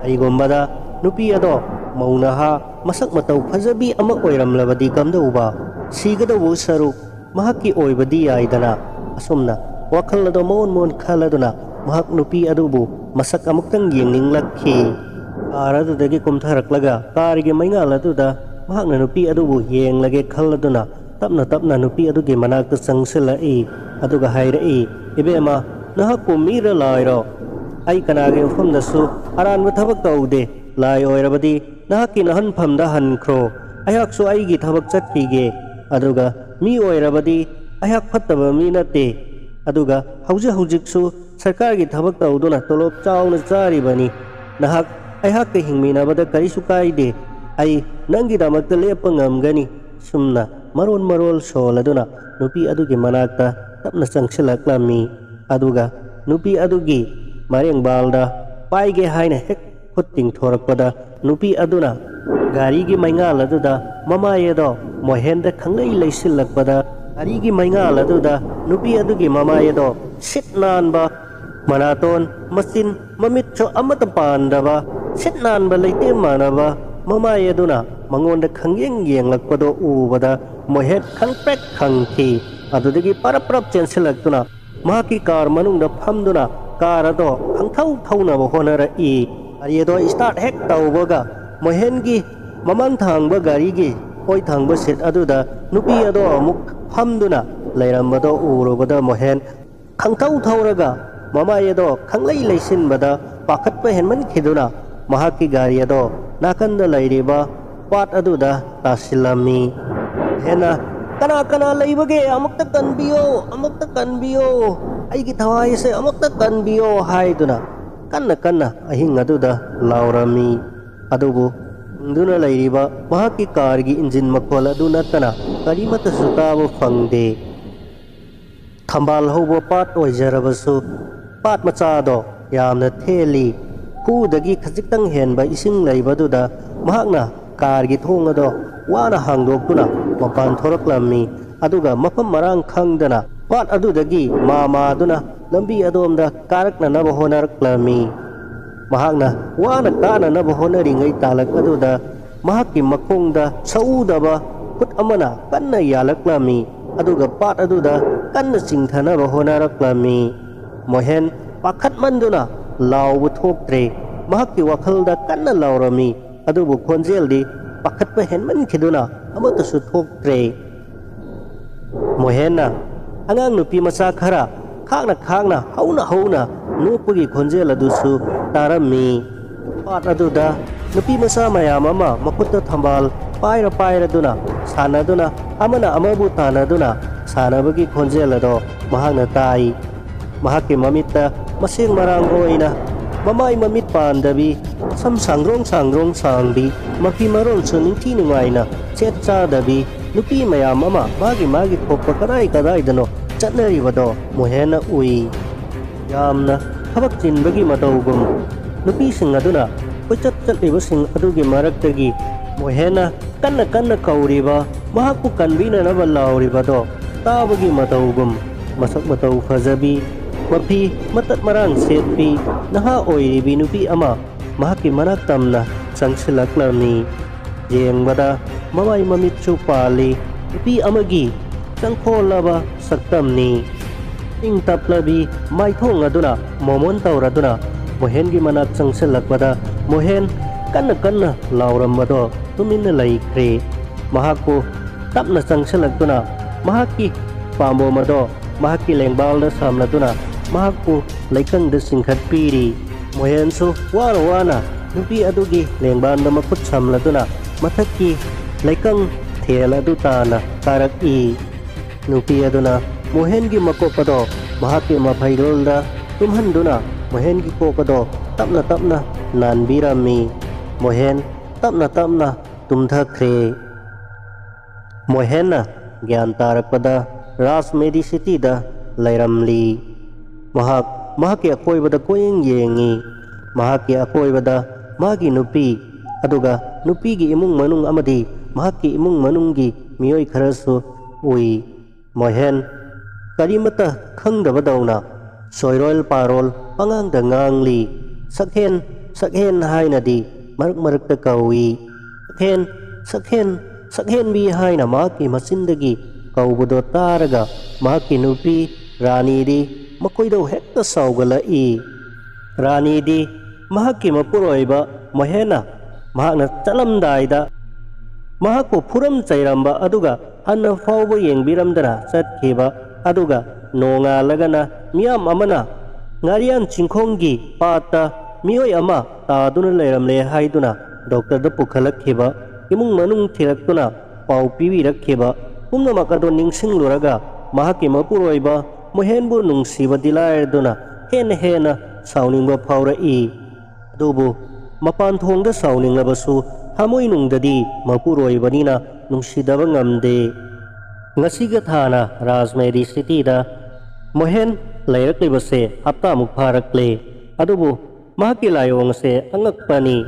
ꯀꯔꯤꯒꯨꯝꯕꯗ ꯅꯨꯄꯤ ꯑꯗꯣ ꯃꯧ ꯅꯍꯥ, ꯃꯁꯛ ꯃꯇꯧ ꯐꯖꯕꯤ ꯑꯃ ꯑꯣꯏꯔꯝꯂꯕꯗꯤ ꯀꯝꯗꯧꯕ? ꯁꯤꯒꯗꯧꯕ ꯁꯔꯨꯛ ꯃꯍꯥꯛꯀꯤ ꯑꯣꯏꯕꯗꯤ ꯌꯥꯏꯗꯅ?" ꯑꯁꯨꯝꯅ ꯋꯥꯈꯜ ꯑꯗꯣ ꯃꯑꯣꯟ ꯃꯑꯣꯟ ꯈꯜꯂꯗꯨꯅ ꯃꯍꯥꯛ ꯅꯨꯄꯤ ꯑꯗꯨꯕꯨ ꯃꯁꯛ ꯑꯃꯨꯛꯇꯪ ꯌꯦꯡꯅꯤꯡꯂꯛꯈꯤ꯫ ꯀꯥꯔ ꯑꯗꯨꯗꯒꯤ ꯀꯨꯝꯊꯔꯛꯂꯒ ꯀꯥꯔꯒꯤ ꯃꯩꯉꯥꯜ ꯑꯗꯨꯗ ꯃꯍꯥꯛꯅ ꯅꯨꯄꯤ ꯑꯗꯨꯕꯨ ꯌꯦꯡꯂꯒꯦ ꯈꯜꯂꯗꯨꯅ ꯇꯞꯅ ꯇꯞꯅ ꯅꯨꯄꯤ ꯑꯗꯨꯒꯤ ꯃꯅꯥꯛꯇ ꯆꯪꯁꯤꯜꯂꯛꯏ꯫ ꯑꯗꯨꯒ ꯍꯥꯏꯔꯛꯏ, "ꯏꯕꯦꯝꯃ, ꯅꯍꯥꯛꯄꯨ ꯃꯤꯔ ꯂꯥꯏꯔꯣ? ꯑꯩ ꯀꯅꯥꯒꯤ ꯃꯐꯝꯗꯁꯨ ꯑꯔꯥꯟꯕ ꯊꯕꯛ ꯇꯧꯗꯦ꯫ ꯂꯥꯏ ꯑꯣꯏꯔꯕꯗꯤ ꯅꯍꯥꯛꯀꯤ ꯅꯍꯟꯐꯝꯗ ꯍꯟꯈ꯭ꯔꯣ꯫ ꯑꯩꯍꯥꯛꯁꯨ ꯑꯩꯒꯤ ꯊꯕꯛ ꯆꯠꯈꯤꯒꯦ꯫ ꯑꯗꯨꯒ ꯃꯤ ꯑꯣꯏꯔꯕꯗꯤ ꯑꯩꯍꯥꯛ ꯐꯠꯇꯕ ꯃꯤ ꯅꯠꯇꯦ꯫ ꯑꯗꯨꯒ ꯍꯧꯖꯤꯛ ꯍꯧꯖꯤꯛꯁꯨ ꯁꯔꯀꯥꯔꯒꯤ ꯊꯕꯛ ꯇꯧꯗꯨꯅ ꯇꯣꯂꯣꯞ ꯆꯥꯎꯅ ꯆꯥꯔꯤꯕꯅꯤ꯫ ꯅꯍꯥꯛ ꯑꯩꯍꯥꯛꯀ ꯍꯤꯡꯃꯤꯟꯅꯕꯗ ꯀꯔꯤꯁꯨ ꯀꯥꯏꯗꯦ꯫ ꯑꯩ ꯅꯪꯒꯤꯗꯃꯛꯇ ꯂꯦꯞꯄ ꯉꯝꯒꯅꯤ꯫" ꯁꯨꯝꯅ ꯃꯔꯣꯜ ꯃꯔꯣꯜ ꯁꯣꯜꯂꯗꯨꯅ ꯅꯨꯄꯤ ꯑꯗꯨꯒꯤ ꯃꯅꯥꯛꯇ ꯇꯞꯅ ꯆꯪꯁꯤꯜꯂꯛꯂꯝꯃꯤ꯫ ꯑꯗꯨꯒ ꯅꯨꯄꯤ ꯑꯗꯨꯒꯤ ꯃꯔꯦꯡꯕꯥꯜꯗ ꯄꯥꯏꯒꯦ ꯍꯥꯏꯅ ꯍꯦꯛ ꯈꯨꯠ ꯇꯤꯡꯊꯣꯔꯛꯄꯗ, ꯅꯨꯄꯤ ꯑꯗꯨꯅ ꯒꯥꯔꯤꯒꯤ ꯃꯩꯉꯥꯜ ꯑꯗꯨꯗ ꯃꯃꯥꯏ ꯑꯗꯣ ꯃꯣꯍꯦꯟꯗ ꯈꯪꯂꯩ ꯂꯩꯁꯤꯜꯂꯛꯄꯗ, ꯒꯥꯔꯤꯒꯤ ꯃꯩꯉꯥꯜ ꯑꯗꯨꯗ ꯅꯨꯄꯤ ꯑꯗꯨꯒꯤ ꯃꯃꯥꯏ ꯑꯗꯣ ꯁꯤꯠ ꯅꯥꯟꯕ, ꯃꯅꯥꯇꯣꯟ, ꯃꯆꯤꯟ, ꯃꯃꯤꯠꯁꯨ ꯑꯃꯠꯇ ꯄꯥꯟꯗꯕ, ꯁꯤꯠ ꯅꯥꯟꯕ ꯂꯩꯇꯦꯝ ꯃꯥꯟꯅꯕ ꯃꯃꯥꯏ ꯑꯗꯨꯅ ꯃꯉꯣꯟꯗ ꯈꯪꯌꯦꯡ ꯌꯦꯡꯂꯛꯄꯗꯣ ꯎꯕꯗ ꯃꯣꯍꯦꯟ ꯈꯪꯄ꯭ꯔꯦꯛ ꯈꯪꯈꯤ꯫ ꯑꯗꯨꯗꯒꯤ ꯄꯔꯞ ꯄꯔꯞ ꯆꯦꯟꯁꯤꯜꯂꯛꯇꯨꯅ ꯃꯍꯥꯛꯀꯤ ꯀꯥꯔ ꯃꯅꯨꯡꯗ ꯐꯝꯗꯨꯅ ꯀꯥꯔ ꯑꯗꯣ ꯈꯪꯊꯧ ꯊꯧꯅꯕ ꯍꯣꯠꯅꯔꯛꯏ꯫ ꯒꯥꯔꯤ ꯑꯗꯣ ꯁ꯭ꯇꯥꯔꯠ ꯍꯦꯛ ꯇꯧꯕꯒ ꯃꯣꯍꯦꯟꯒꯤ ꯃꯃꯥꯡ ꯊꯥꯡꯕ ꯒꯥꯔꯤꯒꯤ ꯑꯣꯏ ꯊꯥꯡꯕ ꯁꯤꯠ ꯑꯗꯨꯗ ꯅꯨꯄꯤ ꯑꯗꯣ ꯑꯃꯨꯛ ꯐꯝꯗꯨꯅ ꯂꯩꯔꯝꯕꯗꯣ ꯎꯔꯨꯕꯗ ꯃꯣꯍꯦꯟ ꯈꯪꯊꯧ ꯊꯧꯔꯒ ꯃꯃꯥꯏ ꯑꯗꯣ ꯈꯪꯂꯩ ꯂꯩꯁꯤꯟꯕꯗ ꯄꯥꯈꯠꯄ ꯍꯦꯟꯃꯟꯈꯤꯗꯨꯅ ꯃꯍꯥꯛꯀꯤ ꯒꯥꯔꯤ ꯑꯗꯣ ꯅꯥꯀꯟꯗ ꯂꯩꯔꯤꯕ ꯄꯥꯠ ꯑꯗꯨꯗ ꯇꯥꯁꯤꯜꯂꯝꯃꯤ꯫ ꯍꯦꯟꯅ, "ꯀꯅꯥ ꯀꯅꯥ ꯂꯩꯕꯒꯦ? ꯑꯃꯨꯛꯇ ꯀꯟꯕꯤꯌꯣ, ꯑꯃꯨꯛꯇ ꯀꯟꯕꯤꯌꯣ, ꯑꯩꯒꯤ ꯊꯋꯥꯏ ꯑꯁꯦ ꯑꯃꯨꯛꯇ ꯀꯟꯕꯤꯌꯣ" ꯍꯥꯏꯗꯨꯅ ꯀꯟꯅ ꯀꯟꯅ ꯑꯍꯤꯡ ꯑꯗꯨꯗ ꯂꯥꯎꯔꯝꯃꯤ꯫ ꯑꯗꯨꯕꯨ ꯈꯪꯗꯨꯅ ꯂꯩꯔꯤꯕ ꯃꯍꯥꯛꯀꯤ ꯀꯥꯔꯒꯤ ꯏꯟꯖꯤꯟ ꯃꯈꯣꯜ ꯑꯗꯨ ꯅꯠꯇꯅ ꯀꯔꯤꯃꯠꯇꯁꯨ ꯇꯥꯕ ꯐꯪꯗꯦ꯫ ꯊꯝꯕꯥꯜ ꯍꯧꯕ ꯄꯥꯠ ꯑꯣꯏꯖꯔꯕꯁꯨ, ꯄꯥꯠ ꯃꯆꯥꯗꯣ ꯌꯥꯝꯅ ꯊꯦꯜꯂꯤ꯫ ꯈꯨꯗꯒꯤ ꯈꯖꯤꯛꯇꯪ ꯍꯦꯟꯕ ꯏꯁꯤꯡ ꯂꯩꯕꯗꯨꯗ ꯃꯍꯥꯛꯅ ꯀꯥꯔꯒꯤ ꯊꯣꯡ ꯑꯗꯣ ꯋꯥꯅ ꯍꯥꯡꯗꯣꯛꯇꯨꯅ ꯃꯄꯥꯟ ꯊꯣꯔꯛꯂꯝꯃꯤ꯫ ꯑꯗꯨꯒ ꯃꯐꯝ ꯃꯔꯥꯡ ꯈꯪꯗꯅ ꯄꯥꯠ ꯑꯗꯨꯗꯒꯤ ꯃꯥ ꯃꯥꯗꯨꯅ ꯂꯝꯕꯤ ꯑꯗꯣꯝꯗ ꯀꯥꯔꯛꯅꯅꯕ ꯍꯣꯠꯅꯔꯛꯂꯝꯃꯤ꯫ ꯃꯍꯥꯛꯅ ꯋꯥꯅ ꯀꯥꯅꯅꯕ ꯍꯣꯠꯅꯔꯤꯉꯩ ꯇꯥꯂꯛ ꯑꯗꯨꯗ ꯃꯍꯥꯛꯀꯤ ꯃꯈꯣꯡꯗ ꯁꯛꯎꯗꯕ ꯈꯨꯠ ꯑꯃꯅ ꯀꯟꯅ ꯌꯥꯜꯂꯛꯂꯝꯃꯤ꯫ ꯑꯗꯨꯒ ꯄꯥꯠ ꯑꯗꯨꯗ ꯀꯟꯅ ꯆꯤꯡꯊꯅꯕ ꯍꯣꯠꯅꯔꯛꯂꯝꯃꯤ꯫ ꯃꯣꯍꯦꯟ ꯄꯥꯈꯠꯃꯟꯗꯨꯅ ꯂꯥꯎꯕ ꯊꯣꯛꯇ꯭ꯔꯦ꯫ ꯃꯍꯥꯛꯀꯤ ꯋꯥꯈꯜꯗ ꯀꯟꯅ ꯂꯥꯎꯔꯝꯃꯤ, ꯑꯗꯨꯕꯨ ꯈꯣꯟꯖꯦꯜꯗꯤ ꯄꯥꯈꯠꯄ ꯍꯦꯟꯃꯟꯈꯤꯗꯨꯅ ꯑꯃꯠꯇꯁꯨ ꯊꯣꯛꯇ꯭ꯔꯦ꯫ ꯃꯣꯍꯦꯟꯅ ꯑꯉꯥꯡ ꯅꯨꯄꯤ ꯃꯆꯥ ꯈꯔ ꯈꯥꯛꯅ ꯈꯥꯛꯅ ꯍꯧꯅ ꯍꯧꯅ ꯅꯣꯛꯄꯒꯤ ꯈꯣꯟꯖꯦꯜ ꯑꯗꯨꯁꯨ ꯇꯥꯔꯝꯃꯤ꯫ ꯄꯥꯠ ꯑꯗꯨꯗ ꯅꯨꯄꯤ ꯃꯆꯥ ꯃꯌꯥꯝ ꯑꯃ ꯃꯈꯨꯠꯇ ꯊꯝꯕꯥꯜ ꯄꯥꯏꯔ ꯄꯥꯏꯔꯗꯨꯅ ꯁꯥꯟꯅꯗꯨꯅ, ꯑꯃꯅ ꯑꯃꯕꯨ ꯇꯥꯟꯅꯗꯨꯅ ꯁꯥꯟꯅꯕꯒꯤ ꯈꯣꯟꯖꯦꯜ ꯑꯗꯣ ꯃꯍꯥꯛꯅ ꯇꯥꯏ꯫ ꯃꯍꯥꯛꯀꯤ ꯃꯃꯤꯠꯇ ꯃꯁꯦꯡ ꯃꯔꯥꯡ ꯑꯣꯏꯅ ꯃꯃꯥꯏ ꯃꯃꯤꯠ ꯄꯥꯟꯗꯕꯤ, ꯁꯝ ꯁꯥꯡꯗ꯭ꯔꯣꯡ ꯁꯥꯡꯗ꯭ꯔꯣꯡ ꯁꯥꯡꯕꯤ, ꯃꯐꯤ ꯃꯔꯣꯟꯁꯨ ꯅꯤꯡꯊꯤ ꯅꯨꯡꯉꯥꯏꯅ ꯁꯦꯠ ꯆꯥꯗꯕꯤ ꯅꯨꯄꯤ ꯃꯌꯥꯝ ꯑꯃ ꯃꯥꯒꯤ ꯃꯥꯒꯤ ꯊꯣꯛꯄ ꯀꯗꯥꯏ ꯀꯗꯥꯏꯗꯅꯣ ꯆꯠꯅꯔꯤꯕꯗꯣ ꯃꯣꯍꯦꯟꯅ ꯎꯏ꯫ ꯌꯥꯝꯅ ꯊꯕꯛ ꯆꯤꯟꯕꯒꯤ ꯃꯇꯧꯒꯨꯝ ꯅꯨꯄꯤꯁꯤꯡ ꯑꯗꯨꯅ ꯀꯣꯏꯆꯠ ꯆꯠꯂꯤꯕꯁꯤꯡ ꯑꯗꯨꯒꯤ ꯃꯔꯛꯇꯒꯤ ꯃꯣꯍꯦꯟꯅ ꯀꯟꯅ ꯀꯟꯅ ꯀꯧꯔꯤꯕ, ꯃꯍꯥꯛꯄꯨ ꯀꯟꯕꯤꯅꯅꯕ ꯂꯥꯎꯔꯤꯕꯗꯣ ꯇꯥꯕꯒꯤ ꯃꯇꯧꯒꯨꯝ, ꯃꯁꯛ ꯃꯇꯧ ꯐꯖꯕꯤ, ꯃꯐꯤ ꯃꯇꯠ ꯃꯔꯥꯡ ꯁꯦꯠꯄꯤ ꯅꯍꯥ ꯑꯣꯏꯔꯤꯕꯤ ꯅꯨꯄꯤ ꯑꯃ ꯃꯍꯥꯛꯀꯤ ꯃꯅꯥꯛ ꯇꯝꯅ ꯆꯪꯁꯤꯜꯂꯛꯂꯝꯃꯤ꯫ ꯌꯦꯡꯕꯗ ꯃꯃꯥꯏ ꯃꯃꯤꯠꯁꯨ ꯄꯥꯜꯂꯤ꯫ ꯅꯨꯄꯤ ꯑꯃꯒꯤ ꯆꯪꯈꯣꯜꯂꯕ ꯁꯛꯇꯝꯅꯤ꯫ ꯏꯪ ꯇꯞꯂꯕꯤ ꯃꯥꯏꯊꯣꯡ ꯑꯗꯨꯅ ꯃꯣꯃꯣꯟ ꯇꯧꯔꯗꯨꯅ ꯃꯣꯍꯦꯟꯒꯤ ꯃꯅꯥꯛ ꯆꯪꯁꯤꯜꯂꯛꯄꯗ ꯃꯣꯍꯦꯟ ꯀꯟꯅ ꯀꯟꯅ ꯂꯥꯎꯔꯝꯕꯗꯣ ꯇꯨꯃꯤꯟꯅ ꯂꯩꯈ꯭ꯔꯦ꯫ ꯃꯍꯥꯛꯄꯨ ꯇꯞꯅ ꯆꯪꯁꯤꯜꯂꯛꯇꯨꯅ ꯃꯍꯥꯛꯀꯤ ꯄꯥꯝꯕꯣꯝ ꯑꯗꯣ ꯃꯍꯥꯛꯀꯤ ꯂꯦꯡꯕꯥꯜꯗ ꯁꯥꯝꯂꯗꯨꯅ ꯃꯍꯥꯛꯄꯨ ꯂꯩꯀꯪꯗ ꯆꯤꯡꯈꯠꯄꯤꯔꯤ꯫ ꯃꯣꯍꯦꯟꯁꯨ ꯋꯥꯅ ꯋꯥꯅ ꯅꯨꯄꯤ ꯑꯗꯨꯒꯤ ꯂꯦꯡꯕꯥꯜꯗ ꯃꯈꯨꯠ ꯁꯝꯂꯗꯨꯅ ꯃꯊꯛꯀꯤ ꯂꯩꯀꯪ ꯊꯦꯜ ꯑꯗꯨ ꯇꯥꯅ ꯀꯥꯔꯛꯏ꯫ ꯅꯨꯄꯤ ꯑꯗꯨꯅ ꯃꯣꯍꯦꯟꯒꯤ ꯃꯀꯣꯛ ꯑꯗꯣ ꯃꯍꯥꯛꯀꯤ ꯃꯐꯩꯔꯣꯜꯗ ꯇꯨꯝꯍꯟꯗꯨꯅ ꯃꯣꯍꯦꯟꯒꯤ ꯀꯣꯛ ꯑꯗꯣ ꯇꯞꯅ ꯇꯞꯅ ꯅꯥꯟꯕꯤꯔꯝꯃꯤ꯫ ꯃꯣꯍꯦꯟ ꯇꯞꯅ ꯇꯞꯅ ꯇꯨꯝꯊꯈ꯭ꯔꯦ꯫ ꯃꯣꯍꯦꯟꯅ ꯒ꯭ꯌꯥꯟ ꯇꯥꯔꯛꯄꯗ ꯔꯥꯖ ꯃꯦꯗꯤꯁꯤꯇꯤꯗ ꯂꯩꯔꯝꯂꯤ꯫ ꯃꯍꯥꯛ ꯃꯍꯥꯛꯀꯤ ꯑꯀꯣꯏꯕꯗ ꯀꯣꯏꯌꯦꯡ ꯌꯦꯡꯉꯤ꯫ ꯃꯍꯥꯛꯀꯤ ꯑꯀꯣꯏꯕꯗ ꯃꯥꯒꯤ ꯅꯨꯄꯤ, ꯑꯗꯨꯒ ꯅꯨꯄꯤꯒꯤ ꯏꯃꯨꯡ ꯃꯅꯨꯡ ꯑꯃꯗꯤ ꯃꯍꯥꯛꯀꯤ ꯏꯃꯨꯡ ꯃꯅꯨꯡꯒꯤ ꯃꯤꯑꯣꯏ ꯈꯔꯁꯨ ꯎꯏ꯫ ꯃꯣꯍꯦꯟ ꯀꯔꯤꯃꯠꯇ ꯈꯪꯗꯕꯗꯧꯅ ꯆꯣꯏꯔꯣꯜ ꯄꯥꯔꯣꯜ ꯄꯉꯥꯡꯗ ꯉꯥꯡꯂꯤ꯫ "ꯁꯛꯍꯦꯟ, ꯁꯛꯍꯦꯟ" ꯍꯥꯏꯅꯗꯤ ꯃꯔꯛ ꯃꯔꯛꯇ ꯀꯧꯏ꯫ "ꯁꯛꯍꯦꯟ, ꯁꯛꯍꯦꯟ, ꯁꯛꯍꯦꯟꯕꯤ" ꯍꯥꯏꯅ ꯃꯍꯥꯛꯀꯤ ꯃꯆꯤꯟꯗꯒꯤ ꯀꯧꯕꯗꯣ ꯇꯥꯔꯒ ꯃꯍꯥꯛꯀꯤ ꯅꯨꯄꯤ ꯔꯥꯅꯤꯗꯤ ꯃꯈꯣꯏꯗꯧ ꯍꯦꯛꯇ ꯁꯥꯎꯒꯠꯂꯛꯏ꯫ ꯔꯥꯅꯤꯗꯤ ꯃꯍꯥꯛꯀꯤ ꯃꯄꯨꯔꯣꯏꯕ ꯃꯣꯍꯦꯟꯅ ꯃꯍꯥꯛꯅ ꯆꯠꯂꯝꯗꯥꯏꯗ ꯃꯍꯥꯛꯄꯨ ꯐꯨꯔꯝ ꯆꯩꯔꯝꯕ ꯑꯗꯨꯒ ꯍꯟꯅ ꯐꯥꯎꯕ ꯌꯦꯡꯕꯤꯔꯝꯗꯅ ꯆꯠꯈꯤꯕ, ꯑꯗꯨꯒ ꯅꯣꯡꯉꯥꯜꯂꯒꯅ ꯃꯤꯌꯥꯝ ꯑꯃꯅ ꯉꯥꯔꯤꯌꯥꯟ ꯆꯤꯡꯈꯣꯡꯒꯤ ꯄꯥꯠꯇ ꯃꯤꯑꯣꯏ ꯑꯃ ꯇꯥꯗꯨꯅ ꯂꯩꯔꯝꯂꯦ ꯍꯥꯏꯗꯨꯅ ꯗꯣꯛꯇꯔꯗ ꯄꯨꯈꯠꯂꯛꯈꯤꯕ, ꯏꯃꯨꯡ ꯃꯅꯨꯡ ꯊꯤꯔꯛꯇꯨꯅ ꯄꯥꯎ ꯄꯤꯕꯤꯔꯛꯈꯤꯕ ꯄꯨꯝꯅꯃꯛ ꯑꯗꯨ ꯅꯤꯡꯁꯤꯡꯂꯨꯔꯒ ꯃꯍꯥꯛꯀꯤ ꯃꯄꯨꯔꯣꯏꯕ ꯃꯣꯍꯦꯟꯕꯨ ꯅꯨꯡꯁꯤꯕꯗꯤ ꯂꯥꯏꯔꯗꯨꯅ ꯍꯦꯟꯅ ꯍꯦꯟꯅ ꯁꯥꯎꯅꯤꯡꯕ ꯐꯥꯎꯔꯛꯏ꯫ ꯑꯗꯨꯕꯨ ꯃꯄꯥꯟ ꯊꯣꯡꯗ ꯁꯥꯎꯅꯤꯡꯂꯕꯁꯨ ꯊꯃꯣꯏꯅꯨꯡꯗꯗꯤ ꯃꯄꯨꯔꯣꯏꯕꯅꯤꯅ ꯅꯨꯡꯁꯤꯗꯕ ꯉꯝꯗꯦ꯫ ꯉꯁꯤꯒ ꯊꯥꯅ ꯔꯥꯖꯃꯦꯔꯤ ꯁꯤꯇꯤꯗ ꯃꯣꯍꯦꯟ ꯂꯩꯔꯛꯂꯤꯕꯁꯦ ꯍꯞꯇꯥꯃꯨꯛ ꯐꯥꯔꯛꯂꯦ꯫ ꯑꯗꯨꯕꯨ ꯃꯍꯥꯛꯀꯤ ꯂꯥꯏꯑꯣꯡ ꯑꯁꯦ ꯑꯉꯛꯄꯅꯤ꯫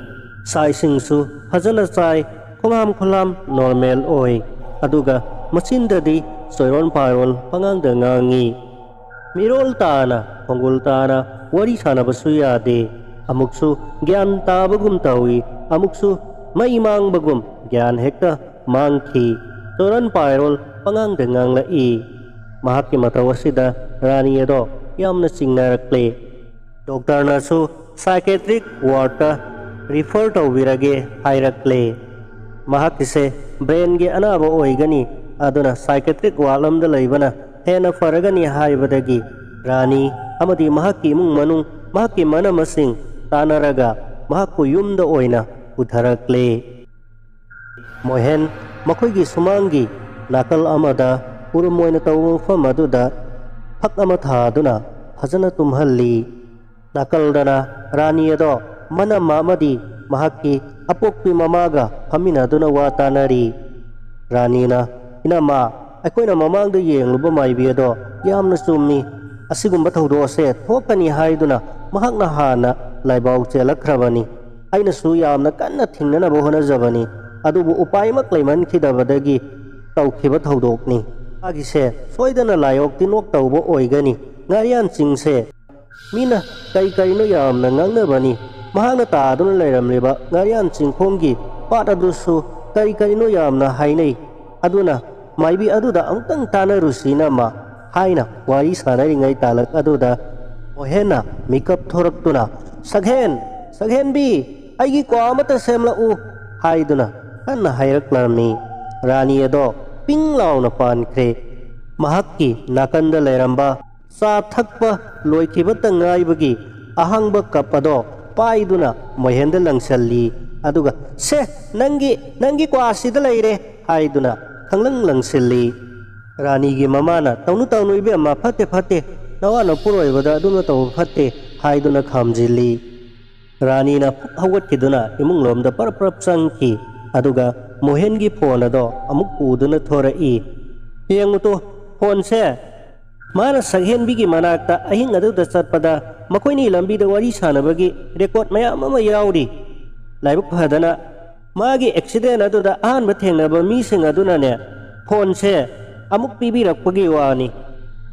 ꯆꯥꯛ ꯏꯁꯤꯡꯁꯨ ꯐꯖꯅ ꯆꯥꯏ, ꯈꯣꯡꯍꯥꯝ ꯈꯨꯂꯥꯝ ꯅꯣꯔꯃꯦꯜ ꯑꯣꯏ, ꯑꯗꯨꯒ ꯃꯆꯤꯟꯗꯗꯤ ꯆꯣꯏꯔꯣꯟ ꯄꯥꯔꯣꯟ ꯄꯉꯥꯡꯗ ꯉꯥꯡꯉꯤ꯫ ꯃꯤꯔꯣꯜ ꯇꯥꯅ, ꯈꯣꯡꯒꯨꯜ ꯇꯥꯅ ꯋꯥꯔꯤ ꯁꯥꯟꯅꯕꯁꯨ ꯌꯥꯗꯦ꯫ ꯑꯃꯨꯛꯁꯨ ꯒ꯭ꯌꯥꯟ ꯇꯥꯕꯒꯨꯝ ꯇꯧꯏ, ꯑꯃꯨꯛꯁꯨ ꯃꯩ ꯃꯥꯡꯕꯒꯨꯝ ꯒ꯭ꯌꯥꯟ ꯍꯦꯛꯇ ꯃꯥꯡꯈꯤ꯫ ꯆꯣꯏꯔꯣꯟ ꯄꯥꯔꯣꯟ ꯄꯉꯥꯡꯗ ꯉꯥꯡꯂꯛꯏ꯫ ꯃꯍꯥꯛꯀꯤ ꯃꯇꯧ ꯑꯁꯤꯗ ꯔꯥꯅꯤ ꯑꯗꯣ ꯌꯥꯝꯅ ꯆꯤꯡꯅꯔꯛꯂꯦ꯫ ꯗꯣꯛꯇꯔꯅꯁꯨ psychiatric wardꯇ refer ꯇꯧꯕꯤꯔꯒꯦ ꯍꯥꯏꯔꯛꯂꯦ꯫ ꯃꯍꯥꯛꯀꯤꯁꯦ brainꯒꯤ ꯑꯅꯥꯕ ꯑꯣꯏꯒꯅꯤ, ꯑꯗꯨꯅ psychiatric ward ꯑꯃꯗ ꯂꯩꯕꯅ ꯍꯦꯟꯅ ꯐꯔꯒꯅꯤ ꯍꯥꯏꯕꯗꯒꯤ ꯔꯥꯅꯤ ꯑꯃꯗꯤ ꯃꯍꯥꯛꯀꯤ ꯏꯃꯨꯡ ꯃꯅꯨꯡ, ꯃꯍꯥꯛꯀꯤ ꯃꯅꯃꯁꯤꯡ ꯇꯥꯟꯅꯔꯒ ꯃꯍꯥꯛꯄꯨ ꯌꯨꯝꯗ ꯑꯣꯏꯅ ꯄꯨꯊꯔꯛꯂꯦ꯫ ꯃꯣꯍꯦꯟ ꯃꯈꯣꯏꯒꯤ ꯁꯨꯃꯥꯡꯒꯤ ꯅꯥꯀꯜ ꯑꯃꯗ ꯎꯔꯨꯝ ꯑꯣꯏꯅ ꯇꯧꯕ ꯃꯐꯝ ꯑꯗꯨꯗ ꯐꯛ ꯑꯃ ꯊꯥꯗꯨꯅ ꯐꯖꯅ ꯇꯨꯝꯍꯜꯂꯤ꯫ ꯅꯥꯀꯜꯗꯅ ꯔꯥꯅꯤ ꯑꯗꯣ ꯃꯅꯝ ꯑꯃꯗꯤ ꯃꯍꯥꯛꯀꯤ ꯑꯄꯣꯛꯄꯤ ꯃꯃꯥꯒ ꯐꯝꯃꯤꯟꯅꯗꯨꯅ ꯋꯥ ꯇꯥꯅꯔꯤ꯫ ꯔꯥꯅꯤꯅ, "ꯏꯅꯝꯃ, ꯑꯩꯈꯣꯏꯅ ꯃꯃꯥꯡꯗ ꯌꯦꯡꯂꯨꯕ ꯃꯥꯏꯕꯤ ꯑꯗꯣ ꯌꯥꯝꯅ ꯆꯨꯝꯃꯤ꯫ ꯑꯁꯤꯒꯨꯝꯕ ꯊꯧꯗꯣꯛ ꯑꯁꯦ ꯊꯣꯛꯀꯅꯤ ꯍꯥꯏꯗꯨꯅ ꯃꯍꯥꯛꯅ ꯍꯥꯟꯅ ꯂꯥꯏꯕꯥꯎ ꯆꯦꯜꯂꯛꯈ꯭ꯔꯕꯅꯤ꯫ ꯑꯩꯅꯁꯨ ꯌꯥꯝꯅ ꯀꯟꯅ ꯊꯤꯡꯅꯅꯕ ꯍꯣꯠꯅꯖꯕꯅꯤ, ꯑꯗꯨꯕꯨ ꯎꯄꯥꯏꯃꯛ ꯂꯩꯃꯟꯈꯤꯗꯕꯗꯒꯤ ꯇꯧꯈꯤꯕ ꯊꯧꯗꯣꯛꯅꯤ꯫ ꯃꯥꯒꯤꯁꯦ ꯁꯣꯏꯗꯅ ꯂꯥꯏꯑꯣꯛ ꯇꯤꯟꯑꯣꯛ ꯇꯧꯕ ꯑꯣꯏꯒꯅꯤ꯫ ꯉꯥꯔꯤꯌꯥꯟ ꯆꯤꯡꯁꯦ ꯃꯤꯅ ꯀꯩ ꯀꯩꯅꯣ ꯌꯥꯝꯅ ꯉꯥꯡꯅꯕꯅꯤ꯫ ꯃꯍꯥꯛꯅ ꯇꯥꯗꯨꯅ ꯂꯩꯔꯝꯂꯤꯕ ꯉꯥꯔꯤꯌꯥꯟ ꯆꯤꯡꯈꯣꯡꯒꯤ ꯄꯥꯠ ꯑꯗꯨꯁꯨ ꯀꯩ ꯀꯩꯅꯣ ꯌꯥꯝꯅ ꯍꯥꯏꯅꯩ꯫ ꯑꯗꯨꯅ ꯃꯥꯏꯕꯤ ꯑꯗꯨꯗ ꯑꯃꯨꯛꯇꯪ ꯇꯥꯟꯅꯔꯨꯁꯤ ꯏꯅꯝꯃ" ꯍꯥꯏꯅ ꯋꯥꯔꯤ ꯁꯥꯟꯅꯔꯤꯉꯩ ꯇꯥꯂꯛ ꯑꯗꯨꯗ ꯃꯣꯍꯦꯟꯅ ꯃꯤꯀꯞ ꯊꯣꯔꯛꯇꯨꯅ, "ꯁꯛꯍꯦꯟ, ꯁꯛꯍꯦꯟꯕꯤ, ꯑꯩꯒꯤ ꯀ꯭ꯋꯥ ꯑꯃꯠꯇ ꯁꯦꯝꯂꯛꯎ" ꯍꯥꯏꯗꯨꯅ ꯀꯟꯅ ꯍꯥꯏꯔꯛꯂꯝꯃꯤ꯫ ꯔꯥꯅꯤ ꯑꯗꯣ ꯄꯤꯡ ꯂꯥꯎꯅ ꯄꯥꯟꯈ꯭ꯔꯦ꯫ ꯃꯍꯥꯛꯀꯤ ꯅꯥꯀꯟꯗ ꯂꯩꯔꯝꯕ ꯆꯥ ꯊꯛꯄ ꯂꯣꯏꯈꯤꯕꯇ ꯉꯥꯏꯕꯒꯤ ꯑꯍꯥꯡꯕ ꯀꯞ ꯑꯗꯣ ꯄꯥꯏꯗꯨꯅ ꯃꯣꯍꯦꯟꯗ ꯂꯪꯁꯤꯜꯂꯤ꯫ ꯑꯗꯨꯒ, "ꯁꯦ, ꯅꯪꯒꯤ, ꯅꯪꯒꯤ ꯀ꯭ꯋꯥꯁꯤꯗ ꯂꯩꯔꯦ" ꯍꯥꯏꯗꯨꯅ ꯈꯪꯂꯪ ꯂꯪꯁꯤꯜꯂꯤ꯫ ꯔꯥꯅꯤꯒꯤ ꯃꯃꯥꯅ, "ꯇꯧꯅꯨ, ꯇꯧꯅꯨ ꯏꯕꯦꯝꯃ, ꯐꯠꯇꯦ, ꯐꯠꯇꯦ, ꯅꯋꯥ ꯅꯄꯨꯔꯣꯏꯕꯗ ꯑꯗꯨꯝꯅ ꯇꯧꯕ ꯐꯠꯇꯦ" ꯍꯥꯏꯗꯨꯅ ꯈꯥꯝꯖꯤꯜꯂꯤ꯫ ꯔꯥꯅꯤꯅ ꯐꯨꯛ ꯍꯧꯒꯠꯈꯤꯗꯨꯅ ꯏꯃꯨꯡꯂꯣꯝꯗ ꯄꯔꯞ ꯄꯔꯞ ꯆꯪꯈꯤ꯫ ꯑꯗꯨꯒ ꯃꯣꯍꯦꯟꯒꯤ ꯐꯣꯟ ꯑꯗꯣ ꯑꯃꯨꯛ ꯄꯨꯗꯨꯅ ꯊꯣꯔꯛꯏ꯫ "ꯌꯦꯡꯉꯨꯇꯣ, ꯐꯣꯟꯁꯦ ꯃꯥꯅ ꯁꯛꯍꯦꯟꯕꯤꯒꯤ ꯃꯅꯥꯛꯇ ꯑꯍꯤꯡ ꯑꯗꯨꯗ ꯆꯠꯄꯗ ꯃꯈꯣꯏꯅꯤ ꯂꯝꯕꯤꯗ ꯋꯥꯔꯤ ꯁꯥꯟꯅꯕꯒꯤ ꯔꯦꯀꯣꯔꯠ ꯃꯌꯥꯝ ꯑꯃ ꯌꯥꯎꯔꯤ꯫ ꯂꯥꯏꯕꯛ ꯐꯗꯅ ꯃꯥꯒꯤ ꯑꯦꯛꯁꯤꯗꯦꯟ ꯑꯗꯨꯗ ꯑꯍꯥꯟꯕ ꯊꯦꯡꯅꯕ ꯃꯤꯁꯤꯡ ꯑꯗꯨꯅꯅꯦ, ꯐꯣꯟꯁꯦ ꯑꯃꯨꯛ ꯄꯤꯕꯤꯔꯛꯄꯒꯤ ꯋꯥꯅꯤ꯫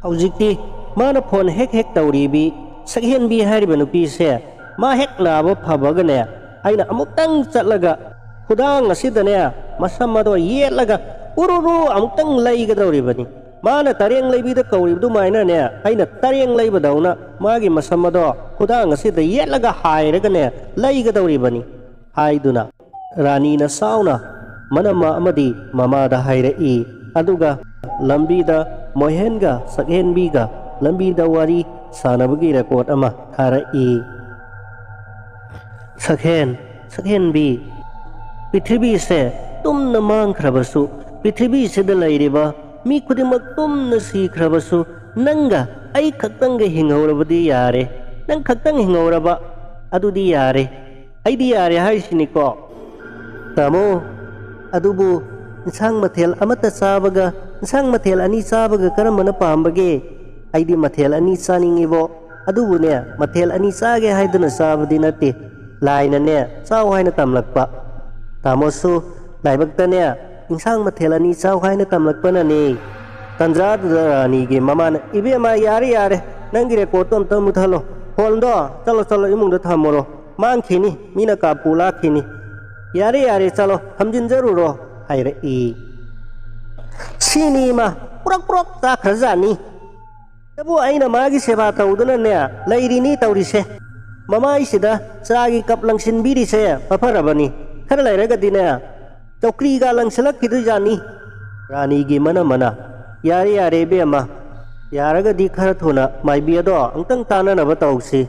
ꯍꯧꯖꯤꯛꯇꯤ ꯃꯥꯅ ꯐꯣꯟ ꯍꯦꯛ ꯍꯦꯛ ꯇꯧꯔꯤꯕꯤ ꯁꯛꯍꯦꯟꯕꯤ ꯍꯥꯏꯔꯤꯕ ꯅꯨꯄꯤꯁꯦ, ꯃꯥ ꯍꯦꯛ ꯅꯥꯕ ꯐꯕꯒꯅꯦ, ꯑꯩꯅ ꯑꯃꯨꯛꯇꯪ ꯆꯠꯂꯒ ꯈꯨꯗꯥꯡ ꯑꯁꯤꯗꯅꯦ, ꯃꯁꯝ ꯑꯗꯣ ꯌꯦꯠꯂꯒ ꯎꯔꯨꯔꯨ ꯑꯃꯨꯛꯇꯪ ꯂꯩꯒꯗꯧꯔꯤꯕꯅꯤ꯫ ꯃꯥꯅ ꯇꯔꯦꯡ ꯂꯩꯕꯤꯗ ꯀꯧꯔꯤꯕꯗꯨꯃꯥꯏꯅꯅꯦ, ꯑꯩꯅ ꯇꯔꯦꯡ ꯂꯩꯕꯗꯧꯅ ꯃꯥꯒꯤ ꯃꯁꯝ ꯑꯗꯣ ꯈꯨꯗꯥꯡ ꯑꯁꯤꯗ ꯌꯦꯠꯂꯒ ꯍꯥꯏꯔꯒꯅꯦ ꯂꯩꯒꯗꯧꯔꯤꯕꯅꯤ" ꯍꯥꯏꯗꯨꯅ ꯔꯥꯅꯤꯅ ꯁꯥꯎꯅ ꯃꯅꯝꯃ ꯑꯃꯗꯤ ꯃꯃꯥꯗ ꯍꯥꯏꯔꯛꯏ꯫ ꯑꯗꯨꯒ ꯂꯝꯕꯤꯗ ꯃꯣꯍꯦꯟꯒ ꯁꯛꯍꯦꯟꯕꯤꯒ ꯂꯝꯕꯤꯗ ꯋꯥꯔꯤ ꯁꯥꯟꯅꯕꯒꯤ ꯔꯦꯀꯣꯔꯠ ꯑꯃ ꯊꯥꯔꯛꯏ꯫ "ꯁꯛꯍꯦꯟ, ꯁꯛꯍꯦꯟꯕꯤ, ꯄ꯭ꯔꯤꯊꯤꯕꯤꯁꯦ ꯇꯨꯝꯅ ꯃꯥꯡꯈ꯭ꯔꯕꯁꯨ, ꯄ꯭ꯔꯤꯊꯤꯕꯤꯁꯤꯗ ꯂꯩꯔꯤꯕ ꯃꯤ ꯈꯨꯗꯤꯡꯃꯛ ꯇꯨꯝꯅ ꯁꯤꯈ꯭ꯔꯕꯁꯨ, ꯅꯪꯒ ꯑꯩ ꯈꯛꯇꯪꯒ ꯍꯤꯡꯍꯧꯔꯕꯗꯤ ꯌꯥꯔꯦ꯫ ꯅꯪ ꯈꯛꯇꯪ ꯍꯤꯡꯍꯧꯔꯕ ꯑꯗꯨꯗꯤ ꯌꯥꯔꯦ" ꯑꯩꯗꯤ ꯌꯥꯔꯦ ꯍꯥꯏꯁꯤꯅꯤꯀꯣ꯫ ꯇꯥꯃꯣ, ꯑꯗꯨꯕꯨ ꯏꯟꯁꯥꯡ ꯃꯊꯦꯜ ꯑꯃꯠꯇ ꯆꯥꯕꯒ ꯏꯟꯁꯥꯡ ꯃꯊꯦꯜ ꯑꯅꯤ ꯆꯥꯕꯒ ꯀꯔꯝꯕꯅ ꯄꯥꯝꯕꯒꯦ? ꯑꯩꯗꯤ ꯃꯊꯦꯜ ꯑꯅꯤ ꯆꯥꯅꯤꯡꯉꯤꯕꯣ꯫ ꯑꯗꯨꯕꯨꯅꯦ, ꯃꯊꯦꯜ ꯑꯅꯤ ꯆꯥꯒꯦ ꯍꯥꯏꯗꯨꯅ ꯆꯥꯕꯗꯤ ꯅꯠꯇꯦ, ꯂꯥꯏꯅꯅꯦ ꯆꯥꯎ ꯍꯥꯏꯅ ꯇꯝꯂꯛꯄ꯫ ꯇꯥꯃꯣꯁꯨ ꯂꯥꯏꯕꯛꯇꯅꯦ ꯏꯟꯁꯥꯡ ꯃꯊꯦꯜ ꯑꯅꯤ ꯆꯥꯎ ꯍꯥꯏꯅ ꯇꯝꯂꯛꯄꯅꯅꯦ꯫ ꯇꯟꯖꯥꯗꯨꯗ ꯔꯥꯅꯤꯒꯤ ꯃꯃꯥꯅ, "ꯏꯕꯦꯝꯃ, ꯌꯥꯔꯦ ꯌꯥꯔꯦ, ꯅꯪꯒꯤ ꯔꯦꯀꯣꯔꯠꯇꯣ ꯑꯝꯇ ꯃꯨꯠꯍꯜꯂꯣ꯫ ꯐꯣꯟꯗꯣ ꯆꯠꯂꯣ ꯆꯠꯂꯣ ꯏꯃꯨꯡꯗ ꯊꯝꯃꯨꯔꯣ, ꯃꯥꯡꯈꯤꯅꯤ, ꯃꯤꯅ ꯀꯥꯞꯄꯨ ꯂꯥꯛꯈꯤꯅꯤ꯫ ꯌꯥꯔꯦ ꯌꯥꯔꯦ, ꯆꯠꯂꯣ ꯊꯝꯖꯤꯟꯖꯔꯨꯔꯣ" ꯍꯥꯏꯔꯛꯏ꯫ ꯁꯤꯅꯤ ꯏꯃꯥ, ꯄ꯭ꯔꯣꯛ ꯄ꯭ꯔꯣꯛ ꯆꯥꯈ꯭ꯔꯖꯥꯠꯅꯤ꯫ ꯇꯕꯨ ꯑꯩꯅ ꯃꯥꯒꯤ ꯁꯦꯕꯥ ꯇꯧꯗꯨꯅꯅꯦ ꯂꯩꯔꯤꯅꯤ ꯇꯧꯔꯤꯁꯦ꯫ ꯃꯃꯥꯏꯁꯤꯗ ꯆꯥꯒꯤ ꯀꯞ ꯂꯪꯁꯤꯟꯕꯤꯔꯤꯁꯦ ꯃꯐꯔꯕꯅꯤ꯫ ꯈꯔ ꯂꯩꯔꯒꯗꯤꯅꯦ ꯆꯧꯀ꯭ꯔꯤꯒ ꯂꯪꯁꯤꯜꯂꯛꯈꯤꯗꯣꯏꯖꯥꯠꯅꯤ꯫ ꯔꯥꯅꯤꯒꯤ ꯃꯅꯝ ꯃꯅꯥ, "ꯌꯥꯔꯦ ꯌꯥꯔꯦ ꯏꯕꯦꯝꯃ, ꯌꯥꯔꯒꯗꯤ ꯈꯔ ꯊꯨꯅ ꯃꯥꯏꯕꯤ ꯑꯗꯣ ꯑꯃꯨꯛꯇꯪ ꯇꯥꯟꯅꯅꯕ ꯇꯧꯁꯤ꯫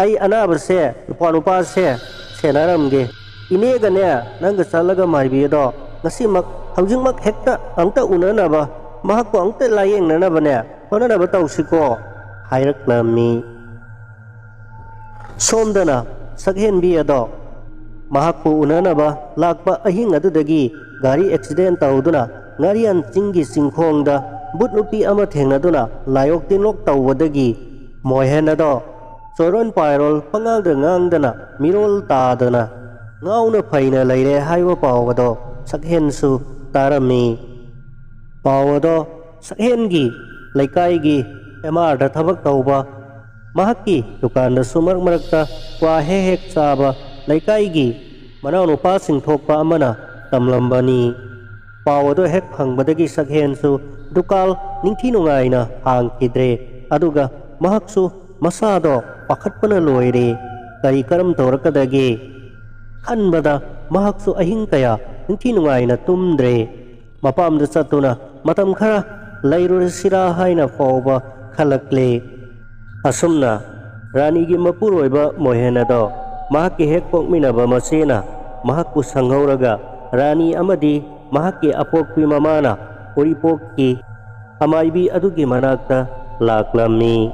ꯑꯩ ꯑꯅꯥꯕꯁꯦ ꯅꯨꯄꯥ ꯅꯨꯄꯥꯁꯦ ꯁꯦꯟꯅꯔꯝꯒꯦ꯫ ꯏꯅꯦꯒꯅꯦ ꯅꯪꯒ ꯆꯠꯂꯒ ꯃꯥꯏꯕꯤ ꯑꯗꯣ ꯉꯁꯤꯃꯛ ꯍꯧꯖꯤꯛꯃꯛ ꯍꯦꯛꯇ ꯑꯃꯨꯛꯇ ꯎꯅꯅꯕ, ꯃꯍꯥꯛꯄꯨ ꯑꯃꯨꯛꯇ ꯂꯥꯌꯦꯡꯅꯅꯕꯅꯦ ꯍꯣꯠꯅꯅꯕ ꯇꯧꯁꯤꯀꯣ" ꯍꯥꯏꯔꯛꯂꯝꯃꯤ꯫ ꯁꯣꯝꯗꯅ ꯁꯛꯍꯦꯟꯕꯤ ꯑꯗꯣ ꯃꯍꯥꯛꯄꯨ ꯎꯅꯅꯕ ꯂꯥꯛꯄ ꯑꯍꯤꯡ ꯑꯗꯨꯗꯒꯤ ꯒꯥꯔꯤ ꯑꯦꯛꯁꯤꯗꯦꯟ ꯇꯧꯗꯨꯅ ꯉꯥꯔꯤꯌꯥꯟ ꯆꯤꯡꯒꯤ ꯆꯤꯡꯈꯣꯡꯗ ꯕꯨꯠ ꯅꯨꯄꯤ ꯑꯃ ꯊꯦꯡꯅꯗꯨꯅ ꯂꯥꯏꯑꯣꯛ ꯇꯤꯟꯂꯣꯛ ꯇꯧꯕꯗꯒꯤ ꯃꯣꯏꯍꯦꯟ ꯑꯗꯣ ꯆꯣꯏꯔꯣꯟ ꯄꯥꯏꯔꯣꯜ ꯄꯉꯥꯡꯗ ꯉꯥꯡꯗꯅ ꯃꯤꯔꯣꯜ ꯇꯥꯗꯅ ꯉꯥꯎꯅ ꯐꯩꯅ ꯂꯩꯔꯦ ꯍꯥꯏꯕ ꯄꯥꯎ ꯑꯗꯣ ꯁꯛꯍꯦꯟꯁꯨ ꯇꯥꯔꯝꯃꯤ꯫ ꯄꯥꯎ ꯑꯗꯣ ꯁꯛꯍꯦꯟꯒꯤ ꯂꯩꯀꯥꯏꯒꯤ ꯑꯦꯝ ꯑꯥꯔꯗ ꯊꯕꯛ ꯇꯧꯕ, ꯃꯍꯥꯛꯀꯤ ꯗꯨꯀꯥꯟꯗꯁꯨ ꯃꯔꯛ ꯃꯔꯛꯇ ꯀ꯭ꯋꯥ ꯍꯦꯛ ꯍꯦꯛ ꯆꯥꯕ ꯂꯩꯀꯥꯏꯒꯤ ꯃꯅꯥꯎꯅꯨꯄꯥꯁꯤꯡ ꯊꯣꯛꯄ ꯑꯃꯅ ꯇꯝꯂꯝꯕꯅꯤ꯫ ꯄꯥꯎ ꯑꯗꯨ ꯍꯦꯛ ꯐꯪꯕꯗꯒꯤ ꯁꯛꯍꯦꯟꯁꯨ ꯗꯨꯀꯥꯟ ꯅꯤꯡꯊꯤ ꯅꯨꯡꯉꯥꯏꯅ ꯍꯥꯡꯈꯤꯗ꯭ꯔꯦ꯫ ꯑꯗꯨꯒ ꯃꯍꯥꯛꯁꯨ ꯃꯁꯥꯗꯣ ꯄꯥꯈꯠꯄꯅ ꯂꯣꯏꯔꯦ꯫ ꯀꯔꯤ ꯀꯔꯝ ꯇꯧꯔꯛꯀꯗꯒꯦ ꯈꯟꯕꯗ ꯃꯍꯥꯛꯁꯨ ꯑꯍꯤꯡ ꯀꯌꯥ ꯅꯤꯡꯊꯤ ꯅꯨꯡꯉꯥꯏꯅ ꯇꯨꯝꯗ꯭ꯔꯦ꯫ ꯃꯄꯥꯝꯗ ꯆꯠꯇꯨꯅ ꯃꯇꯝ ꯈꯔ ꯂꯩꯔꯨꯔꯁꯤꯔꯥ ꯍꯥꯏꯅ ꯐꯥꯎꯕ ꯈꯜꯂꯛꯂꯦ꯫ ꯑꯁꯨꯝꯅ ꯔꯥꯅꯤꯒꯤ ꯃꯄꯨꯔꯣꯏꯕ ꯃꯣꯍꯦꯟ ꯑꯗꯣ ꯃꯍꯥꯛꯀꯤ ꯍꯦꯛ ꯄꯣꯛꯃꯤꯟꯅꯕ ꯃꯆꯦꯅ ꯃꯍꯥꯛꯄꯨ ꯁꯪꯍꯧꯔꯒ ꯔꯥꯅꯤ ꯑꯃꯗꯤ ꯃꯍꯥꯛꯀꯤ ꯑꯄꯣꯛꯄꯤ ꯃꯃꯥꯅ ꯎꯔꯤꯄꯣꯛꯀꯤ ꯑꯃꯥꯏꯕꯤ ꯑꯗꯨꯒꯤ ꯃꯅꯥꯛꯇ ꯂꯥꯛꯂꯝꯃꯤ꯫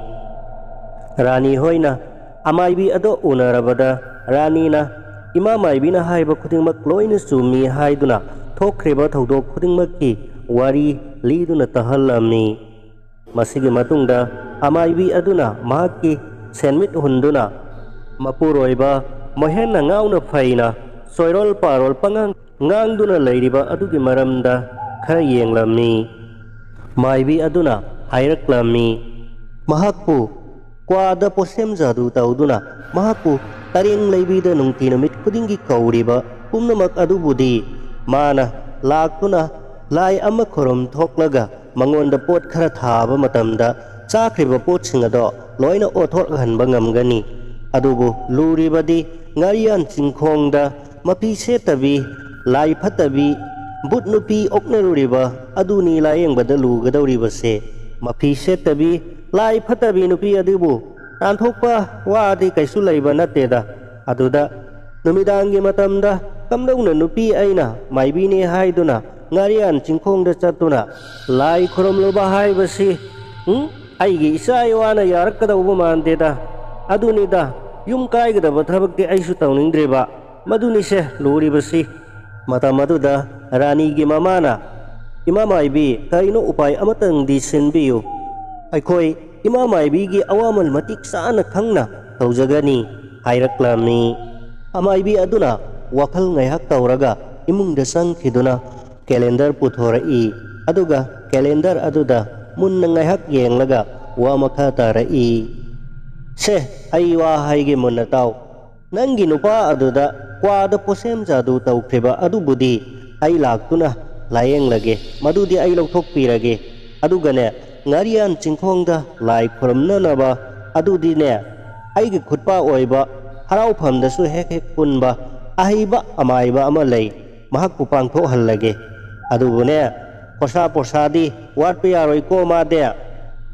ꯔꯥꯅꯤ ꯍꯣꯏꯅ ꯑꯃꯥꯏꯕꯤ ꯑꯗꯣ ꯎꯅꯔꯕꯗ ꯔꯥꯅꯤꯅ ꯏꯃꯥ ꯃꯥꯏꯕꯤꯅ ꯍꯥꯏꯕ ꯈꯨꯗꯤꯡꯃꯛ ꯂꯣꯏꯅ ꯆꯨꯝꯃꯤ ꯍꯥꯏꯗꯨꯅ ꯊꯣꯛꯈ꯭ꯔꯤꯕ ꯊꯧꯗꯣꯛ ꯈꯨꯗꯤꯡꯃꯛꯀꯤ ꯋꯥꯔꯤ ꯂꯤꯗꯨꯅ ꯇꯥꯍꯜꯂꯝꯃꯤ꯫ ꯃꯁꯤꯒꯤ ꯃꯇꯨꯡꯗ ꯑꯃꯥꯏꯕꯤ ꯑꯗꯨꯅ ꯃꯍꯥꯛꯀꯤ ꯁꯦꯟꯃꯤꯠ ꯍꯨꯟꯗꯨꯅ ꯃꯄꯨꯔꯣꯏꯕ ꯃꯣꯍꯦꯟꯅ ꯉꯥꯎꯅ ꯐꯩꯅ ꯆꯣꯏꯔꯣꯜ ꯄꯥꯔꯣꯜ ꯄꯉꯥꯡ ꯉꯥꯡꯗꯨꯅ ꯂꯩꯔꯤꯕ ꯑꯗꯨꯒꯤ ꯃꯔꯝꯗ ꯈꯔ ꯌꯦꯡꯂꯝꯃꯤ꯫ ꯃꯥꯏꯕꯤ ꯑꯗꯨꯅ ꯍꯥꯏꯔꯛꯂꯝꯃꯤ, ꯃꯍꯥꯛꯄꯨ ꯀ꯭ꯋꯥꯗ ꯄꯣꯠꯁꯦꯝ ꯖꯥꯗꯨ ꯇꯧꯗꯨꯅ ꯃꯍꯥꯛꯄꯨ ꯇꯔꯦꯡ ꯂꯩꯕꯤꯗ ꯅꯨꯡꯇꯤ ꯅꯨꯃꯤꯠ ꯈꯨꯗꯤꯡꯒꯤ ꯀꯧꯔꯤꯕ ꯄꯨꯝꯅꯃꯛ ꯑꯗꯨꯕꯨꯗꯤ ꯃꯥꯅ ꯂꯥꯛꯇꯨꯅ ꯂꯥꯏ ꯑꯃ ꯈꯨꯔꯨꯝ ꯊꯣꯛꯂꯒ ꯃꯉꯣꯟꯗ ꯄꯣꯠ ꯈꯔ ꯊꯥꯕ ꯃꯇꯝꯗ ꯆꯥꯈ꯭ꯔꯤꯕ ꯄꯣꯠꯁꯤꯡ ꯑꯗꯣ ꯂꯣꯏꯅ ꯑꯣꯊꯣꯛꯍꯟꯕ ꯉꯝꯒꯅꯤ꯫ ꯑꯗꯨꯕꯨ ꯂꯨꯔꯤꯕꯗꯤ ꯉꯥꯔꯤꯌꯥꯟ ꯆꯤꯡꯈꯣꯡꯗ ꯃꯐꯤ ꯁꯦꯠꯇꯕꯤ, ꯂꯥꯏ ꯐꯠꯇꯕꯤ, ꯕꯨꯠ ꯅꯨꯄꯤ ꯑꯣꯛꯅꯔꯨꯔꯤꯕ ꯑꯗꯨꯅꯤ ꯂꯥꯌꯦꯡꯕꯗ ꯂꯨꯒꯗꯧꯔꯤꯕꯁꯦ꯫ ꯃꯐꯤ ꯁꯦꯠꯇꯕꯤ, ꯂꯥꯏ ꯐꯠꯇꯕꯤ ꯅꯨꯄꯤ ꯑꯗꯨꯕꯨ ꯇꯥꯟꯊꯣꯛꯄ ꯋꯥꯗꯤ ꯀꯩꯁꯨ ꯂꯩꯕ ꯅꯠꯇꯦꯗ꯫ ꯑꯗꯨꯗ ꯅꯨꯃꯤꯗꯥꯡꯒꯤ ꯃꯇꯝꯗ ꯀꯝꯗꯧꯅ ꯅꯨꯄꯤ ꯑꯩꯅ ꯃꯥꯏꯕꯤꯅꯦ ꯍꯥꯏꯗꯨꯅ ꯉꯥꯔꯤꯌꯥꯟ ꯆꯤꯡꯈꯣꯡꯗ ꯆꯠꯇꯨꯅ ꯂꯥꯏ ꯈꯨꯔꯨꯝꯂꯨꯕ ꯍꯥꯏꯕꯁꯤ, ꯎꯝ, ꯑꯩꯒꯤ ꯏꯆꯥ ꯏꯋꯥꯅ ꯌꯥꯔꯛꯀꯗꯧꯕ ꯃꯥꯟꯗꯦꯗ꯫ ꯑꯗꯨꯅꯤꯗ, ꯌꯨꯝ ꯀꯥꯏꯒꯗꯕ ꯊꯕꯛꯇꯤ ꯑꯩꯁꯨ ꯇꯧꯅꯤꯡꯗ꯭ꯔꯤꯕ꯫ ꯃꯗꯨꯅꯤꯁꯦ ꯂꯨꯔꯤꯕꯁꯤ꯫ ꯃꯇꯝ ꯑꯗꯨꯗ ꯔꯥꯅꯤꯒꯤ ꯃꯃꯥꯅ, "ꯏꯃꯥ ꯃꯥꯏꯕꯤ, ꯀꯔꯤꯅꯣ ꯎꯄꯥꯏ ꯑꯃꯇꯪꯗꯤ ꯁꯤꯟꯕꯤꯌꯨ꯫ ꯑꯩꯈꯣꯏ ꯏꯃꯥ ꯃꯥꯏꯕꯤꯒꯤ ꯑꯋꯥꯃꯜ ꯃꯇꯤꯛ ꯆꯥꯅ ꯈꯪꯅ ꯇꯧꯖꯒꯅꯤ" ꯍꯥꯏꯔꯛꯂꯝꯃꯤ꯫ ꯑꯃꯥꯏꯕꯤ ꯑꯗꯨꯅ ꯋꯥꯈꯜ ꯉꯥꯏꯍꯥꯛ ꯇꯧꯔꯒ ꯏꯃꯨꯡꯗ ꯆꯪꯈꯤꯗꯨꯅ ꯀꯦꯂꯦꯟꯗꯔ ꯄꯨꯊꯣꯔꯛꯏ꯫ ꯑꯗꯨꯒ ꯀꯦꯂꯦꯟꯗꯔ ꯑꯗꯨꯗ ꯃꯨꯟꯅ ꯉꯥꯏꯍꯥꯛ ꯌꯦꯡꯂꯒ ꯋꯥ ꯃꯈꯥ ꯇꯥꯔꯛꯏ꯫ "ꯁꯦ, ꯑꯩ ꯋꯥ ꯍꯥꯏꯒꯦ, ꯃꯨꯟꯅ ꯇꯥꯎ꯫ ꯅꯪꯒꯤ ꯅꯨꯄꯥ ꯑꯗꯨꯗ ꯀ꯭ꯋꯥꯗ ꯄꯣꯠꯁꯦꯝ ꯖꯥꯗꯨ ꯇꯧꯈ꯭ꯔꯤꯕ ꯑꯗꯨꯕꯨꯗꯤ ꯑꯩ ꯂꯥꯛꯇꯨꯅ ꯂꯥꯌꯦꯡꯂꯒꯦ, ꯃꯗꯨꯗꯤ ꯑꯩ ꯂꯧꯊꯣꯛꯄꯤꯔꯒꯦ꯫ ꯑꯗꯨꯒꯅꯦ, ꯉꯥꯔꯤꯌꯥꯟ ꯆꯤꯡꯈꯣꯡꯗ ꯂꯥꯏ ꯈꯨꯔꯨꯝꯅꯅꯕ ꯑꯗꯨꯗꯤꯅꯦ, ꯑꯩꯒꯤ ꯈꯨꯠꯄꯥ ꯑꯣꯏꯕ ꯍꯔꯥꯎꯐꯝꯗꯁꯨ ꯍꯦꯛ ꯍꯦꯛ ꯄꯨꯟꯕ ꯑꯍꯩꯕ ꯑꯃꯥꯏꯕ ꯑꯃ ꯂꯩ, ꯃꯍꯥꯛꯄꯨ ꯄꯥꯡꯊꯣꯛꯍꯜꯂꯒꯦ꯫ ꯑꯗꯨꯕꯨꯅꯦ, ꯈꯣꯔꯁꯥ ꯄꯣꯔꯁꯥꯗꯤ ꯋꯥꯠꯄ ꯌꯥꯔꯣꯏꯀꯣ ꯃꯥꯗꯤ,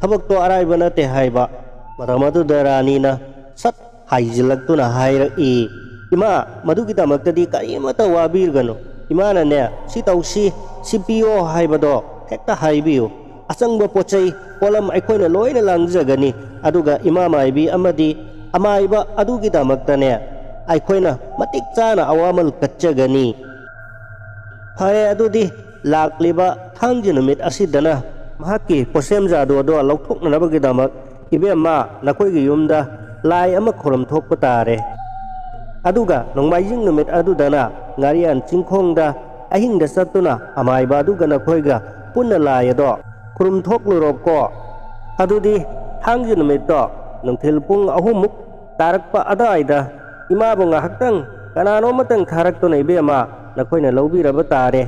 ꯊꯕꯛꯇꯣ ꯑꯔꯥꯏꯕ ꯅꯠꯇꯦ" ꯍꯥꯏꯕ꯫ ꯃꯇꯝ ꯑꯗꯨꯗ ꯔꯥꯅꯤꯅ ꯁꯠ ꯍꯥꯏꯖꯤꯜꯂꯛꯇꯨꯅ ꯍꯥꯏꯔꯛꯏ, "ꯏꯃꯥ, ꯃꯗꯨꯒꯤꯗꯃꯛꯇꯗꯤ ꯀꯔꯤꯃꯠꯇ ꯋꯥꯕꯤꯔꯨꯒꯅꯨ꯫ ꯏꯃꯥꯅꯅꯦ, ꯁꯤ ꯇꯧꯁꯤ, ꯁꯤ ꯄꯤꯌꯣ ꯍꯥꯏꯕꯗꯣ ꯍꯦꯛꯇ ꯍꯥꯏꯕꯤꯌꯨ꯫ ꯑꯆꯪꯕ ꯄꯣꯠ ꯆꯩ, ꯄꯣꯠꯂꯝ ꯑꯩꯈꯣꯏꯅ ꯂꯣꯏꯅ ꯂꯥꯡꯖꯒꯅꯤ꯫ ꯑꯗꯨꯒ ꯏꯃꯥ ꯃꯥꯏꯕꯤ ꯑꯃꯗꯤ ꯑꯃꯥꯏꯕ ꯑꯗꯨꯒꯤꯗꯃꯛꯇꯅꯦ, ꯑꯩꯈꯣꯏꯅ ꯃꯇꯤꯛ ꯆꯥꯅ ꯑꯋꯥꯃꯜ ꯀꯠꯆꯒꯅꯤ꯫ ꯐꯔꯦ, ꯑꯗꯨꯗꯤ ꯂꯥꯛꯂꯤꯕ ꯊꯥꯡꯖ ꯅꯨꯃꯤꯠ ꯑꯁꯤꯗꯅ ꯃꯍꯥꯛꯀꯤ ꯄꯣꯠꯁꯦꯝ ꯖꯥꯗꯨ ꯑꯗꯣ ꯂꯧꯊꯣꯛꯅꯅꯕꯒꯤꯗꯃꯛ ꯏꯕꯦꯝꯃ ꯅꯈꯣꯏꯒꯤ ꯌꯨꯝꯗ ꯂꯥꯏ ꯑꯃ ꯈꯨꯔꯨꯝ ꯊꯣꯛꯄ ꯇꯥꯔꯦ꯫ ꯑꯗꯨꯒ ꯅꯣꯡꯃꯥꯏꯖꯤꯡ ꯅꯨꯃꯤꯠ ꯑꯗꯨꯗꯅ ꯉꯥꯔꯤꯌꯥꯟ ꯆꯤꯡꯈꯣꯡꯗ ꯑꯍꯤꯡꯗ ꯆꯠꯇꯨꯅ ꯑꯃꯥꯏꯕ ꯑꯗꯨꯒ ꯅꯈꯣꯏꯒ ꯄꯨꯟꯅ ꯂꯥꯏ ꯑꯗꯣ ꯈꯨꯔꯨꯝ ꯊꯣꯛꯂꯨꯔꯣꯀꯣ꯫ ꯑꯗꯨꯗꯤ ꯊꯥꯡꯖ ꯅꯨꯃꯤꯠꯇꯣ ꯅꯨꯡꯊꯤꯜ ꯄꯨꯡ ꯑꯍꯨꯝꯃꯨꯛ ꯇꯥꯔꯛꯄ ꯑꯗꯨꯋꯥꯏꯗ ꯏꯃꯥꯕꯨ ꯉꯥꯏꯍꯥꯛꯇꯪ ꯀꯅꯥꯅꯣ ꯑꯃꯇꯪ ꯊꯥꯔꯛꯇꯨꯅ ꯏꯕꯦꯝꯃ ꯅꯈꯣꯏꯅ ꯂꯧꯕꯤꯔꯕ ꯇꯥꯔꯦ꯫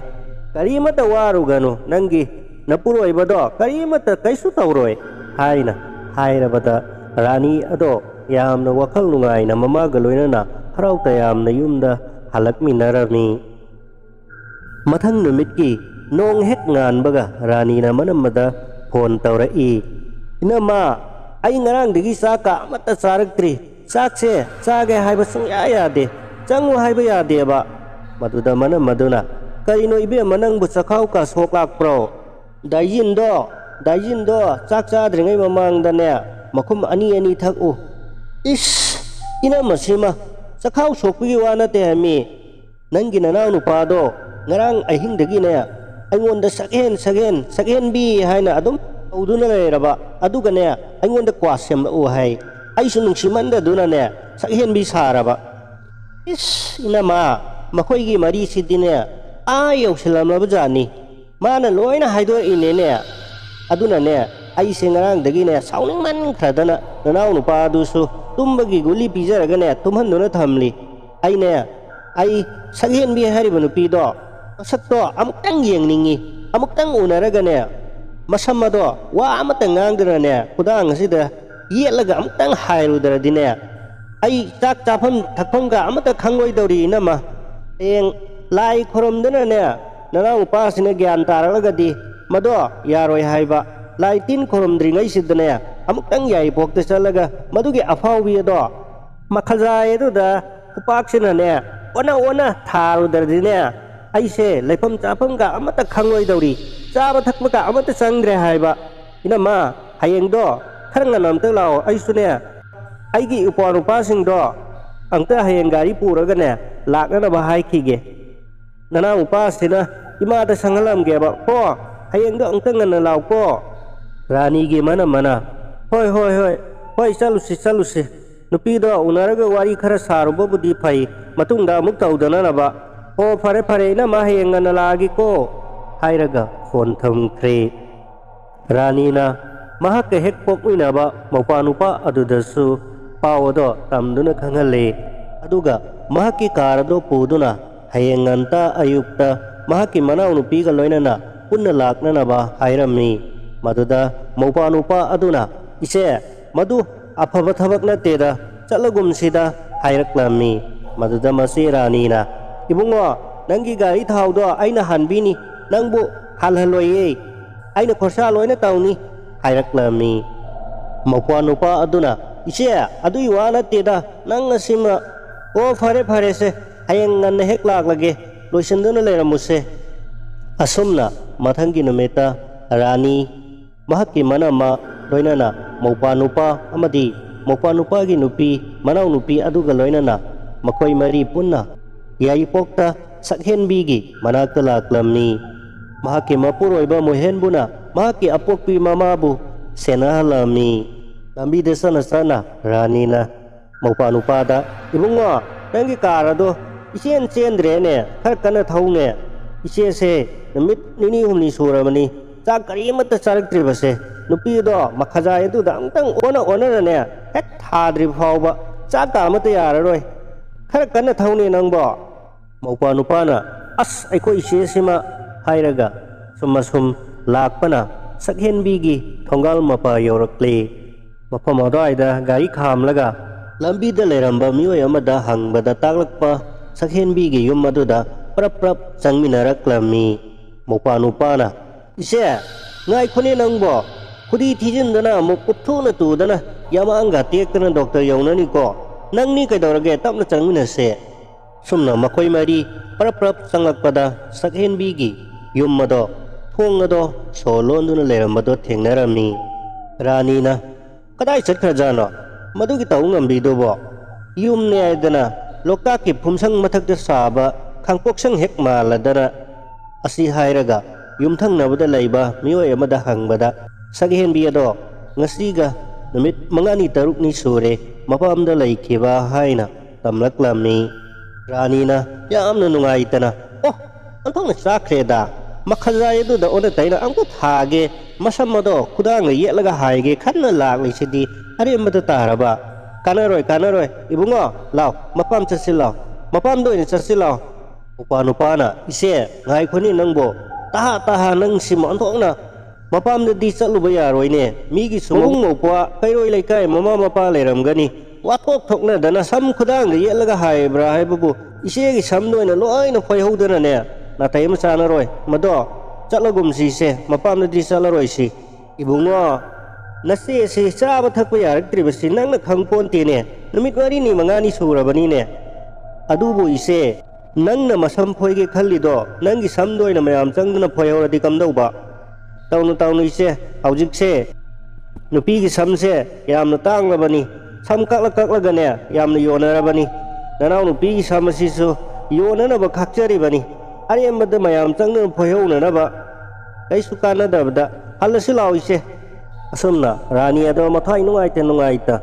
ꯀꯔꯤꯃꯠꯇ ꯋꯥꯔꯨꯒꯅꯨ, ꯅꯪꯒꯤ ꯅꯄꯨꯔꯣꯏꯕꯗꯣ ꯀꯔꯤꯃꯠꯇ ꯀꯩꯁꯨ ꯇꯧꯔꯣꯏ ꯍꯥꯏꯅ ꯍꯥꯏꯔꯕꯗ ꯔꯥꯅꯤ ꯑꯗꯣ ꯌꯥꯝꯅ ꯋꯥꯈꯜ ꯅꯨꯡꯉꯥꯏꯅ ꯃꯃꯥꯒ ꯂꯣꯏꯅꯅ ꯍꯔꯥꯎ ꯇꯌꯥꯝꯅ ꯌꯨꯝꯗ ꯍꯜꯂꯛꯃꯤꯟꯅꯔꯝꯃꯤ꯫ ꯃꯊꯪ ꯅꯨꯃꯤꯠꯀꯤ ꯅꯣꯡ ꯍꯦꯛ ꯉꯥꯟꯕꯒ ꯔꯥꯅꯤꯅ ꯃꯅꯝꯃꯗ ꯐꯣꯟ ꯇꯧꯔꯛꯏ꯫ "ꯏꯅꯝꯃ, ꯑꯩ ꯉꯔꯥꯡꯗꯒꯤ ꯆꯥꯛꯀ ꯑꯃꯠꯇ ꯆꯥꯔꯛꯇ꯭ꯔꯤ꯫ ꯆꯥꯛꯁꯦ ꯆꯥꯒꯦ ꯍꯥꯏꯕ ꯁꯨꯡꯌꯥ ꯌꯥꯗꯦ꯫ ꯆꯪꯉꯨ ꯍꯥꯏꯕ ꯌꯥꯗꯦꯕ꯫" ꯃꯗꯨꯗ ꯃꯅꯝꯃꯗꯨꯅ, "ꯀꯔꯤꯅꯣ ꯏꯕꯦꯝꯃ, ꯅꯪꯕꯨ ꯆꯈꯥꯎ ꯀꯥ ꯁꯣꯛ ꯂꯥꯛꯄ꯭ꯔꯣ? ꯗꯥꯏꯖꯤꯟꯗꯣ, ꯗꯥꯏꯖꯤꯟꯗꯣ ꯆꯥꯛ ꯆꯥꯗ꯭ꯔꯤꯉꯩ ꯃꯃꯥꯡꯗꯅꯦ ꯃꯈꯨꯝ ꯑꯅꯤ ꯑꯅꯤ ꯊꯛꯎ꯫" "ꯏꯁ, ꯏꯅꯝꯃ ꯁꯤꯃ ꯆꯈꯥꯎ ꯁꯣꯛꯄꯒꯤ ꯋꯥ ꯅꯠꯇꯦ ꯍꯥꯏꯃꯤ꯫ ꯅꯪꯒꯤ ꯅꯅꯥꯎ ꯅꯨꯄꯥꯗꯣ ꯉꯔꯥꯡ ꯑꯍꯤꯡꯗꯒꯤꯅꯦ ꯑꯩꯉꯣꯟꯗ ꯁꯛꯍꯦꯟ, ꯁꯛꯍꯦꯟ, ꯁꯛꯍꯦꯟꯕꯤ ꯍꯥꯏꯅ ꯑꯗꯨꯝ ꯇꯧꯗꯨꯅ ꯂꯩꯔꯕ꯫ ꯑꯗꯨꯒꯅꯦ ꯑꯩꯉꯣꯟꯗ ꯀ꯭ꯋꯥ ꯁꯦꯝꯂꯛꯎ ꯍꯥꯏ꯫ ꯑꯩꯁꯨ ꯅꯨꯡꯁꯤꯃꯟꯗꯗꯨꯅꯅꯦ ꯁꯛꯍꯦꯟꯕꯤ ꯁꯥꯔꯕ꯫" "ꯏꯁ, ꯏꯅꯝꯃ, ꯃꯈꯣꯏꯒꯤ ꯃꯔꯤꯁꯤꯗꯤꯅꯦ ꯑꯥ ꯌꯧꯁꯤꯜꯂꯝꯂꯕ ꯖꯥꯠꯅꯤ꯫ ꯃꯥꯅ ꯂꯣꯏꯅ ꯍꯥꯏꯗꯣꯛꯏꯅꯦꯅꯦ꯫ ꯑꯗꯨꯅꯅꯦ ꯑꯩꯁꯦ ꯉꯔꯥꯡꯗꯒꯤꯅꯦ ꯁꯥꯎꯅꯤꯡꯃꯟꯈ꯭ꯔꯗꯅ ꯅꯅꯥꯎ ꯅꯨꯄꯥꯗꯨꯁꯨ ꯇꯨꯝꯕꯒꯤ ꯒꯨꯂꯤ ꯄꯤꯖꯔꯒꯅꯦ ꯇꯨꯝꯍꯟꯗꯨꯅ ꯊꯝꯂꯤ꯫ ꯑꯩꯅꯦ, ꯑꯩ ꯁꯛꯍꯦꯟꯕꯤ ꯍꯥꯏꯔꯤꯕ ꯅꯨꯄꯤꯗꯣ ꯃꯁꯛꯇꯣ ꯑꯃꯨꯛꯇꯪ ꯌꯦꯡꯅꯤꯡꯉꯤ꯫ ꯑꯃꯨꯛꯇꯪ ꯎꯅꯔꯒꯅꯦ ꯃꯁꯝ ꯑꯗꯣ ꯋꯥ ꯑꯃꯇ ꯉꯥꯡꯗꯅꯅꯦ ꯈꯨꯗꯥꯡ ꯑꯁꯤꯗ ꯌꯦꯠꯂꯒ ꯑꯃꯨꯛꯇꯪ ꯍꯥꯏꯔꯨꯗ꯭ꯔꯗꯤꯅꯦ ꯑꯩ ꯆꯥꯛ ꯆꯥꯐꯝ ꯊꯛꯐꯝꯒ ꯑꯃꯠꯇ ꯈꯪꯂꯣꯏꯗꯧꯔꯤ ꯏꯅꯝꯃ꯫ ꯍꯌꯦꯡ ꯂꯥꯏ ꯈꯨꯔꯨꯝꯗꯨꯅꯅꯦ ꯅꯅꯥꯎ ꯅꯨꯄꯥꯁꯤꯅ ꯒ꯭ꯌꯥꯟ ꯇꯥꯔꯛꯂꯒꯗꯤ ꯃꯗꯣ ꯌꯥꯔꯣꯏ ꯍꯥꯏꯕ꯫ ꯂꯥꯏ ꯇꯤꯟ ꯈꯨꯔꯨꯝꯗ꯭ꯔꯤꯉꯩꯁꯤꯗꯅꯦ ꯑꯃꯨꯛꯇꯪ ꯌꯥꯏꯔꯤꯄꯣꯛꯇ ꯆꯠꯂꯒ ꯃꯗꯨꯒꯤ ꯑꯐꯥꯎꯕꯤ ꯑꯗꯣ ꯃꯈꯖꯥꯏ ꯑꯗꯨꯗ ꯈꯨꯄꯥꯛꯁꯤꯅꯅꯦ ꯑꯣꯟꯅ ꯑꯣꯟꯅ ꯊꯥꯔꯨꯗ꯭ꯔꯗꯤꯅꯦ ꯑꯩꯁꯦ ꯂꯩꯐꯝ ꯆꯥꯐꯝꯒ ꯑꯃꯠꯇ ꯈꯪꯂꯣꯏꯗꯧꯔꯤ꯫ ꯆꯥꯕ ꯊꯛꯄꯒ ꯑꯃꯠꯇ ꯆꯪꯗ꯭ꯔꯦ ꯍꯥꯏꯕ꯫" "ꯏꯅꯝꯃ, ꯍꯌꯦꯡꯗꯣ ꯈꯔ ꯉꯟꯅ ꯑꯝꯇ ꯂꯥꯛꯑꯣ꯫ ꯑꯩꯁꯨꯅꯦ ꯑꯩꯒꯤ ꯏꯄ꯭ꯋꯥ ꯅꯨꯄꯥꯁꯤꯡꯗꯣ ꯑꯝꯇ ꯍꯌꯦꯡ ꯒꯥꯔꯤ ꯄꯨꯔꯒꯅꯦ ꯂꯥꯛꯅꯅꯕ ꯍꯥꯏꯈꯤꯒꯦ꯫ ꯅꯅꯥꯎ ꯅꯨꯄꯥꯁꯤꯅ ꯏꯃꯥꯗ ꯁꯪꯍꯜꯂꯝꯒꯦꯕ ꯀꯣ, ꯍꯌꯦꯡꯗꯣ ꯑꯃꯨꯛꯇ ꯉꯟꯅ ꯂꯥꯛꯎꯀꯣ꯫ ꯔꯥꯅꯤꯒꯤ ꯃꯅꯝꯃꯅ, "ꯍꯣꯏ, ꯍꯣꯏ, ꯍꯣꯏ, ꯍꯣꯏ, ꯆꯠꯂꯨꯁꯤ, ꯆꯠꯂꯨꯁꯤ꯫ ꯅꯨꯄꯤꯗꯣ ꯎꯅꯔꯒ ꯋꯥꯔꯤ ꯈꯔ ꯁꯥꯔꯨꯕꯕꯨꯗꯤ ꯐꯩ, ꯃꯇꯨꯡꯗ ꯑꯃꯨꯛ ꯇꯧꯗꯅꯅꯕ꯫ ꯑꯣ, ꯐꯔꯦ, ꯐꯔꯦ, ꯏꯅꯝꯃ, ꯍꯌꯦꯡ ꯉꯟꯅ ꯂꯥꯛꯑꯒꯦꯀꯣ" ꯍꯥꯏꯔꯒ ꯐꯣꯟ ꯊꯝꯈ꯭ꯔꯦ꯫ ꯔꯥꯅꯤꯅ ꯃꯍꯥꯛꯀ ꯍꯦꯛ ꯄꯣꯛꯃꯤꯟꯅꯕ ꯃꯧꯄ꯭ꯋꯥ ꯅꯨꯄꯥ ꯑꯗꯨꯗꯁꯨ ꯄꯥꯎ ꯑꯗꯣ ꯇꯝꯗꯨꯅ ꯈꯪꯍꯜꯂꯤ꯫ ꯑꯗꯨꯒ ꯃꯍꯥꯛꯀꯤ ꯀꯥꯔ ꯑꯗꯣ ꯄꯨꯗꯨꯅ ꯍꯌꯦꯡ ꯉꯟꯇꯥ ꯑꯌꯨꯛꯇ ꯃꯍꯥꯛꯀꯤ ꯃꯅꯥꯎꯅꯨꯄꯤꯒ ꯂꯣꯏꯅꯅ ꯄꯨꯟꯅ ꯂꯥꯛꯅꯅꯕ ꯍꯥꯏꯔꯝꯃꯤ꯫ ꯃꯗꯨꯗ ꯃꯧꯄ꯭ꯋꯥ ꯅꯨꯄꯥ ꯑꯗꯨꯅ, "ꯏꯆꯦ, ꯃꯗꯨ ꯑꯐꯕ ꯊꯕꯛ ꯅꯠꯇꯦꯗ, ꯆꯠꯂꯒꯨꯝꯁꯤꯗ" ꯍꯥꯏꯔꯛꯂꯝꯃꯤ꯫ ꯃꯗꯨꯗ ꯃꯆꯦ ꯔꯥꯅꯤꯅ, "ꯏꯕꯨꯡꯉꯣ, ꯅꯪꯒꯤ ꯒꯥꯔꯤ ꯊꯥꯎꯗꯣ ꯑꯩꯅ ꯍꯥꯟꯕꯤꯅꯤ, ꯅꯪꯕꯨ ꯍꯜꯍꯜꯂꯣꯏꯌꯦ, ꯑꯩꯅ ꯈꯣꯔꯁꯥ ꯂꯣꯏꯅ ꯇꯧꯅꯤ" ꯍꯥꯏꯔꯛꯂꯝꯃꯤ꯫ ꯃꯧꯄ꯭ꯋꯥ ꯅꯨꯄꯥ ꯑꯗꯨꯅ, "ꯏꯆꯦ, ꯑꯗꯨꯒꯤ ꯋꯥ ꯅꯠꯇꯦꯗ, ꯅꯪ ꯑꯁꯤꯃ, ꯑꯣ, ꯐꯔꯦ, ꯐꯔꯦꯁꯦ, ꯍꯌꯦꯡ ꯉꯟꯅ ꯍꯦꯛ ꯂꯥꯛꯂꯒꯦ, ꯂꯣꯏꯁꯤꯟꯗꯨꯅ ꯂꯩꯔꯝꯃꯨꯁꯦ"꯫ ꯑꯁꯨꯝꯅ ꯃꯊꯪꯒꯤ ꯅꯨꯃꯤꯠꯇ ꯔꯥꯅꯤ, ꯃꯍꯥꯛꯀꯤ ꯃꯅꯝꯃ, ꯂꯣꯏꯅꯅ ꯃꯧꯄ꯭ꯋꯥ ꯅꯨꯄꯥ ꯑꯃꯗꯤ ꯃꯧꯄ꯭ꯋꯥ ꯅꯨꯄꯥꯒꯤ ꯅꯨꯄꯤ, ꯃꯅꯥꯎꯅꯨꯄꯤ ꯑꯗꯨꯒ ꯂꯣꯏꯅꯅ ꯃꯈꯣꯏ ꯃꯔꯤ ꯄꯨꯟꯅ ꯌꯥꯏꯔꯤꯄꯣꯛꯇ ꯁꯛꯍꯦꯟꯕꯤꯒꯤ ꯃꯅꯥꯛꯇ ꯂꯥꯛꯂꯝꯃꯤ꯫ ꯃꯍꯥꯛꯀꯤ ꯃꯄꯨꯔꯣꯏꯕ ꯃꯣꯍꯦꯟꯕꯨꯅ ꯃꯍꯥꯛꯀꯤ ꯑꯄꯣꯛꯄꯤ ꯃꯃꯥꯕꯨ ꯁꯦꯟꯅꯍꯜꯂꯝꯃꯤ꯫ ꯂꯝꯕꯤꯗ ꯆꯠꯅ ꯆꯠꯅ ꯔꯥꯅꯤꯅ ꯃꯧꯄ꯭ꯋꯥ ꯅꯨꯄꯥꯗ, "ꯏꯕꯨꯡꯉꯣ, ꯅꯪꯒꯤ ꯀꯥꯔ ꯑꯗꯣ ꯏꯆꯦꯟ ꯆꯦꯟꯗ꯭ꯔꯦꯅꯦ, ꯈꯔ ꯀꯟꯅ ꯊꯧꯅꯦ꯫ ꯏꯆꯦꯁꯦ ꯅꯨꯃꯤꯠ ꯅꯤꯅꯤ ꯍꯨꯝꯅꯤ ꯁꯨꯔꯕꯅꯤ ꯆꯥꯛ ꯀꯔꯤꯃꯠꯇ ꯆꯥꯔꯛꯇ꯭ꯔꯤꯕꯁꯦ꯫ ꯅꯨꯄꯤꯗꯣ ꯃꯈꯖꯥꯏ ꯑꯗꯨꯗ ꯑꯃꯨꯛꯇꯪ ꯑꯣꯟꯅ ꯑꯣꯟꯅꯔꯅꯦ, ꯍꯦꯛ ꯊꯥꯗ꯭ꯔꯤ ꯐꯥꯎꯕ ꯆꯥꯛꯀ ꯑꯃꯠꯇ ꯌꯥꯔꯔꯣꯏ꯫ ꯈꯔ ꯀꯟꯅ ꯊꯧꯅꯦ ꯅꯪꯕꯣ"꯫ ꯃꯧꯄ꯭ꯋꯥ ꯅꯨꯄꯥꯅ, "ꯑꯁ, ꯑꯩꯈꯣꯏ ꯏꯆꯦꯁꯤꯃ" ꯍꯥꯏꯔꯒ ꯁꯨꯝ ꯑꯁꯨꯝ ꯂꯥꯛꯄꯅ ꯁꯛꯍꯦꯟꯕꯤꯒꯤ ꯊꯣꯡꯒꯥꯜ ꯃꯄꯥ ꯌꯧꯔꯛꯂꯦ꯫ ꯃꯐꯝ ꯑꯗꯨꯋꯥꯏꯗ ꯒꯥꯔꯤ ꯈꯥꯝꯂꯒ ꯂꯝꯕꯤꯗ ꯂꯩꯔꯝꯕ ꯃꯤꯑꯣꯏ ꯑꯃꯗ ꯍꯪꯕꯗ ꯇꯥꯛꯂꯛꯄ ꯁꯛꯍꯦꯟꯕꯤꯒꯤ ꯌꯨꯝ ꯑꯗꯨꯗ ꯄ꯭ꯔꯞ ꯄ꯭ꯔꯞ ꯆꯪꯃꯤꯟꯅꯔꯛꯂꯝꯃꯤ꯫ ꯃꯧꯄ꯭ꯋꯥ ꯅꯨꯄꯥꯅ, "ꯏꯆꯦ, ꯉꯥꯏꯈꯣꯅꯦ ꯅꯪꯕꯣ꯫ ꯈꯨꯗꯤ ꯊꯤꯖꯤꯟꯗꯅ ꯑꯃꯨꯛ ꯀꯨꯞꯊꯣꯛꯅ ꯇꯨꯗꯅ ꯌꯥꯃꯥꯡꯒ ꯇꯦꯛꯇꯅ ꯗꯣꯛꯇꯔ ꯌꯧꯅꯅꯤꯀꯣ꯫ ꯅꯪꯅꯤ ꯀꯩꯗꯧꯔꯒꯦ, ꯇꯞꯅ ꯆꯪꯃꯤꯟꯅꯁꯦ"꯫ ꯁꯨꯝꯅ ꯃꯈꯣꯏ ꯃꯔꯤ ꯄ꯭ꯔꯞ ꯄ꯭ꯔꯞ ꯆꯪꯂꯛꯄꯗ ꯁꯛꯍꯦꯟꯕꯤꯒꯤ ꯌꯨꯝ ꯑꯗꯣ, ꯊꯣꯡ ꯑꯗꯣ ꯁꯣ ꯂꯣꯟꯗꯨꯅ ꯂꯩꯔꯝꯕꯗꯣ ꯊꯦꯡꯅꯔꯝꯃꯤ꯫ ꯔꯥꯅꯤꯅ, "ꯀꯗꯥꯏ ꯆꯠꯈ꯭ꯔꯖꯥꯠꯅꯣ ꯃꯗꯨꯒꯤ ꯇꯧ ꯉꯝꯕꯤꯗꯨꯕꯣ?" ꯌꯨꯝꯅꯦ ꯍꯥꯏꯗꯅ ꯂꯣꯛꯇꯥꯛꯀꯤ ꯐꯨꯝꯁꯪ ꯃꯊꯛꯇ ꯁꯥꯕ ꯈꯥꯡꯄꯣꯛꯁꯪ ꯍꯦꯛ ꯃꯥꯜꯂꯗꯅ꯫ ꯑꯁꯤ ꯍꯥꯏꯔꯒ ꯌꯨꯝꯊꯪꯅꯕꯗ ꯂꯩꯕ ꯃꯤꯑꯣꯏ ꯑꯃꯗ ꯍꯪꯕꯗ, ꯁꯛꯍꯦꯟꯕꯤ ꯑꯗꯣ ꯉꯁꯤꯒ ꯅꯨꯃꯤꯠ ꯃꯉꯥꯅꯤ ꯇꯔꯨꯛꯅꯤ ꯁꯨꯔꯦ ꯃꯄꯥꯝꯗ ꯂꯩꯈꯤꯕ ꯍꯥꯏꯅ ꯇꯝꯂꯛꯂꯝꯃꯤ꯫ ꯔꯥꯅꯤꯅ ꯌꯥꯝꯅ ꯅꯨꯡꯉꯥꯏꯇꯅ, "ꯑꯣ, ꯑꯣꯟꯊꯣꯛꯅ ꯆꯥꯛꯈ꯭ꯔꯦꯗ꯫ ꯃꯈꯖꯥꯏ ꯑꯗꯨꯗ ꯑꯣꯟꯅ ꯇꯩꯅ ꯑꯃꯨꯛꯇ ꯊꯥꯒꯦ, ꯃꯁꯝ ꯑꯗꯣ ꯈꯨꯗꯥꯡꯗ ꯌꯦꯠꯂꯒ ꯍꯥꯏꯒꯦ ꯈꯟꯅ ꯂꯥꯛꯂꯤꯁꯤꯗꯤ ꯑꯔꯦꯝꯕꯗ ꯇꯥꯔꯕ꯫ ꯀꯥꯟꯅꯔꯣꯏ, ꯀꯥꯟꯅꯔꯣꯏ꯫ ꯏꯕꯨꯡꯉꯣ, ꯂꯥꯎ, ꯃꯄꯥꯝ ꯆꯠꯁꯤ ꯂꯥꯎ, ꯃꯄꯥꯝꯗ ꯑꯣꯏꯅ ꯆꯠꯁꯤ ꯂꯥꯎ"꯫ ꯎꯄꯥ ꯅꯨꯄꯥꯅ, "ꯏꯆꯦ, ꯉꯥꯏꯈꯣꯅꯤ ꯅꯪꯕꯣ, ꯇꯍꯥ ꯇꯍꯥ ꯅꯪꯁꯤꯃ ꯑꯣꯟꯊꯣꯛꯅ ꯃꯄꯥꯝꯗꯗꯤ ꯆꯠꯂꯨꯕ ꯌꯥꯔꯣꯏꯅꯦ꯫ ꯃꯤꯒꯤꯁꯨ ꯃꯕꯨꯡ ꯃꯧꯄ꯭ꯋꯥ, ꯀꯩꯔꯣꯏ ꯂꯩꯀꯥꯏ, ꯃꯃꯥ ꯃꯄꯥ ꯂꯩꯔꯝꯒꯅꯤ꯫ ꯋꯥꯊꯣꯛ ꯊꯣꯛꯅꯗꯅ ꯁꯝ ꯈꯨꯗꯥꯡꯗ ꯌꯦꯠꯂꯒ ꯍꯥꯏꯕ꯭ꯔꯥ ꯍꯥꯏꯕꯕꯨ ꯏꯆꯦꯒꯤ ꯁꯝꯗ ꯑꯣꯏꯅ ꯂꯣꯏꯅ ꯐꯣꯏꯍꯧꯗꯅꯅꯦ, ꯅꯥꯇꯩ ꯑꯃ ꯆꯥꯅꯔꯣꯏ꯫ ꯃꯗꯣ ꯆꯠꯂꯒꯨꯝꯁꯤ ꯏꯆꯦ, ꯃꯄꯥꯝꯗꯗꯤ ꯆꯠꯂꯔꯣꯏꯁꯤ"꯫ "ꯏꯕꯨꯡꯉꯣ, ꯅꯆꯦꯁꯤ ꯆꯥꯕ ꯊꯛꯄ ꯌꯥꯔꯛꯇ꯭ꯔꯤꯕꯁꯤ ꯅꯪꯅ ꯈꯪ ꯄꯣꯟꯇꯦꯅꯦ꯫ ꯅꯨꯃꯤꯠ ꯃꯔꯤꯅꯤ ꯃꯉꯥꯅꯤ ꯁꯨꯔꯕꯅꯤꯅꯦ꯫ ꯑꯗꯨꯕꯨ ꯏꯆꯦ, ꯅꯪꯅ ꯃꯁꯝ ꯐꯣꯏꯒꯦ ꯈꯜꯂꯤꯗꯣ ꯅꯪꯒꯤ ꯁꯝꯗ ꯑꯣꯏꯅ ꯃꯌꯥꯝ ꯆꯪꯗꯅ ꯐꯣꯏꯍꯧꯔꯗꯤ ꯀꯝꯗꯧꯕ?" "ꯇꯧꯅꯨ, ꯇꯧꯅꯨ ꯏꯆꯦ, ꯍꯧꯖꯤꯛꯁꯦ ꯅꯨꯄꯤꯒꯤ ꯁꯝꯁꯦ ꯌꯥꯝꯅ ꯇꯥꯡꯂꯕꯅꯤ꯫ ꯁꯝ ꯀꯛꯂ ꯀꯛꯂꯒꯅꯦ ꯌꯥꯝꯅ ꯌꯣꯟꯅꯔꯕꯅꯤ꯫ ꯅꯅꯥꯎ ꯅꯨꯄꯤꯒꯤ ꯁꯝ ꯑꯁꯤꯁꯨ ꯌꯣꯟꯅꯅꯕ ꯈꯥꯛꯆꯔꯤꯕꯅꯤ꯫ ꯑꯔꯦꯝꯕꯗ ꯃꯌꯥꯝ ꯆꯪꯗꯨꯅ ꯐꯣꯏꯍꯧꯅꯅꯕ꯫ ꯀꯩꯁꯨ ꯀꯥꯟꯅꯗꯕꯗ ꯍꯜꯂꯁꯤ ꯂꯥꯛꯑꯣ ꯏꯆꯦ"꯫ ꯑꯁꯨꯝꯅ ꯔꯥꯅꯤ ꯑꯗꯣ ꯃꯊ꯭ꯋꯥꯏ ꯅꯨꯡꯉꯥꯏꯇ ꯅꯨꯡꯉꯥꯏꯇ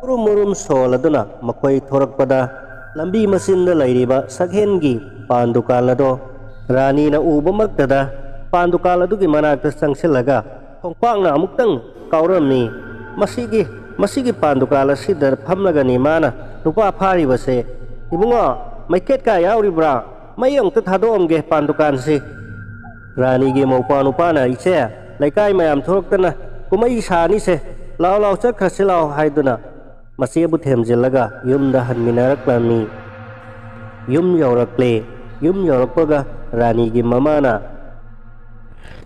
ꯎꯔꯨꯝ ꯎꯔꯨꯝ ꯁꯣꯜꯂꯗꯨꯅ ꯃꯈꯣꯏ ꯊꯣꯔꯛꯄꯗ ꯂꯝꯕꯤ ꯃꯆꯤꯟꯗ ꯂꯩꯔꯤꯕ ꯁꯛꯍꯦꯟꯒꯤ ꯄꯥꯟ ꯗꯨꯀꯥꯟ ꯑꯗꯣ ꯔꯥꯅꯤꯅ ꯎꯕꯃꯛꯇꯗ ꯄꯥꯟ ꯗꯨꯀꯥꯟ ꯑꯗꯨꯒꯤ ꯃꯅꯥꯛꯇ ꯆꯪꯁꯤꯜꯂꯒ ꯈꯣꯡꯄꯥꯛꯅ ꯑꯃꯨꯛꯇꯪ ꯀꯥꯎꯔꯝꯃꯤ꯫ ꯃꯁꯤꯒꯤ, ꯃꯁꯤꯒꯤ ꯄꯥꯟ ꯗꯨꯀꯥꯟ ꯑꯁꯤꯗ ꯐꯝꯂꯒꯅꯤ ꯃꯥꯅ ꯅꯨꯄꯥ ꯐꯥꯔꯤꯕꯁꯦ꯫ "ꯏꯕꯨꯡꯉꯣ, ꯃꯩꯈꯦꯠꯀ ꯌꯥꯎꯔꯤꯕ꯭ꯔꯥ? ꯃꯩ ꯑꯃꯨꯛꯇ ꯊꯥꯗꯣꯛꯑꯝꯒꯦ ꯄꯥꯟ ꯗꯨꯀꯥꯟꯁꯤ"꯫ ꯔꯥꯅꯤꯒꯤ ꯃꯧꯄ꯭ꯋꯥ ꯅꯨꯄꯥꯅ, "ꯏꯆꯦ, ꯂꯩꯀꯥꯏ ꯃꯌꯥꯝ ꯊꯣꯔꯛꯇꯅ ꯀꯨꯝꯍꯩ ꯁꯥꯅꯤꯁꯦ, ꯂꯥꯎ ꯂꯥꯎ ꯆꯠꯈ꯭ꯔꯁꯤ ꯂꯥꯎ" ꯍꯥꯏꯗꯨꯅ ꯃꯆꯦꯕꯨ ꯊꯦꯝꯖꯤꯜꯂꯒ ꯌꯨꯝꯗ ꯍꯟꯃꯤꯟꯅꯔꯛꯂꯝꯃꯤ꯫ ꯌꯨꯝ ꯌꯧꯔꯛꯂꯦ꯫ ꯌꯨꯝ ꯌꯧꯔꯛꯄꯒ ꯔꯥꯅꯤꯒꯤ ꯃꯃꯥꯅ,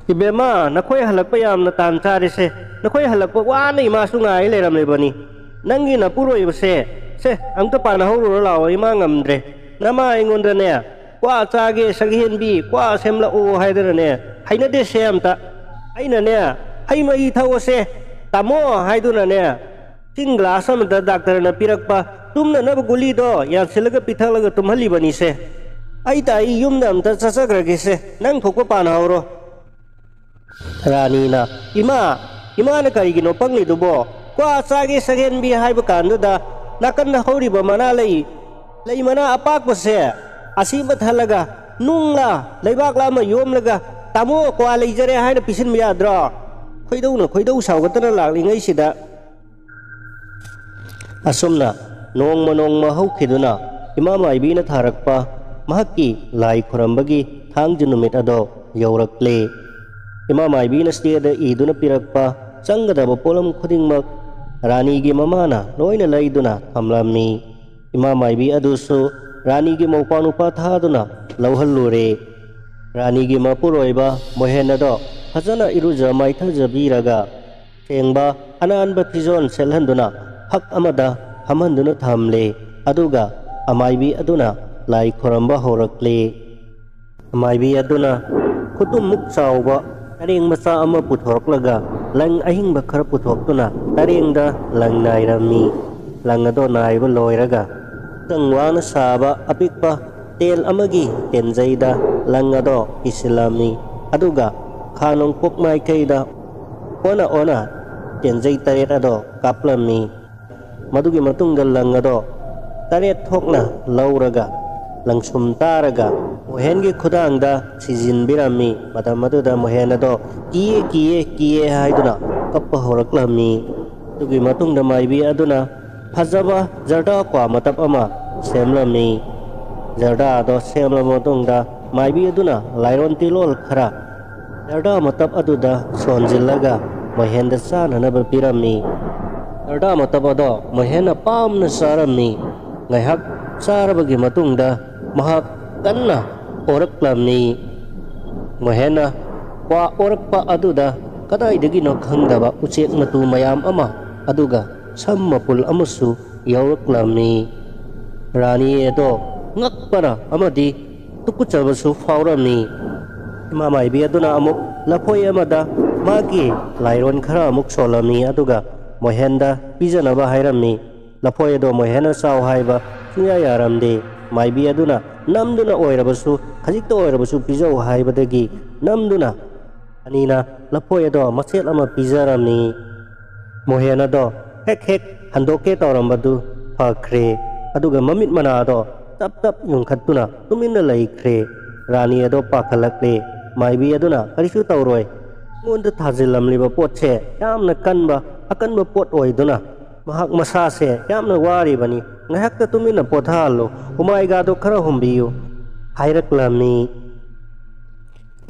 "ꯏꯕꯦꯝꯃ, ꯅꯈꯣꯏ ꯍꯜꯂꯛꯄ ꯌꯥꯝꯅ ꯇꯥꯟ ꯆꯥꯔꯦꯁꯦ꯫ ꯅꯈꯣꯏ ꯍꯜꯂꯛꯄ ꯋꯥꯅ ꯏꯃꯥꯁꯨ ꯉꯥꯏ ꯂꯩꯔꯝꯂꯤꯕꯅꯤ꯫ ꯅꯪꯒꯤ ꯅꯄꯨꯔꯣꯏꯕꯁꯦ, ꯁꯦ, ꯑꯝꯇ ꯄꯥꯟꯅꯍꯧꯔꯨꯔꯣ ꯂꯥꯛꯑꯣ, ꯏꯃꯥ ꯉꯝꯗ꯭ꯔꯦ꯫ ꯅꯃꯥ ꯑꯩꯉꯣꯟꯗꯅꯦ, ꯀ꯭ꯋꯥ ꯆꯥꯒꯦ ꯁꯛꯍꯦꯟꯕꯤ, ꯀ꯭ꯋꯥ ꯁꯦꯝꯂꯛꯑꯣ ꯍꯥꯏꯗꯅꯅꯦ, ꯍꯩꯅꯗꯦꯁꯦ ꯑꯝꯇ꯫ ꯑꯩꯅꯅꯦ, ꯍꯩ ꯃꯍꯤ ꯊꯛꯑꯣꯁꯦ, ꯇꯥꯃꯣ ꯍꯥꯏꯗꯨꯅꯅꯦ, ꯏꯁꯤꯡ ꯒ꯭ꯂꯥꯁ ꯑꯃꯗ ꯗꯥꯛꯇꯔꯅ ꯄꯤꯔꯛꯄ ꯇꯨꯝꯅꯅꯕ ꯒꯨꯂꯤꯗꯣ ꯌꯥꯟꯁꯤꯜꯂꯒ ꯄꯤꯊꯛꯂꯒ ꯇꯨꯝꯍꯜꯂꯤꯕꯅꯤꯁꯦ꯫ ꯑꯩ ꯇꯥꯏ, ꯌꯨꯝꯗ ꯑꯝꯇ ꯆꯠꯆꯈ꯭ꯔꯒꯦꯁꯦ, ꯅꯪ ꯊꯣꯛꯄ ꯄꯥꯅꯍꯧꯔꯣ꯫ ꯔꯥꯅꯤꯅ, "ꯏꯃꯥ, ꯏꯃꯥꯅ ꯀꯔꯤꯒꯤꯅꯣ ꯄꯪꯂꯤꯗꯨꯕꯣ? ꯀ꯭ꯋꯥ ꯆꯥꯒꯦ ꯁꯒꯦꯟꯕꯤ ꯍꯥꯏꯕ ꯀꯥꯟꯗꯨꯗ ꯅꯥꯀꯟꯗ ꯍꯧꯔꯤꯕ ꯃꯅꯥ ꯂꯩ, ꯂꯩ ꯃꯅꯥ ꯑꯄꯥꯛꯄꯁꯦ ꯑꯁꯤ ꯃꯊꯜꯂꯒ ꯅꯨꯡꯂꯥ ꯂꯩꯕꯥꯛꯂꯥ ꯑꯃ ꯌꯣꯝꯂꯒ, 'ꯇꯥꯃꯣ, ꯀ꯭ꯋꯥ ꯂꯩꯖꯔꯦ' ꯍꯥꯏꯅ ꯄꯤꯁꯤꯟꯕ ꯌꯥꯗ꯭ꯔꯣ?" ꯈꯣꯏꯗꯧꯅ ꯈꯣꯏꯗꯧ ꯁꯥꯎꯒꯠꯇꯅ ꯂꯥꯛꯂꯤꯉꯩꯁꯤꯗ ꯑꯁꯨꯝꯅ ꯅꯣꯡꯃ ꯅꯣꯡꯃ ꯍꯧꯈꯤꯗꯨꯅ ꯏꯃꯥ ꯃꯥꯏꯕꯤꯅ ꯊꯥꯔꯛꯄ ꯃꯍꯥꯛꯀꯤ ꯂꯥꯏ ꯈꯨꯔꯝꯕꯒꯤ ꯊꯥꯡꯖ ꯅꯨꯃꯤꯠ ꯑꯗꯣ ꯌꯧꯔꯛꯂꯦ꯫ ꯏꯃꯥ ꯃꯥꯏꯕꯤꯅ ꯆꯦꯗ ꯏꯗꯨꯅ ꯄꯤꯔꯛꯄ ꯆꯪꯒꯗꯕ ꯄꯣꯠꯂꯝ ꯈꯨꯗꯤꯡꯃꯛ ꯔꯥꯅꯤꯒꯤ ꯃꯃꯥꯅ ꯂꯣꯏꯅ ꯂꯩꯗꯨꯅ ꯊꯝꯂꯝꯃꯤ꯫ ꯏꯃꯥ ꯃꯥꯏꯕꯤ ꯑꯗꯨꯁꯨ ꯔꯥꯅꯤꯒꯤ ꯃꯧꯄ꯭ꯋꯥ ꯅꯨꯄꯥ ꯊꯥꯗꯨꯅ ꯂꯧꯍꯜꯂꯨꯔꯦ꯫ ꯔꯥꯅꯤꯒꯤ ꯃꯄꯨꯔꯣꯏꯕ ꯃꯣꯍꯦꯟ ꯑꯗꯣ ꯐꯖꯅ ꯏꯔꯨꯖ ꯃꯥꯏꯊꯖꯕꯤꯔꯒ ꯁꯦꯡꯕ ꯑꯅꯥꯟꯕ ꯐꯤꯖꯣꯜ ꯁꯦꯠꯍꯟꯗꯨꯅ ꯐꯛ ꯑꯃꯗ ꯐꯝꯍꯟꯗꯨꯅ ꯊꯝꯂꯦ꯫ ꯑꯗꯨꯒ ꯑꯃꯥꯏꯕꯤ ꯑꯗꯨꯅ ꯂꯥꯏ ꯈꯨꯔꯝꯕ ꯍꯧꯔꯛꯂꯦ꯫ ꯑꯃꯥꯏꯕꯤ ꯑꯗꯨꯅ ꯈꯨꯇꯨꯝꯃꯨꯛ ꯆꯥꯎꯕ ꯇꯔꯦꯡ ꯃꯆꯥ ꯑꯃ ꯄꯨꯊꯣꯔꯛꯂꯒ ꯂꯪ ꯑꯍꯤꯡꯕ ꯈꯔ ꯄꯨꯊꯣꯛꯇꯨꯅ ꯇꯔꯦꯡꯗ ꯂꯪ ꯅꯥꯏꯔꯝꯃꯤ꯫ ꯂꯪ ꯑꯗꯣ ꯅꯥꯏꯕ ꯂꯣꯏꯔꯒ ꯈꯤꯇꯪ ꯋꯥꯅ ꯁꯥꯕ ꯑꯄꯤꯛꯄ ꯇꯦꯜ ꯑꯃꯒꯤ ꯇꯦꯟꯖꯩꯗ ꯂꯪ ꯑꯗꯣ ꯀꯤꯁꯤꯜꯂꯝꯃꯤ꯫ ꯑꯗꯨꯒ ꯈꯥ ꯅꯣꯡꯄꯣꯛ ꯃꯥꯏꯀꯩꯗ ꯑꯣꯟꯅ ꯑꯣꯟꯅ ꯇꯦꯟꯖꯩ ꯇꯔꯦꯠ ꯑꯗꯣ ꯀꯥꯞꯂꯝꯃꯤ꯫ ꯃꯗꯨꯒꯤ ꯃꯇꯨꯡꯗ ꯂꯪ ꯑꯗꯣ ꯇꯔꯦꯠ ꯊꯣꯛꯅ ꯂꯧꯔꯒ ꯂꯪꯁꯨꯝ ꯇꯥꯔꯒ ꯃꯣꯍꯦꯟꯒꯤ ꯈꯨꯗꯥꯡꯗ ꯁꯤꯖꯤꯟꯕꯤꯔꯝꯃꯤ꯫ ꯃꯇꯝ ꯑꯗꯨꯗ ꯃꯣꯍꯦꯟ ꯑꯗꯣ "ꯀꯤꯌꯦ, ꯀꯤꯌꯦ, ꯀꯤꯌꯦ" ꯍꯥꯏꯗꯨꯅ ꯀꯞꯄ ꯍꯧꯔꯛꯂꯝꯃꯤ꯫ ꯑꯗꯨꯒꯤ ꯃꯇꯨꯡꯗ ꯃꯥꯏꯕꯤ ꯑꯗꯨꯅ ꯐꯖꯕ ꯖꯔꯗꯥ ꯀ꯭ꯋꯥ ꯃꯇꯞ ꯑꯃ ꯁꯦꯝꯂꯝꯃꯤ꯫ ꯖꯔꯗꯥ ꯑꯗꯣ ꯁꯦꯝꯂꯕ ꯃꯇꯨꯡꯗ ꯃꯥꯏꯕꯤ ꯑꯗꯨꯅ ꯂꯥꯏꯔꯣꯟ ꯇꯤꯂꯣꯜ ꯈꯔ ꯖꯔꯗꯥ ꯃꯇꯞ ꯑꯗꯨꯗ ꯁꯣꯟꯖꯤꯜꯂꯒ ꯃꯣꯍꯦꯟꯗ ꯆꯥꯅꯅꯕ ꯄꯤꯔꯝꯃꯤ꯫ ꯖꯔꯗꯥ ꯃꯇꯞ ꯑꯗꯣ ꯃꯣꯍꯦꯟꯅ ꯄꯥꯝꯅ ꯆꯥꯔꯝꯃꯤ꯫ ꯉꯥꯏꯍꯥꯛ ꯆꯥꯔꯕꯒꯤ ꯃꯇꯨꯡꯗ ꯃꯍꯥꯛ ꯀꯟꯅ ꯑꯣꯔꯛꯂꯝꯃꯤ꯫ ꯃꯣꯍꯦꯟꯅ ꯀ꯭ꯋꯥ ꯑꯣꯔꯛꯄ ꯑꯗꯨꯗ ꯀꯗꯥꯏꯗꯒꯤꯅꯣ ꯈꯪꯗꯕ ꯎꯆꯦꯛ ꯃꯇꯨ ꯃꯌꯥꯝ ꯑꯃ, ꯑꯗꯨꯒ ꯁꯝ ꯃꯄꯨꯜ ꯑꯃꯁꯨ ꯌꯥꯎꯔꯛꯂꯝꯃꯤ꯫ ꯔꯥꯅꯤ ꯑꯗꯣ ꯉꯛꯄꯅ ꯑꯃꯗꯤ ꯇꯨꯀꯨꯠꯆꯕꯁꯨ ꯐꯥꯎꯔꯝꯃꯤ꯫ ꯏꯃꯥ ꯃꯥꯏꯕꯤ ꯑꯗꯨꯅ ꯑꯃꯨꯛ ꯂꯐꯣꯏ ꯑꯃꯗ ꯃꯥꯒꯤ ꯂꯥꯏꯔꯣꯟ ꯈꯔ ꯑꯃꯨꯛ ꯁꯣꯜꯂꯝꯃꯤ, ꯑꯗꯨꯒ ꯃꯣꯍꯦꯟꯗ ꯄꯤꯖꯅꯕ ꯍꯥꯏꯔꯝꯃꯤ꯫ ꯂꯐꯣꯏ ꯑꯗꯣ ꯃꯣꯍꯦꯟꯅ ꯆꯥꯎ ꯍꯥꯏꯕ ꯁꯨꯡꯌꯥ ꯌꯥꯔꯝꯗꯦ꯫ ꯃꯥꯏꯕꯤ ꯑꯗꯨꯅ ꯅꯝꯗꯨꯅ ꯑꯣꯏꯔꯕꯁꯨ, ꯈꯖꯤꯛꯇ ꯑꯣꯏꯔꯕꯁꯨ ꯄꯤꯖꯧ ꯍꯥꯏꯕꯗꯒꯤ ꯅꯝꯗꯨꯅ ꯑꯅꯤꯅ ꯂꯐꯣꯏ ꯑꯗꯣ ꯃꯆꯦꯠ ꯑꯃ ꯄꯤꯖꯔꯝꯃꯤ꯫ ꯃꯣꯍꯦꯟ ꯑꯗꯣ ꯍꯦꯛ ꯍꯦꯛ ꯍꯟꯗꯣꯛꯀꯦ ꯇꯧꯔꯝꯕꯗꯨ ꯐꯈ꯭ꯔꯦ꯫ ꯑꯗꯨꯒ ꯃꯃꯤꯠ ꯃꯅꯥꯗꯣ ꯇꯞ ꯇꯞ ꯌꯨꯡꯈꯠꯇꯨꯅ ꯇꯨꯃꯤꯟꯅ ꯂꯩꯈ꯭ꯔꯦ꯫ ꯔꯥꯅꯤ ꯑꯗꯣ ꯄꯥꯈꯠꯂꯛꯂꯦ꯫ ꯃꯥꯏꯕꯤ ꯑꯗꯨꯅ ꯀꯔꯤꯁꯨ ꯇꯧꯔꯣꯏ꯫ ꯑꯩꯉꯣꯟꯗ ꯊꯥꯖꯤꯜꯂꯝꯂꯤꯕ ꯄꯣꯠꯁꯦ ꯌꯥꯝꯅ ꯀꯟꯕ, ꯑꯀꯟꯕ ꯄꯣꯠ ꯑꯣꯏꯗꯨꯅ ꯃꯍꯥꯛ ꯃꯁꯥꯁꯦ ꯌꯥꯝꯅ ꯋꯥꯔꯤꯕꯅꯤ꯫ ꯉꯥꯏꯍꯥꯛꯇ ꯇꯨꯃꯤꯟꯅ ꯄꯣꯊꯥꯍꯜꯂꯨ꯫ ꯍꯨꯃꯥꯏꯒꯥꯗꯣ ꯈꯔ ꯍꯨꯝꯕꯤꯌꯨ ꯍꯥꯏꯔꯛꯂꯝꯃꯤ꯫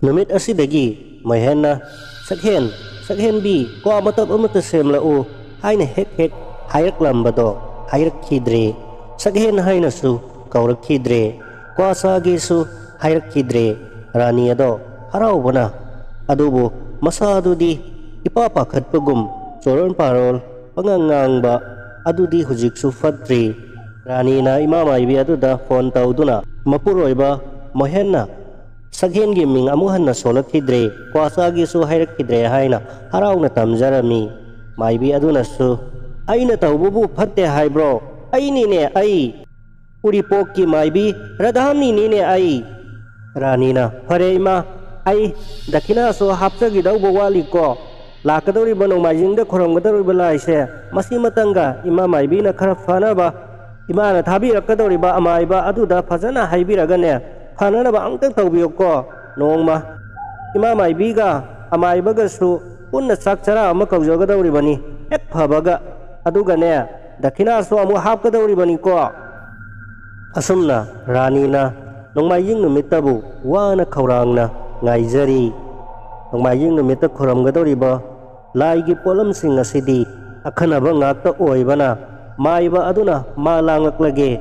ꯅꯨꯃꯤꯠ ꯑꯁꯤꯗꯒꯤ ꯃꯣꯍꯦꯟꯅ, "ꯁꯛꯍꯦꯟ, ꯁꯛꯍꯦꯟꯕꯤ, ꯀ꯭ꯋꯥ ꯃꯇꯞ ꯑꯃꯠꯇ ꯁꯦꯝꯂꯛꯎ" ꯍꯥꯏꯅ ꯍꯦꯛ ꯍꯦꯛ ꯍꯥꯏꯔꯛꯂꯝꯕꯗꯣ ꯍꯥꯏꯔꯛꯈꯤꯗ꯭ꯔꯦ꯫ ꯁꯛꯍꯦꯟ ꯍꯥꯏꯅꯁꯨ ꯀꯧꯔꯛꯈꯤꯗ꯭ꯔꯦ꯫ ꯀ꯭ꯋꯥ ꯆꯥꯒꯦꯁꯨ ꯍꯥꯏꯔꯛꯈꯤꯗ꯭ꯔꯦ꯫ ꯔꯥꯅꯤ ꯑꯗꯣ ꯍꯔꯥꯎꯕꯅ, ꯑꯗꯨꯕꯨ ꯃꯁꯥꯗꯨꯗꯤ ꯏꯄꯥ ꯄꯥꯈꯠꯄꯒꯨꯝ ꯆꯣꯔꯣꯟ ꯄꯥꯔꯣꯜ ꯄꯉꯥꯡ ꯉꯥꯡꯕ ꯑꯗꯨꯗꯤ ꯍꯧꯖꯤꯛꯁꯨ ꯐꯠꯇ꯭ꯔꯤ꯫ ꯔꯥꯅꯤꯅ ꯏꯃꯥ ꯃꯥꯏꯕꯤ ꯑꯗꯨꯗ ꯐꯣꯟ ꯇꯧꯗꯨꯅ, "ꯃꯄꯨꯔꯣꯏꯕ ꯃꯣꯍꯦꯟꯅ ꯁꯛꯍꯦꯟꯒꯤ ꯃꯤꯡ ꯑꯃꯨꯛ ꯍꯟꯅ ꯁꯣꯜꯂꯛꯈꯤꯗ꯭ꯔꯦ, ꯀ꯭ꯋꯥ ꯆꯥꯒꯦꯁꯨ ꯍꯥꯏꯔꯛꯈꯤꯗ꯭ꯔꯦ" ꯍꯥꯏꯅ ꯍꯔꯥꯎꯅ ꯇꯝꯖꯔꯝꯃꯤ꯫ ꯃꯥꯏꯕꯤ ꯑꯗꯨꯅꯁꯨ, "ꯑꯩꯅ ꯇꯧꯕꯕꯨ ꯐꯠꯇꯦ ꯍꯥꯏꯕ꯭ꯔꯣ? ꯑꯩꯅꯤꯅꯦ, ꯑꯩ! ꯎꯔꯤꯄꯣꯛꯀꯤ ꯃꯥꯏꯕꯤ ꯔꯥꯙꯥꯃꯅꯤꯅꯤꯅꯦ ꯑꯩ!" ꯔꯥꯅꯤꯅ, "ꯐꯔꯦ ꯏꯃꯥ, ꯑꯩ ꯗꯈꯤꯅꯥꯁꯨ ꯍꯥꯞꯆꯈꯤꯗꯧꯕ ꯋꯥꯠꯂꯤꯀꯣ꯫ ꯂꯥꯛꯀꯗꯧꯔꯤꯕ ꯅꯣꯡꯃꯥꯏꯖꯤꯡꯗ ꯈꯨꯔꯨꯝꯒꯗꯧꯔꯤꯕ ꯂꯥꯏꯁꯦ, ꯃꯁꯤꯃꯇꯪꯒ ꯏꯃꯥ ꯃꯥꯏꯕꯤꯅ ꯈꯔ ꯐꯅꯕ, ꯏꯃꯥꯅ ꯊꯥꯕꯤꯔꯛꯀꯗꯧꯔꯤꯕ ꯑꯃꯥꯏꯕ ꯑꯗꯨꯗ ꯐꯖꯅ ꯍꯥꯏꯕꯤꯔꯒꯅꯦ, ꯐꯅꯅꯕ ꯑꯃꯨꯛꯇꯪ ꯇꯧꯕꯤꯌꯨꯀꯣ꯫ ꯅꯣꯡꯃ ꯏꯃꯥ ꯃꯥꯏꯕꯤꯒ ꯑꯃꯥꯏꯕꯒꯁꯨ ꯄꯨꯟꯅ ꯆꯥꯛ ꯆꯔꯥ ꯑꯃ ꯀꯧꯖꯒꯗꯧꯔꯤꯕꯅꯤ ꯍꯦꯛ ꯐꯕꯒ꯫ ꯑꯗꯨꯒꯅꯦ, ꯗꯈꯤꯅꯥꯁꯨ ꯑꯃꯨꯛ ꯍꯥꯞꯀꯗꯧꯔꯤꯕꯅꯤꯀꯣ꯫" ꯑꯁꯨꯝꯅ ꯔꯥꯅꯤꯅ ꯅꯣꯡꯃꯥꯏꯖꯤꯡ ꯅꯨꯃꯤꯠꯇꯕꯨ ꯋꯥꯅ ꯈꯧꯔꯥꯡꯅ ꯉꯥꯏꯖꯔꯤ꯫ ꯅꯣꯡꯃꯥꯏꯖꯤꯡ ꯅꯨꯃꯤꯠꯇ ꯈꯨꯔꯨꯝꯒꯗꯧꯔꯤꯕ ꯂꯥꯏꯒꯤ ꯄꯣꯠꯂꯝꯁꯤꯡ ꯑꯁꯤꯗꯤ ꯑꯈꯟꯅꯕ ꯉꯥꯛꯇ ꯑꯣꯏꯕꯅ, ꯃꯥꯏꯕ ꯑꯗꯨꯅ ꯃꯥ ꯂꯥꯡꯂꯛꯂꯒꯦ,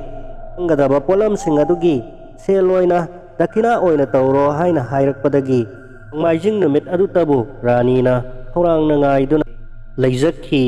ꯆꯪꯒꯗꯕ ꯄꯣꯠꯂꯝꯁꯤꯡ ꯑꯗꯨꯒꯤ ꯁꯦꯜ ꯑꯣꯏꯅ ꯗꯈꯤꯅꯥ ꯑꯣꯏꯅ ꯇꯧꯔꯣ ꯍꯥꯏꯅ ꯍꯥꯏꯔꯛꯄꯗꯒꯤ ꯅꯣꯡꯃꯥꯏꯖꯤꯡ ꯅꯨꯃꯤꯠ ꯑꯗꯨꯇꯕꯨ ꯔꯥꯅꯤꯅ ꯈꯧꯔꯥꯡꯅ ꯉꯥꯏꯗꯨꯅ ꯂꯩꯖꯈꯤ꯫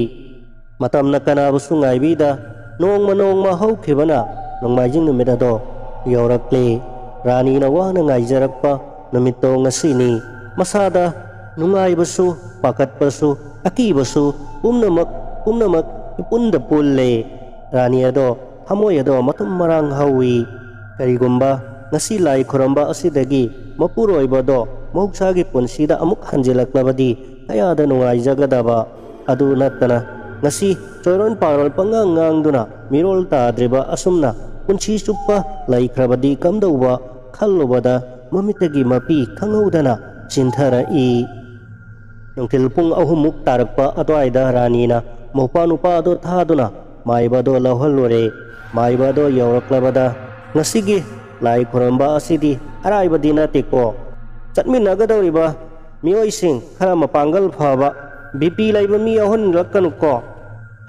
ꯃꯇꯝꯅ ꯀꯅꯥꯕꯨꯁꯨ ꯉꯥꯏꯕꯤꯗ ꯅꯣꯡꯃ ꯅꯣꯡꯃ ꯍꯧꯈꯤꯕꯅ ꯅꯣꯡꯃꯥꯏꯖꯤꯡ ꯅꯨꯃꯤꯠ ꯑꯗꯣ ꯌꯧꯔꯛꯂꯦ꯫ ꯔꯥꯅꯤꯅ ꯋꯥꯅ ꯉꯥꯏꯖꯔꯛꯄ ꯅꯨꯃꯤꯠꯇꯣ ꯉꯁꯤꯅꯤ꯫ ꯃꯁꯥꯗ ꯅꯨꯡꯉꯥꯏꯕꯁꯨ, ꯄꯥꯈꯠꯄꯁꯨ, ꯑꯀꯤꯕꯁꯨ ꯄꯨꯝꯅꯃꯛ ꯄꯨꯝꯅꯃꯛ ꯏꯄꯨꯟꯗ ꯄꯨꯜꯂꯦ꯫ ꯔꯥꯅꯤ ꯑꯗꯣ ꯊꯃꯣꯏ ꯑꯗꯣ ꯃꯇꯨꯝ ꯃꯔꯥꯡ ꯍꯧꯏ꯫ ꯀꯔꯤꯒꯨꯝꯕ ꯉꯁꯤ ꯂꯥꯏ ꯈꯨꯔꯝꯕ ꯑꯁꯤꯗꯒꯤ ꯃꯄꯨꯔꯣꯏꯕꯗꯣ ꯃꯍꯧꯁꯥꯒꯤ ꯄꯨꯟꯁꯤꯗ ꯑꯃꯨꯛ ꯍꯟꯖꯤꯜꯂꯛꯂꯕꯗꯤ ꯀꯌꯥꯗ ꯅꯨꯡꯉꯥꯏꯖꯒꯗꯕ꯫ ꯑꯗꯨ ꯅꯠꯇꯅ ꯉꯁꯤ ꯆꯣꯏꯔꯣꯟ ꯄꯥꯔꯣꯜ ꯄꯪꯉꯥꯡ ꯉꯥꯡꯗꯨꯅ ꯃꯤꯔꯣꯜ ꯇꯥꯗ꯭ꯔꯤꯕ ꯑꯁꯨꯝꯅ ꯄꯨꯟꯁꯤ ꯆꯨꯞꯄ ꯂꯩꯈ꯭ꯔꯕꯗꯤ ꯀꯝꯗꯧꯕ ꯈꯜꯂꯨꯕꯗ ꯃꯃꯤꯠꯇꯒꯤ ꯃꯄꯤ ꯈꯪꯍꯧꯗꯅ ꯆꯤꯟꯊꯔꯛꯏ꯫ ꯅꯨꯡꯊꯤꯜ ꯄꯨꯡ ꯑꯍꯨꯝꯃꯨꯛ ꯇꯥꯔꯛꯄ ꯑꯗꯨꯋꯥꯏꯗ ꯔꯥꯅꯤꯅ ꯃꯧꯄ꯭ꯋꯥ ꯅꯨꯄꯥ ꯑꯗꯨ ꯊꯥꯗꯨꯅ ꯃꯥꯏꯕ ꯑꯗꯨ ꯂꯧꯍꯜꯂꯨꯔꯦ꯫ ꯃꯥꯏꯕ ꯑꯗꯨ ꯌꯧꯔꯛꯂꯕꯗ, "ꯉꯁꯤꯒꯤ ꯂꯥꯏ ꯈꯨꯔꯝꯕ ꯑꯁꯤꯗꯤ ꯑꯔꯥꯏꯕꯗꯤ ꯅꯠꯇꯦꯀꯣ꯫ ꯆꯠꯃꯤꯟꯅꯒꯗꯧꯔꯤꯕ ꯃꯤꯑꯣꯏꯁꯤꯡ ꯈꯔ ꯃꯄꯥꯡꯒꯜ ꯐꯕ, ꯕꯤ ꯄꯤ ꯂꯩꯕ ꯃꯤ ꯌꯥꯎꯍꯜꯂꯛꯀꯅꯨꯀꯣ꯫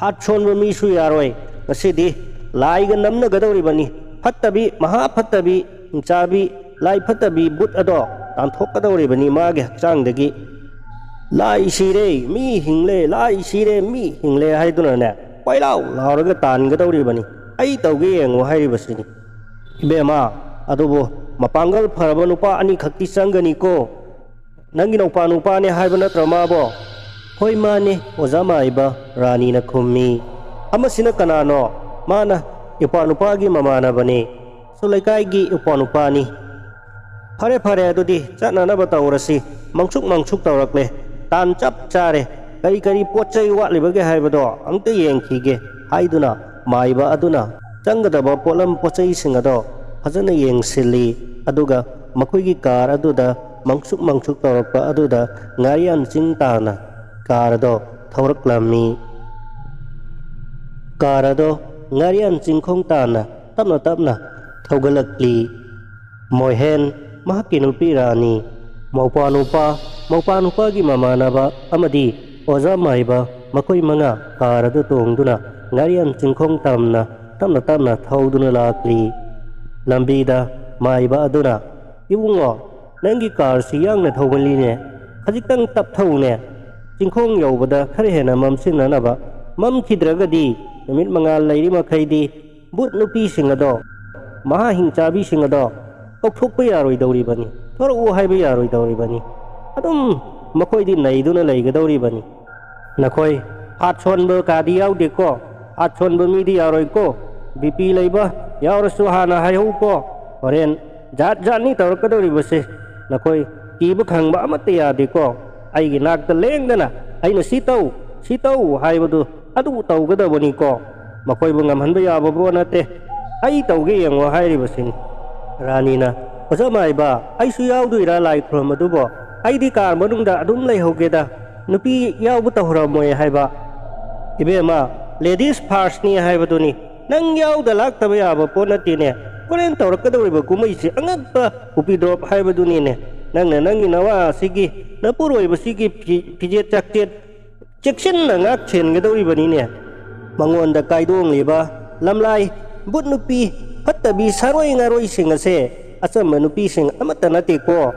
ꯍꯥꯠ ꯁꯣꯟꯕ ꯃꯤꯁꯨ ꯌꯥꯔꯣꯏ꯫ ꯉꯁꯤꯗꯤ ꯂꯥꯏꯒ ꯅꯝꯅꯒꯗꯧꯔꯤꯕꯅꯤ꯫ ꯐꯠꯇꯕꯤ, ꯃꯍꯥ ꯐꯠꯇꯕꯤ, ꯍꯤꯡꯆꯥꯕꯤ, ꯂꯥꯏ ꯐꯠꯇꯕꯤ ꯕꯨꯠ ꯑꯗꯣ ꯇꯥꯟꯊꯣꯛꯀꯗꯧꯔꯤꯕꯅꯤ ꯃꯥꯒꯤ ꯍꯛꯆꯥꯡꯗꯒꯤ꯫ ꯂꯥꯏ ꯁꯤꯔꯦ, ꯃꯤ ꯍꯤꯡꯂꯦ, ꯂꯥꯏ ꯁꯤꯔꯦ, ꯃꯤ ꯍꯤꯡꯂꯦ" ꯍꯥꯏꯗꯨꯅꯅꯦ, ꯀꯣꯏꯂꯥꯎ ꯂꯥꯎꯔꯒ ꯇꯥꯟꯒꯗꯧꯔꯤꯕꯅꯤ꯫ ꯑꯩ ꯇꯧꯒꯦ ꯌꯦꯡꯉꯨ ꯍꯥꯏꯔꯤꯕꯁꯤꯅꯤ꯫ ꯏꯕꯦꯝꯃ, ꯑꯗꯨꯕꯨ ꯃꯄꯥꯡꯒꯜ ꯐꯔꯕ ꯅꯨꯄꯥ ꯑꯅꯤꯈꯛꯇꯤ ꯆꯪꯒꯅꯤꯀꯣ꯫ "ꯅꯪꯒꯤ ꯅꯧꯄꯥ ꯅꯨꯄꯥꯅꯦ ꯍꯥꯏꯕ ꯅꯠꯇ꯭ꯔꯣ ꯃꯥꯕꯣ?" "ꯍꯣꯏ, ꯃꯥꯅꯦ, ꯑꯣꯖꯥ ꯃꯥꯏꯕ", ꯔꯥꯅꯤꯅ ꯈꯨꯝꯃꯤ꯫ "ꯑꯃꯁꯤꯅ ꯀꯅꯥꯅꯣ?" "ꯃꯥꯅ ꯏꯄ꯭ꯋꯥ ꯅꯨꯄꯥꯒꯤ ꯃꯃꯥꯟꯅꯕꯅꯦ꯫ ꯁꯣ ꯂꯩꯀꯥꯏꯒꯤ ꯏꯄ꯭ꯋꯥ ꯅꯨꯄꯥꯅꯤ꯫" "ꯐꯔꯦ, ꯐꯔꯦ, ꯑꯗꯨꯗꯤ ꯆꯠꯅꯅꯕ ꯇꯧꯔꯁꯤ꯫ ꯃꯪꯁꯨꯛ ꯃꯪꯁꯨꯛ ꯇꯧꯔꯛꯂꯦ꯫ ꯇꯥꯟ ꯆꯞ ꯆꯥꯔꯦ꯫ ꯀꯔꯤ ꯀꯔꯤ ꯄꯣꯠ ꯆꯩ ꯋꯥꯠꯂꯤꯕꯒꯦ ꯍꯥꯏꯕꯗꯣ ꯑꯝꯇ ꯌꯦꯡꯈꯤꯒꯦ" ꯍꯥꯏꯗꯨꯅ ꯃꯥꯏꯕ ꯑꯗꯨꯅ ꯆꯪꯒꯗꯕ ꯄꯣꯠꯂꯝ ꯄꯣꯠ ꯆꯩꯁꯤꯡ ꯑꯗꯣ ꯐꯖꯅ ꯌꯦꯡꯁꯤꯜꯂꯤ꯫ ꯑꯗꯨꯒ ꯃꯈꯣꯏꯒꯤ ꯀꯥꯔ ꯑꯗꯨꯗ ꯃꯪꯁꯨꯛ ꯃꯪꯁꯨꯛ ꯇꯧꯔꯛꯄ ꯑꯗꯨꯗ ꯉꯥꯔꯤꯌꯥꯟ ꯆꯤꯡ ꯇꯥꯅ ꯀꯥꯔ ꯑꯗꯣ ꯊꯧꯔꯛꯂꯝꯃꯤ꯫ ꯀꯥꯔ ꯑꯗꯣ ꯉꯥꯔꯤꯌꯥꯟ ꯆꯤꯡꯈꯣꯡ ꯇꯥꯅ ꯇꯞꯅ ꯇꯞꯅ ꯊꯧꯒꯠꯂꯛꯂꯤ꯫ ꯃꯣꯍꯦꯟ, ꯃꯍꯥꯛꯀꯤ ꯅꯨꯄꯤ ꯔꯥꯅꯤ, ꯃꯧꯄ꯭ꯋꯥ ꯅꯨꯄꯥ, ꯃꯧꯄ꯭ꯋꯥ ꯅꯨꯄꯥꯒꯤ ꯃꯃꯥꯟꯅꯕ ꯑꯃꯗꯤ ꯑꯣꯖꯥ ꯃꯥꯏꯕ, ꯃꯈꯣꯏ ꯃꯉꯥ ꯀꯥꯔ ꯑꯗꯨ ꯇꯣꯡꯗꯨꯅ ꯉꯥꯔꯤꯌꯥꯟ ꯆꯤꯡꯈꯣꯡ ꯇꯝꯅ ꯇꯞꯅ ꯇꯞꯅ ꯊꯧꯗꯨꯅ ꯂꯥꯛꯂꯤ꯫ ꯂꯝꯕꯤꯗ ꯃꯥꯏꯕ ꯑꯗꯨꯅ, "ꯏꯕꯨꯡꯉꯣ, ꯅꯪꯒꯤ ꯀꯥꯔꯁꯤ ꯌꯥꯡꯅ ꯊꯧꯒꯜꯂꯤꯅꯦ꯫ ꯈꯖꯤꯛꯇꯪ ꯇꯞꯊꯧꯅꯦ꯫ ꯆꯤꯡꯈꯣꯡ ꯌꯧꯕꯗ ꯈꯔ ꯍꯦꯟꯅ ꯃꯝꯁꯤꯟꯅꯅꯕ꯫ ꯃꯝꯈꯤꯗ꯭ꯔꯒꯗꯤ ꯅꯨꯃꯤꯠ ꯃꯉꯥꯜ ꯂꯩꯔꯤ ꯃꯈꯩꯗꯤ ꯕꯨꯠ ꯅꯨꯄꯤꯁꯤꯡ ꯑꯗꯣ, ꯃꯍꯥ ꯍꯤꯡꯆꯥꯕꯤꯁꯤꯡ ꯑꯗꯣ ꯀꯧꯊꯣꯛꯄ ꯌꯥꯔꯣꯏꯗꯧꯔꯤꯕꯅꯤ꯫ ꯊꯣꯔꯛꯎ ꯍꯥꯏꯕ ꯌꯥꯔꯣꯏꯗꯧꯔꯤꯕꯅꯤ꯫ ꯑꯗꯨꯝ ꯃꯈꯣꯏꯗꯤ ꯅꯩꯗꯨꯅ ꯂꯩꯒꯗꯧꯔꯤꯕꯅꯤ꯫ ꯅꯈꯣꯏ ꯍꯥꯠ ꯁꯣꯟꯕ ꯀꯥꯗꯤ ꯌꯥꯎꯗꯦꯀꯣ꯫ ꯍꯥꯠ ꯁꯣꯟꯕ ꯃꯤꯗꯤ ꯌꯥꯔꯣꯏꯀꯣ꯫ ꯕꯤ ꯄꯤ ꯂꯩꯕ ꯌꯥꯎꯔꯁꯨ ꯍꯥꯟꯅ ꯍꯥꯏꯍꯧꯀꯣ꯫ ꯍꯣꯔꯦꯟ ꯖꯥꯠ ꯖꯥꯠꯅꯤ ꯇꯧꯔꯛꯀꯗꯧꯔꯤꯕꯁꯦ꯫ ꯅꯈꯣꯏ ꯀꯤꯕ ꯈꯪꯕ ꯑꯃꯠꯇ ꯌꯥꯗꯦꯀꯣ꯫ ꯑꯩꯒꯤ ꯅꯥꯛꯇ ꯂꯦꯡꯗꯅ ꯑꯩꯅ ꯁꯤ ꯇꯧ, ꯁꯤ ꯇꯧ ꯍꯥꯏꯕꯗꯨ ꯑꯗꯨ ꯇꯧꯒꯗꯕꯅꯤꯀꯣ꯫ ꯃꯈꯣꯏꯕꯨ ꯉꯝꯍꯟꯕ ꯌꯥꯕ ꯄꯣꯠ ꯅꯠꯇꯦ꯫ ꯑꯩ ꯇꯧꯒꯦ ꯌꯦꯡꯉꯣ ꯍꯥꯏꯔꯤꯕꯁꯤꯅꯤ꯫ ꯔꯥꯅꯤꯅ, "ꯑꯣꯖꯥ ꯃꯥꯏꯕ, ꯑꯩꯁꯨ ꯌꯥꯎꯗꯣꯏꯔꯥ ꯂꯥꯏ ꯈꯨꯔꯨꯝꯕꯗꯨꯕꯣ? ꯑꯩꯗꯤ ꯀꯥꯔ ꯃꯅꯨꯡꯗ ꯑꯗꯨꯝ ꯂꯩꯍꯧꯒꯦꯗ꯫ ꯅꯨꯄꯤ ꯌꯥꯎꯕ ꯇꯧꯔꯝꯃꯣꯏ" ꯍꯥꯏꯕ꯫ "ꯏꯕꯦꯝꯃ, ꯂꯦꯗꯤꯁ ꯐꯥꯔꯁꯅꯤ ꯍꯥꯏꯕꯗꯨꯅꯤ꯫ ꯅꯪ ꯌꯥꯎꯗ ꯂꯥꯛꯇꯕ ꯌꯥꯕ ꯄꯣꯠ ꯅꯠꯇꯦꯅꯦ꯫ ꯍꯣꯔꯦꯟ ꯇꯧꯔꯛꯀꯗꯧꯔꯤꯕ ꯀꯨꯝꯍꯩꯁꯤ ꯑꯉꯛꯄ ꯎꯄꯤ ꯗ꯭ꯔꯣꯞ ꯍꯥꯏꯕꯗꯨꯅꯤꯅꯦ꯫ ꯅꯪꯅ ꯅꯪꯒꯤ ꯅꯋꯥ ꯑꯁꯤꯒꯤ, ꯅꯄꯨꯔꯣꯏꯕꯁꯤꯒꯤ ꯐꯤ-, ꯐꯤꯖꯦꯠ ꯆꯥꯛꯆꯦꯠ ꯆꯦꯛꯁꯤꯟꯅ ꯉꯥꯛ ꯁꯦꯟꯒꯗꯧꯔꯤꯕꯅꯤꯅꯦ꯫ ꯃꯉꯣꯟꯗ ꯀꯥꯏꯗꯣꯡꯂꯤꯕ ꯂꯝꯂꯥꯏ, ꯚꯨꯠ ꯅꯨꯄꯤ, ꯐꯠꯇꯕꯤ ꯁꯥꯔꯣꯏ ꯉꯥꯔꯣꯏꯁꯤꯡ ꯑꯁꯦ ꯑꯆꯝꯕ ꯅꯨꯄꯤꯁꯤꯡ ꯑꯃꯠꯇ ꯅꯠꯇꯦꯀꯣ꯫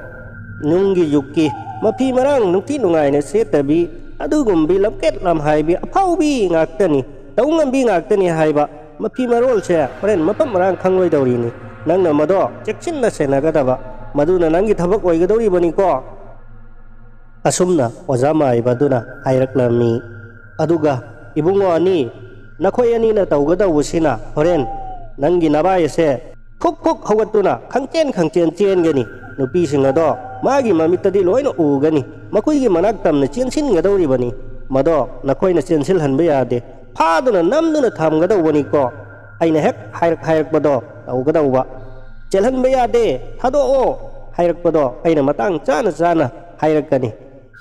ꯅꯨꯡꯒꯤ ꯌꯨꯒꯀꯤ ꯃꯐꯤ ꯃꯔꯥꯡ ꯅꯨꯡꯊꯤ ꯅꯨꯡꯉꯥꯏꯅ ꯁꯦꯠꯇꯕꯤ, ꯑꯗꯨꯒꯨꯝꯕꯤ ꯂꯝꯀꯦꯠ ꯂꯝꯍꯥꯏꯕꯤ ꯑꯐꯥꯎꯕꯤ ꯉꯥꯛꯇꯅꯤ, ꯇꯧ ꯉꯝꯕꯤ ꯉꯥꯛꯇꯅꯤ ꯍꯥꯏꯕ ꯃꯐꯤ ꯃꯔꯣꯜꯁꯦ ꯍꯣꯔꯦꯟ ꯃꯐꯝ ꯃꯔꯥꯡ ꯈꯪꯂꯣꯏꯗꯧꯔꯤꯅꯤ꯫ ꯅꯪꯅ ꯃꯗꯣ ꯆꯦꯛꯁꯤꯟꯅ ꯁꯦꯟꯅꯒꯗꯕ, ꯃꯗꯨꯅ ꯅꯪꯒꯤ ꯊꯕꯛ ꯑꯣꯏꯒꯗꯧꯔꯤꯕꯅꯤꯀꯣ"꯫ ꯑꯁꯨꯝꯅ ꯑꯣꯖꯥ ꯃꯥꯏꯕ ꯑꯗꯨꯅ ꯍꯥꯏꯔꯛꯂꯝꯃꯤ꯫ ꯑꯗꯨꯒ, "ꯏꯕꯨꯡꯉꯣ ꯑꯅꯤ, ꯅꯈꯣꯏ ꯑꯅꯤꯅ ꯇꯧꯒꯗꯧꯕꯁꯤꯅ ꯍꯣꯔꯦꯟ ꯅꯪꯒꯤ ꯅꯚꯥꯏ ꯑꯁꯦ ꯈꯨꯛ ꯈꯨꯛ ꯍꯧꯒꯠꯇꯨꯅ ꯈꯪꯆꯦꯟ ꯈꯪꯆꯦꯟ ꯆꯦꯟꯒꯅꯤ꯫ ꯅꯨꯄꯤꯁꯤꯡ ꯑꯗꯣ ꯃꯥꯒꯤ ꯃꯃꯤꯠꯇꯗꯤ ꯂꯣꯏꯅ ꯎꯒꯅꯤ꯫ ꯃꯈꯣꯏꯒꯤ ꯃꯅꯥꯛ ꯇꯝꯅ ꯆꯦꯟꯁꯤꯟꯒꯗꯧꯔꯤꯕꯅꯤ꯫ ꯃꯗꯣ ꯅꯈꯣꯏꯅ ꯆꯦꯟꯁꯤꯜꯍꯟꯕ ꯌꯥꯗꯦ꯫ ꯐꯥꯗꯨꯅ ꯅꯝꯗꯨꯅ ꯊꯝꯒꯗꯧꯕꯅꯤꯀꯣ꯫ ꯑꯩꯅ ꯍꯦꯛ ꯍꯥꯏꯔꯛ ꯍꯥꯏꯔꯛꯄꯗꯣ ꯇꯧꯒꯗꯧꯕ꯫ ꯆꯦꯜꯍꯟꯕ ꯌꯥꯗꯦ, ꯊꯥꯗꯣꯛꯑꯣ ꯍꯥꯏꯔꯛꯄꯗꯣ ꯑꯩꯅ ꯃꯇꯥꯡ ꯆꯥꯅ ꯆꯥꯅ ꯍꯥꯏꯔꯛꯀꯅꯤ꯫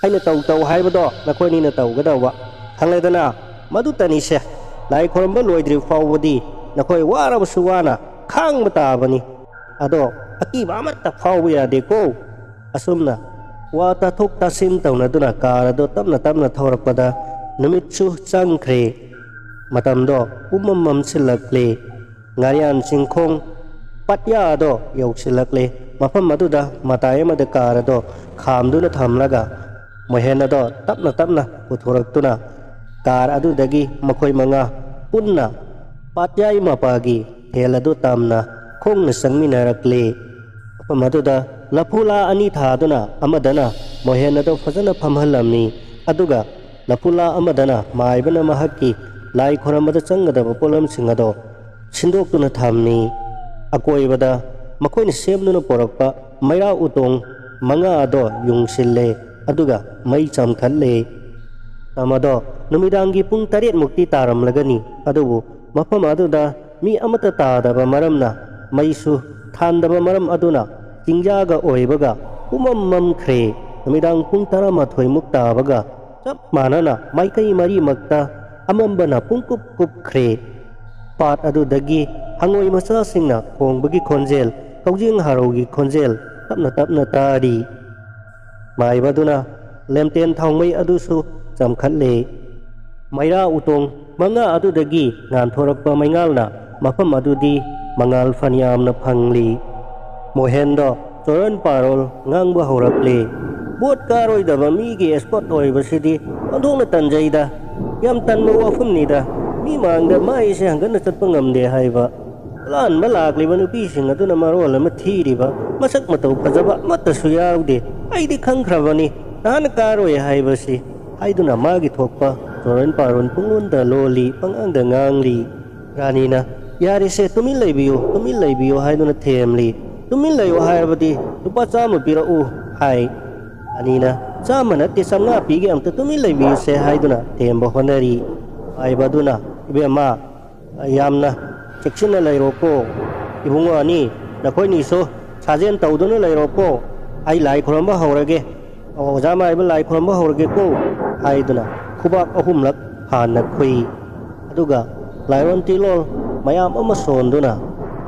ꯑꯩꯅ ꯇꯧ ꯇꯧ ꯍꯥꯏꯕꯗꯣ ꯅꯈꯣꯏꯅꯤꯅ ꯇꯧꯒꯗꯧꯕ꯫ ꯈꯪꯂꯦꯗꯅ? ꯃꯗꯨꯇꯅꯤꯁꯦ꯫ ꯂꯥꯏ ꯈꯨꯔꯨꯝꯕ ꯂꯣꯏꯗ꯭ꯔꯤꯕ ꯐꯥꯎꯕꯗꯤ ꯅꯈꯣꯏ ꯋꯥꯔꯕꯁꯨ ꯋꯥꯅ ꯈꯥꯡꯕ ꯇꯥꯕꯅꯤ꯫ ꯑꯗꯣ ꯑꯀꯤꯕ ꯑꯃꯠꯇ ꯐꯥꯎꯕ ꯌꯥꯗꯦꯀꯣ"꯫ ꯑꯁꯨꯝꯅ ꯋꯥ ꯇꯥꯊꯣꯛ ꯇꯥꯁꯤꯟ ꯇꯧꯅꯗꯨꯅ ꯀꯥꯔ ꯑꯗꯨ ꯇꯞꯅ ꯇꯞꯅ ꯊꯧꯔꯛꯄꯗ ꯅꯨꯃꯤꯠꯁꯨ ꯆꯪꯈ꯭ꯔꯦ꯫ ꯃꯇꯝꯗꯣ ꯄꯨꯝꯃꯝ ꯃꯝꯁꯤꯜꯂꯛꯂꯦ꯫ ꯉꯥꯔꯤꯌꯥꯟ ꯆꯤꯡꯈꯣꯡ ꯄꯥꯠꯌꯥ ꯑꯗꯣ ꯌꯧꯁꯤꯜꯂꯛꯂꯦ꯫ ꯃꯐꯝ ꯑꯗꯨꯗ ꯃꯇꯥꯏ ꯑꯃꯗ ꯀꯥꯔ ꯑꯗꯣ ꯈꯥꯝꯗꯨꯅ ꯊꯝꯂꯒ ꯃꯣꯍꯦꯟ ꯑꯗꯣ ꯇꯞꯅ ꯇꯞꯅ ꯄꯨꯊꯣꯔꯛꯇꯨꯅ ꯀꯥꯔ ꯑꯗꯨꯗꯒꯤ ꯃꯈꯣꯏ ꯃꯉꯥ ꯄꯨꯟꯅ ꯄꯥꯠꯌꯥꯏ ꯃꯄꯥꯒꯤ ꯊꯦꯜ ꯑꯗꯨ ꯇꯝꯅ ꯈꯣꯡꯅ ꯆꯪꯃꯤꯟꯅꯔꯛꯂꯦ꯫ ꯃꯐꯝ ꯑꯗꯨꯗ ꯂꯐꯨꯂꯥ ꯑꯅꯤ ꯊꯥꯗꯨꯅ ꯑꯃꯗꯅ ꯃꯣꯍꯦꯟ ꯑꯗꯣ ꯐꯖꯅ ꯐꯝꯍꯜꯂꯝꯃꯤ꯫ ꯑꯗꯨꯒ ꯂꯐꯨꯂꯥ ꯑꯃꯗꯅ ꯃꯥꯏꯕꯅ ꯃꯍꯥꯛꯀꯤ ꯂꯥꯏ ꯈꯣꯏꯔꯝꯕꯗ ꯆꯪꯒꯗꯕ ꯄꯣꯠꯂꯝꯁꯤꯡ ꯑꯗꯣ ꯁꯤꯟꯗꯣꯛꯇꯨꯅ ꯊꯝꯃꯤ꯫ ꯑꯀꯣꯏꯕꯗ ꯃꯈꯣꯏꯅ ꯁꯦꯝꯗꯨꯅ ꯄꯨꯔꯛꯄ ꯃꯩꯔꯥ ꯎꯇꯣꯡ ꯃꯉꯥ ꯑꯗꯣ ꯌꯨꯡꯁꯤꯜꯂꯦ, ꯑꯗꯨꯒ ꯃꯩ ꯆꯝꯈꯠꯂꯦ꯫ ꯃꯇꯝ ꯑꯗꯣ ꯅꯨꯃꯤꯗꯥꯡꯒꯤ ꯄꯨꯡ ꯇꯔꯦꯠ ꯃꯨꯛꯇꯤ ꯇꯥꯔꯝꯂꯒꯅꯤ꯫ ꯑꯗꯨꯕꯨ ꯃꯐꯝ ꯑꯗꯨꯗ ꯃꯤ ꯑꯃꯠꯇ ꯇꯥꯗꯕ ꯃꯔꯝꯅ, ꯃꯩꯁꯨ ꯊꯥꯟꯗꯕ ꯃꯔꯝ ꯑꯗꯨꯅ, ꯆꯤꯡꯌꯥꯒ ꯑꯣꯏꯕꯒ ꯄꯨꯝꯃꯝ ꯃꯝꯈ꯭ꯔꯦ꯫ ꯅꯨꯃꯤꯗꯥꯡ ꯄꯨꯡ ꯇꯔꯥꯃꯥꯊꯣꯏ ꯃꯨꯛ ꯇꯥꯕꯒ ꯆꯞ ꯃꯥꯟꯅꯅ ꯃꯥꯏꯀꯩ ꯃꯔꯤꯃꯛꯇ ꯑꯃꯝꯕꯅ ꯄꯨꯡꯀꯨꯞ ꯀꯨꯞꯈ꯭ꯔꯦ꯫ ꯄꯥꯠ ꯑꯗꯨꯗꯒꯤ ꯍꯉꯣꯏ ꯃꯆꯥꯁꯤꯡꯅ ꯈꯣꯡꯕꯒꯤ ꯈꯣꯟꯖꯦꯜ, ꯀꯧꯖꯦꯡ ꯍꯥꯔꯧꯒꯤ ꯈꯣꯟꯖꯦꯜ ꯇꯞꯅ ꯇꯞꯅ ꯇꯥꯔꯤ꯫ ꯃꯥꯏꯕꯗꯨꯅ ꯂꯦꯝꯇꯦꯟ ꯊꯥꯎꯃꯩ ꯑꯗꯨꯁꯨ ꯆꯝꯈꯠꯂꯦ꯫ ꯃꯩꯔꯥ ꯎꯇꯣꯡ ꯃꯉꯥ ꯑꯗꯨꯗꯒꯤ ꯉꯥꯟꯊꯣꯔꯛꯄ ꯃꯩꯉꯥꯜꯅ ꯃꯐꯝ ꯑꯗꯨꯗꯤ ꯃꯉꯥꯜ ꯐꯅꯌꯥꯝꯅ ꯐꯪꯂꯤ꯫ ꯃꯣꯍꯦꯟꯗꯣ ꯆꯣꯔꯣꯟ ꯄꯥꯔꯣꯜ ꯉꯥꯡꯕ ꯍꯧꯔꯛꯂꯤ꯫ "ꯚꯣꯠ ꯀꯥꯔꯣꯏꯗꯕ ꯃꯤꯒꯤ escort ꯑꯣꯏꯕꯁꯤꯗꯤ ꯑꯣꯟꯊꯣꯛꯅ ꯇꯟꯖꯩꯗ꯫ ꯌꯥꯝ ꯇꯟꯕ ꯋꯥꯐꯝꯅꯤꯗ꯫ ꯃꯤ ꯃꯥꯡꯗ ꯃꯥꯏꯁꯦ ꯍꯪꯒꯠꯅ ꯆꯠꯄ ꯉꯝꯗꯦ ꯍꯥꯏꯕ꯫ ꯂꯥꯟꯕ ꯂꯥꯛꯂꯤꯕ ꯅꯨꯄꯤꯁꯤꯡ ꯑꯗꯨꯅ ꯃꯔꯣꯜ ꯑꯃ ꯊꯤꯔꯤꯕ, ꯃꯁꯛ ꯃꯇꯧ ꯐꯖꯕ ꯑꯃꯠꯇꯁꯨ ꯌꯥꯎꯗꯦ꯫ ꯑꯩꯗꯤ ꯈꯪꯈ꯭ꯔꯕꯅꯤ, ꯅꯍꯥꯟ ꯀꯥꯔꯣꯏ ꯍꯥꯏꯕꯁꯤ," ꯍꯥꯏꯗꯨꯅ ꯃꯥꯒꯤ ꯊꯣꯛꯄ ꯆꯣꯔꯣꯟ ꯄꯥꯔꯣꯟ ꯄꯨꯡꯂꯣꯟꯗ ꯂꯣꯜꯂꯤ, ꯄꯉꯥꯡꯗ ꯉꯥꯡꯂꯤ꯫ ꯔꯥꯅꯤꯅ, "ꯌꯥꯔꯦꯁꯦ, ꯇꯨꯃꯤꯟ ꯂꯩꯕꯤꯌꯨ, ꯇꯨꯃꯤꯟ ꯂꯩꯕꯤꯌꯨ," ꯍꯥꯏꯗꯨꯅ ꯊꯦꯝꯂꯤ꯫ "ꯇꯨꯃꯤꯟ ꯂꯩꯌꯨ ꯍꯥꯏꯔꯕꯗꯤ ꯂꯨꯄꯥ ꯆꯥꯝꯃ ꯄꯤꯔꯛꯎ," ꯍꯥꯏ꯫ ꯔꯥꯅꯤꯅ, "ꯆꯥꯝꯃ ꯅꯠꯇꯦ, ꯆꯥꯝꯃꯉꯥ ꯄꯤꯒꯦ, ꯑꯝꯇ ꯇꯨꯃꯤꯟ ꯂꯩꯕꯤꯌꯨꯁꯦ," ꯍꯥꯏꯗꯨꯅ ꯊꯦꯝꯕ ꯍꯣꯠꯅꯔꯤ꯫ ꯃꯥꯏꯕ ꯑꯗꯨꯅ, "ꯏꯕꯦꯝꯃ, ꯌꯥꯝꯅ ꯆꯦꯛꯁꯤꯟꯅ ꯂꯩꯔꯣꯀꯣ꯫ ꯏꯕꯨꯡꯉꯣ ꯑꯅꯤ, ꯅꯈꯣꯏꯅꯤꯁꯨ ꯁꯥꯖꯦꯟ ꯇꯧꯗꯨꯅ ꯂꯩꯔꯣꯀꯣ꯫ ꯑꯩ ꯂꯥꯏ ꯈꯨꯔꯨꯝꯕ ꯍꯧꯔꯒꯦ꯫ ꯑꯣꯖꯥ ꯃꯥꯏꯕ, ꯂꯥꯏ ꯈꯨꯔꯨꯝꯕ ꯍꯧꯔꯒꯦꯀꯣ," ꯍꯥꯏꯗꯨꯅ ꯈꯨꯕꯥꯛ ꯑꯍꯨꯝꯂꯛ ꯍꯥꯟꯅ ꯈꯨꯏ꯫ ꯑꯗꯨꯒ ꯂꯥꯏꯔꯣꯟ ꯇꯤꯂꯣꯜ ꯃꯌꯥꯝ ꯑꯃ ꯁꯣꯟꯗꯨꯅ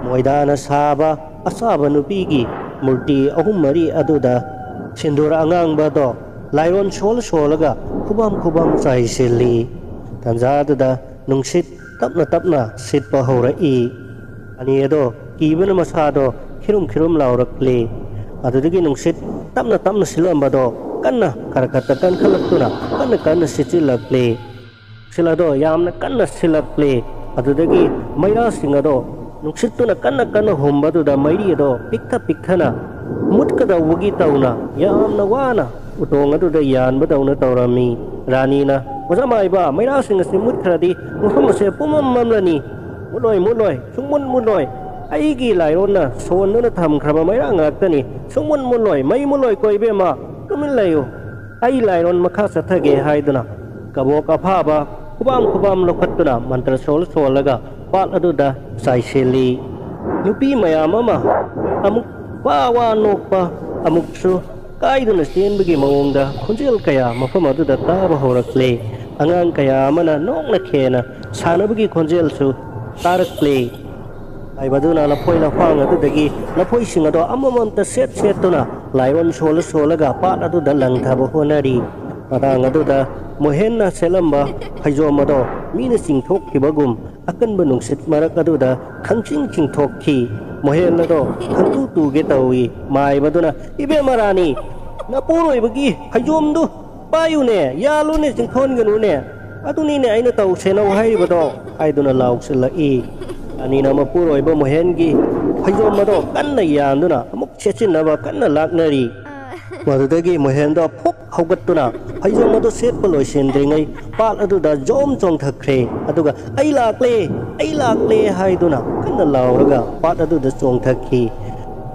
ꯃꯣꯏꯗꯥꯅ ꯁꯥꯕ ꯑꯁꯥꯕ ꯅꯨꯄꯤꯒꯤ ꯃꯨꯔꯇꯤ ꯑꯍꯨꯝ ꯃꯔꯤ ꯑꯗꯨꯗ ꯁꯤꯟꯗꯨꯔ ꯑꯉꯥꯡꯕꯗꯣ ꯂꯥꯏꯔꯣꯟ ꯁꯣꯜ ꯁꯣꯜꯂꯒ ꯈꯨꯕꯥꯝ ꯈꯨꯕꯥꯝ ꯆꯥꯏꯁꯤꯜꯂꯤ꯫ ꯇꯟꯖꯥꯗꯨꯗ ꯅꯨꯡꯁꯤꯠ ꯇꯞꯅ ꯇꯞꯅ ꯁꯤꯠꯄ ꯍꯧꯔꯛꯏ꯫ ꯑꯅꯤ ꯑꯗꯣ ꯀꯤꯕꯅ ꯃꯁꯥꯗꯣ ꯈꯤꯔꯨꯝ ꯈꯤꯔꯨꯝ ꯂꯥꯎꯔꯛꯂꯦ꯫ ꯑꯗꯨꯗꯒꯤ ꯅꯨꯡꯁꯤꯠ ꯇꯞꯅ ꯇꯞꯅ ꯁꯤꯠꯂꯝꯕꯗꯣ ꯀꯟꯅ ꯈꯔ ꯈꯔ ꯀꯟꯈꯠꯂꯛꯇꯨꯅ ꯀꯟꯅ ꯀꯟꯅ ꯁꯤꯠꯆꯤꯜꯂꯛꯂꯦ꯫ ꯅꯨꯡꯁꯤꯠ ꯑꯗꯣ ꯌꯥꯝꯅ ꯀꯟꯅ ꯁꯤꯠꯂꯛꯂꯦ꯫ ꯑꯗꯨꯗꯒꯤ ꯃꯩꯔꯥꯁꯤꯡ ꯑꯗꯣ ꯅꯨꯡꯁꯤꯠꯇꯨꯅ ꯀꯟꯅ ꯀꯟꯅ ꯍꯨꯝꯕꯗꯨꯗ ꯃꯩꯔꯤ ꯑꯗꯣ ꯄꯤꯛꯊ ꯄꯤꯛꯊꯅ ꯃꯨꯠꯀꯗꯧꯕꯒꯤ ꯇꯧꯅ ꯌꯥꯝꯅ ꯋꯥꯅ ꯎꯇꯣꯡ ꯑꯗꯨꯗ ꯌꯥꯟꯕꯗꯧꯅ ꯇꯧꯔꯝꯃꯤ꯫ ꯔꯥꯅꯤꯅ, "ꯑꯣꯖꯥ ꯃꯥꯏꯕ, ꯃꯩꯔꯥꯁꯤꯡ ꯑꯁꯤ ꯃꯨꯠꯈ꯭ꯔꯗꯤ ꯃꯐꯝ ꯑꯁꯦ ꯄꯨꯝꯃꯝ ꯃꯝꯂꯅꯤ꯫ ꯃꯨꯠꯂꯣꯏ, ꯃꯨꯠꯂꯣꯏ, ꯁꯨꯡꯃꯨꯠ ꯃꯨꯠꯂꯣꯏ꯫ ꯑꯩꯒꯤ ꯂꯥꯏꯔꯣꯟꯅ ꯁꯣꯟꯗꯨꯅ ꯊꯝꯈ꯭ꯔꯕ ꯃꯩꯔꯥ ꯉꯥꯛꯇꯅꯤ꯫ ꯁꯨꯡꯃꯨꯠ ꯃꯨꯠꯂꯣꯏ, ꯃꯩ ꯃꯨꯠꯂꯣꯏꯀꯣ ꯏꯕꯦꯝꯃ꯫ ꯇꯨꯃꯤꯟ ꯂꯩꯌꯨ꯫ ꯑꯩ ꯂꯥꯏꯔꯣꯟ ꯃꯈꯥ ꯆꯠꯊꯒꯦ" ꯍꯥꯏꯗꯨꯅ ꯀꯕꯣꯛ ꯑꯐꯥꯕ ꯈꯨꯕꯥꯝ ꯈꯨꯕꯥꯝ ꯂꯧꯈꯠꯇꯨꯅ ꯃꯟꯇ꯭ꯔ ꯁꯣꯜ ꯁꯣꯜꯂꯒ ꯄꯥꯠ ꯑꯗꯨꯗ ꯆꯥꯏꯁꯤꯜꯂꯤ꯫ ꯅꯨꯄꯤ ꯃꯌꯥꯝ ꯑꯃ ꯑꯃꯨꯛ ꯋꯥ ꯋꯥ ꯅꯣꯛꯄ, ꯑꯃꯨꯛꯁꯨ ꯀꯥꯏꯗꯨꯅ ꯆꯦꯟꯕꯒꯤ ꯃꯑꯣꯡꯗ ꯈꯣꯟꯖꯦꯜ ꯀꯌꯥ ꯃꯐꯝ ꯑꯗꯨꯗ ꯇꯥꯕ ꯍꯧꯔꯛꯂꯦ꯫ ꯑꯉꯥꯡ ꯀꯌꯥ ꯑꯃꯅ ꯅꯣꯛꯅ ꯈꯦꯅ ꯁꯥꯟꯅꯕꯒꯤ ꯈꯣꯟꯖꯦꯜꯁꯨ ꯇꯥꯔꯛꯂꯦ꯫ ꯍꯥꯏꯕꯗꯨꯅ ꯂꯐꯣꯏ ꯂꯐꯥꯡ ꯑꯗꯨꯗꯒꯤ ꯂꯐꯣꯏꯁꯤꯡ ꯑꯗꯣ ꯑꯃꯃꯝꯇ ꯁꯦꯠ ꯁꯦꯠꯇꯨꯅ ꯂꯥꯏꯑꯣꯟ ꯁꯣꯜꯂ ꯁꯣꯜꯂꯒ ꯄꯥꯠ ꯑꯗꯨꯗ ꯂꯪꯊꯕ ꯍꯣꯠꯅꯔꯤ꯫ ꯃꯇꯥꯡ ꯑꯗꯨꯗ ꯃꯣꯍꯦꯟꯅ ꯁꯦꯠꯂꯝꯕ ꯐꯩꯖꯣꯝ ꯑꯗꯣ ꯃꯤꯅ ꯆꯤꯡꯊꯣꯛꯈꯤꯕꯒꯨꯝ ꯑꯀꯟꯕ ꯅꯨꯡꯁꯤꯠ ꯃꯔꯛ ꯑꯗꯨꯗ ꯈꯪꯆꯤꯡ ꯆꯤꯡꯊꯣꯛꯈꯤ꯫ ꯃꯣꯍꯦꯟ ꯑꯗꯣ ꯈꯪꯇꯨ ꯇꯨꯒꯦ ꯇꯧꯏ꯫ ꯃꯥꯏꯕꯗꯨꯅ, "ꯏꯕꯦꯝꯃ ꯔꯥꯅꯤ, ꯅꯄꯨꯔꯣꯏꯕꯒꯤ ꯐꯩꯖꯣꯝꯗꯨ ꯄꯥꯏꯌꯨꯅꯦ, ꯌꯥꯜꯂꯨꯅꯦ, ꯆꯤꯡꯊꯣꯟꯒꯅꯨꯅꯦ꯫ ꯑꯗꯨꯅꯤꯅꯦ ꯑꯩꯅ ꯇꯧꯁꯦꯅꯧ ꯍꯥꯏꯔꯤꯕꯗꯣ" ꯍꯥꯏꯗꯨꯅ ꯂꯥꯎꯁꯤꯜꯂꯛꯏ꯫ ꯔꯥꯅꯤꯅ ꯃꯄꯨꯔꯣꯏꯕ ꯃꯣꯍꯦꯟꯒꯤ ꯐꯩꯖꯣꯝ ꯑꯗꯣ ꯀꯟꯅ ꯌꯥꯟꯗꯨꯅ ꯑꯃꯨꯛ ꯁꯦꯠꯆꯤꯟꯅꯕ ꯀꯟꯅ ꯂꯥꯛꯅꯔꯤ꯫ ꯃꯗꯨꯗꯒꯤ ꯃꯣꯍꯦꯟꯗꯣ ꯐꯨꯛ ꯍꯧꯒꯠꯇꯨꯅ ꯐꯩꯖꯣꯝ ꯑꯗꯨ ꯁꯦꯠꯄ ꯂꯣꯏꯁꯤꯟꯗ꯭ꯔꯤꯉꯩ ꯄꯥꯠ ꯑꯗꯨꯗ ꯖꯣꯝ ꯆꯣꯡꯊꯈ꯭ꯔꯦ꯫ ꯑꯗꯨꯒ, "ꯑꯩ ꯂꯥꯛꯂꯦ, ꯑꯩ ꯂꯥꯛꯂꯦ" ꯍꯥꯏꯗꯨꯅ ꯀꯟꯅ ꯂꯥꯎꯔꯒ ꯄꯥꯠ ꯑꯗꯨꯗ ꯆꯣꯡꯊꯈꯤ꯫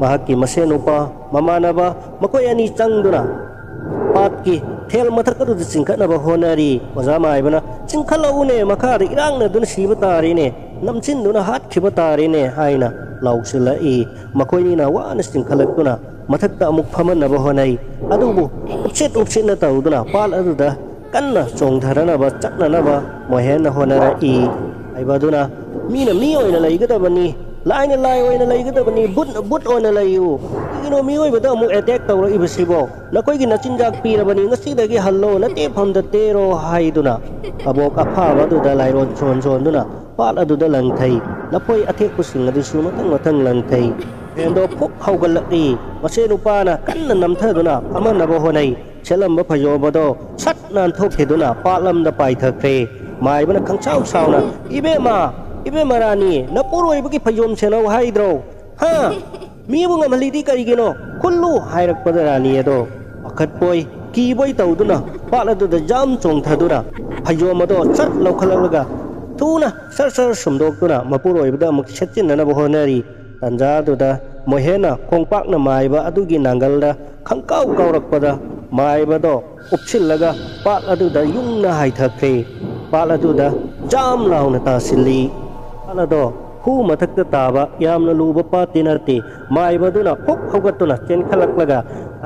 ꯃꯍꯥꯛꯀꯤ ꯃꯁꯦꯟ ꯅꯨꯄꯥ, ꯃꯃꯥꯟꯅꯕ, ꯃꯈꯣꯏ ꯑꯅꯤ ꯆꯪꯗꯨꯅ ꯄꯥꯠꯀꯤ ꯊꯦꯜ ꯃꯊꯛ ꯑꯗꯨꯗ ꯆꯤꯡꯈꯠꯅꯕ ꯍꯣꯠꯅꯔꯤ꯫ ꯑꯣꯖꯥ ꯃꯥꯏꯕꯅ, "ꯆꯤꯡꯈꯠꯂꯛꯎꯅꯦ, ꯃꯈꯥꯗ ꯏꯔꯥꯛꯅꯗꯨꯅ ꯁꯤꯕ ꯇꯥꯔꯦꯅꯦ, ꯅꯝꯁꯤꯟꯗꯨꯅ ꯍꯥꯠꯈꯤꯕ ꯇꯥꯔꯦꯅꯦ" ꯍꯥꯏꯅ ꯂꯥꯎꯁꯤꯜꯂꯛꯏ꯫ ꯃꯈꯣꯏꯅꯤꯅ ꯋꯥꯅ ꯆꯤꯡꯈꯠꯂꯛꯇꯨꯅ ꯃꯊꯛꯇ ꯑꯃꯨꯛ ꯐꯝꯍꯟꯅꯕ ꯍꯣꯠꯅꯩ꯫ ꯑꯗꯨꯕꯨ ꯎꯞꯁꯤꯠ ꯎꯞꯁꯤꯠꯅ ꯇꯧꯗꯨꯅ ꯄꯥꯠ ꯑꯗꯨꯗ ꯀꯟꯅ ꯆꯣꯡꯊꯔꯅꯕ ꯆꯠꯅꯅꯕ ꯃꯣꯍꯦꯟꯅ ꯍꯣꯠꯅꯔꯛꯏ꯫ ꯍꯥꯏꯕ ꯑꯗꯨꯅ, "ꯃꯤꯅ ꯃꯤ ꯑꯣꯏꯅ ꯂꯩꯒꯗꯕꯅꯤ, ꯂꯥꯏꯅ ꯂꯥꯏ ꯑꯣꯏꯅ ꯂꯩꯒꯗꯕꯅꯤ, ꯕꯨꯠꯅ ꯕꯨꯠ ꯑꯣꯏꯅ ꯂꯩꯌꯨ꯫ ꯀꯔꯤꯒꯤꯅꯣ ꯃꯤꯑꯣꯏꯕꯗ ꯑꯃꯨꯛ ꯑꯦꯇꯦꯛ ꯇꯧꯔꯛꯏꯕꯁꯤꯕꯣ? ꯅꯈꯣꯏꯒꯤ ꯅꯆꯤꯟꯖꯥꯛ ꯄꯤꯔꯕꯅꯤ, ꯉꯁꯤꯗꯒꯤ ꯍꯜꯂꯣ, ꯅꯇꯦꯐꯝꯗ ꯇꯦꯔꯣ" ꯍꯥꯏꯗꯨꯅ ꯀꯕꯣꯛ ꯑꯐꯥꯕ ꯑꯗꯨꯗ ꯂꯥꯏꯔꯣꯟ ꯁꯣꯟ ꯁꯣꯟꯗꯨꯅ ꯄꯥꯠ ꯑꯗꯨꯗ ꯂꯪꯊꯩ꯫ ꯂꯐꯣꯏ ꯑꯊꯦꯛꯄꯁꯤꯡ ꯑꯗꯨꯁꯨ ꯃꯊꯪ ꯃꯊꯪ ꯂꯪꯊꯩ꯫ ꯐꯦꯟꯗꯣ ꯐꯨꯛ ꯍꯧꯒꯠꯂꯛꯏ꯫ ꯃꯁꯦ ꯅꯨꯄꯥꯅ ꯀꯟꯅ ꯅꯝꯊꯗꯨꯅ ꯐꯝꯍꯟꯅꯕ ꯍꯣꯠꯅꯩ꯫ ꯁꯦꯠꯂꯝꯕ ꯐꯩꯖꯣꯝ ꯑꯗꯣ ꯁꯠ ꯅꯥꯟꯊꯣꯛꯈꯤꯗꯨꯅ ꯄꯥꯠꯂꯝꯗ ꯄꯥꯏꯊꯈ꯭ꯔꯦ꯫ ꯃꯥꯏꯕꯅ ꯈꯪꯁꯥꯎ ꯁꯥꯎꯅ, "ꯏꯕꯦꯝꯃ, ꯏꯕꯦꯝꯃ ꯔꯥꯅꯤ, ꯅꯄꯨꯔꯣꯏꯕꯒꯤ ꯐꯩꯖꯣꯝ ꯁꯦꯟꯅꯧ ꯍꯥꯏꯗ꯭ꯔꯣ? ꯍꯥ? ꯃꯤꯕꯨ ꯉꯝꯍꯜꯂꯤꯗꯤ ꯀꯔꯤꯒꯤꯅꯣ? ꯈꯨꯜꯂꯨ" ꯍꯥꯏꯔꯛꯄꯗ ꯔꯥꯅꯤ ꯑꯗꯣ ꯈꯠꯄꯣꯏ ꯀꯤꯕꯣꯏ ꯇꯧꯗꯨꯅ ꯄꯥꯠ ꯑꯗꯨꯗ ꯖꯥꯝ ꯆꯣꯡꯊꯗꯨꯅ ꯐꯩꯖꯣꯝ ꯑꯗꯣ ꯁꯠ ꯂꯧꯈꯠꯂꯛꯂꯒ ꯊꯨꯅ ꯁꯔ ꯁꯔ ꯁꯨꯝꯗꯣꯛꯇꯨꯅ ꯃꯄꯨꯔꯣꯏꯕꯗ ꯑꯃꯨꯛ ꯁꯦꯠꯆꯤꯟꯅꯅꯕ ꯍꯣꯠꯅꯔꯤ꯫ ꯇꯟꯖꯥ ꯑꯗꯨꯗ ꯃꯣꯍꯦꯟꯅ ꯈꯣꯡꯄꯥꯛꯅ ꯃꯥꯏꯕ ꯑꯗꯨꯒꯤ ꯅꯥꯡꯒꯜꯗ ꯈꯪꯀꯥꯎ ꯀꯥꯎꯔꯛꯄꯗ ꯃꯥꯏꯕꯗꯣ ꯎꯞꯁꯤꯜꯂꯒ ꯄꯥꯠ ꯑꯗꯨꯗ ꯌꯨꯡꯅ ꯍꯥꯏꯊꯈ꯭ꯔꯦ꯫ ꯄꯥꯠ ꯑꯗꯨꯗ ꯖꯥꯝ ꯂꯥꯎꯅ ꯇꯥꯁꯤꯜꯂꯤ꯫ ꯄꯥꯠ ꯑꯗꯣ ꯍꯨ ꯃꯊꯛꯇ ꯇꯥꯕ ꯌꯥꯝꯅ ꯂꯨꯕ ꯄꯥꯠꯇꯤ ꯅꯠꯇꯦ꯫ ꯃꯥꯏꯕꯗꯨꯅ ꯐꯨꯛ ꯍꯧꯒꯠꯇꯨꯅ ꯆꯦꯟꯈꯠꯂꯛꯂꯒ,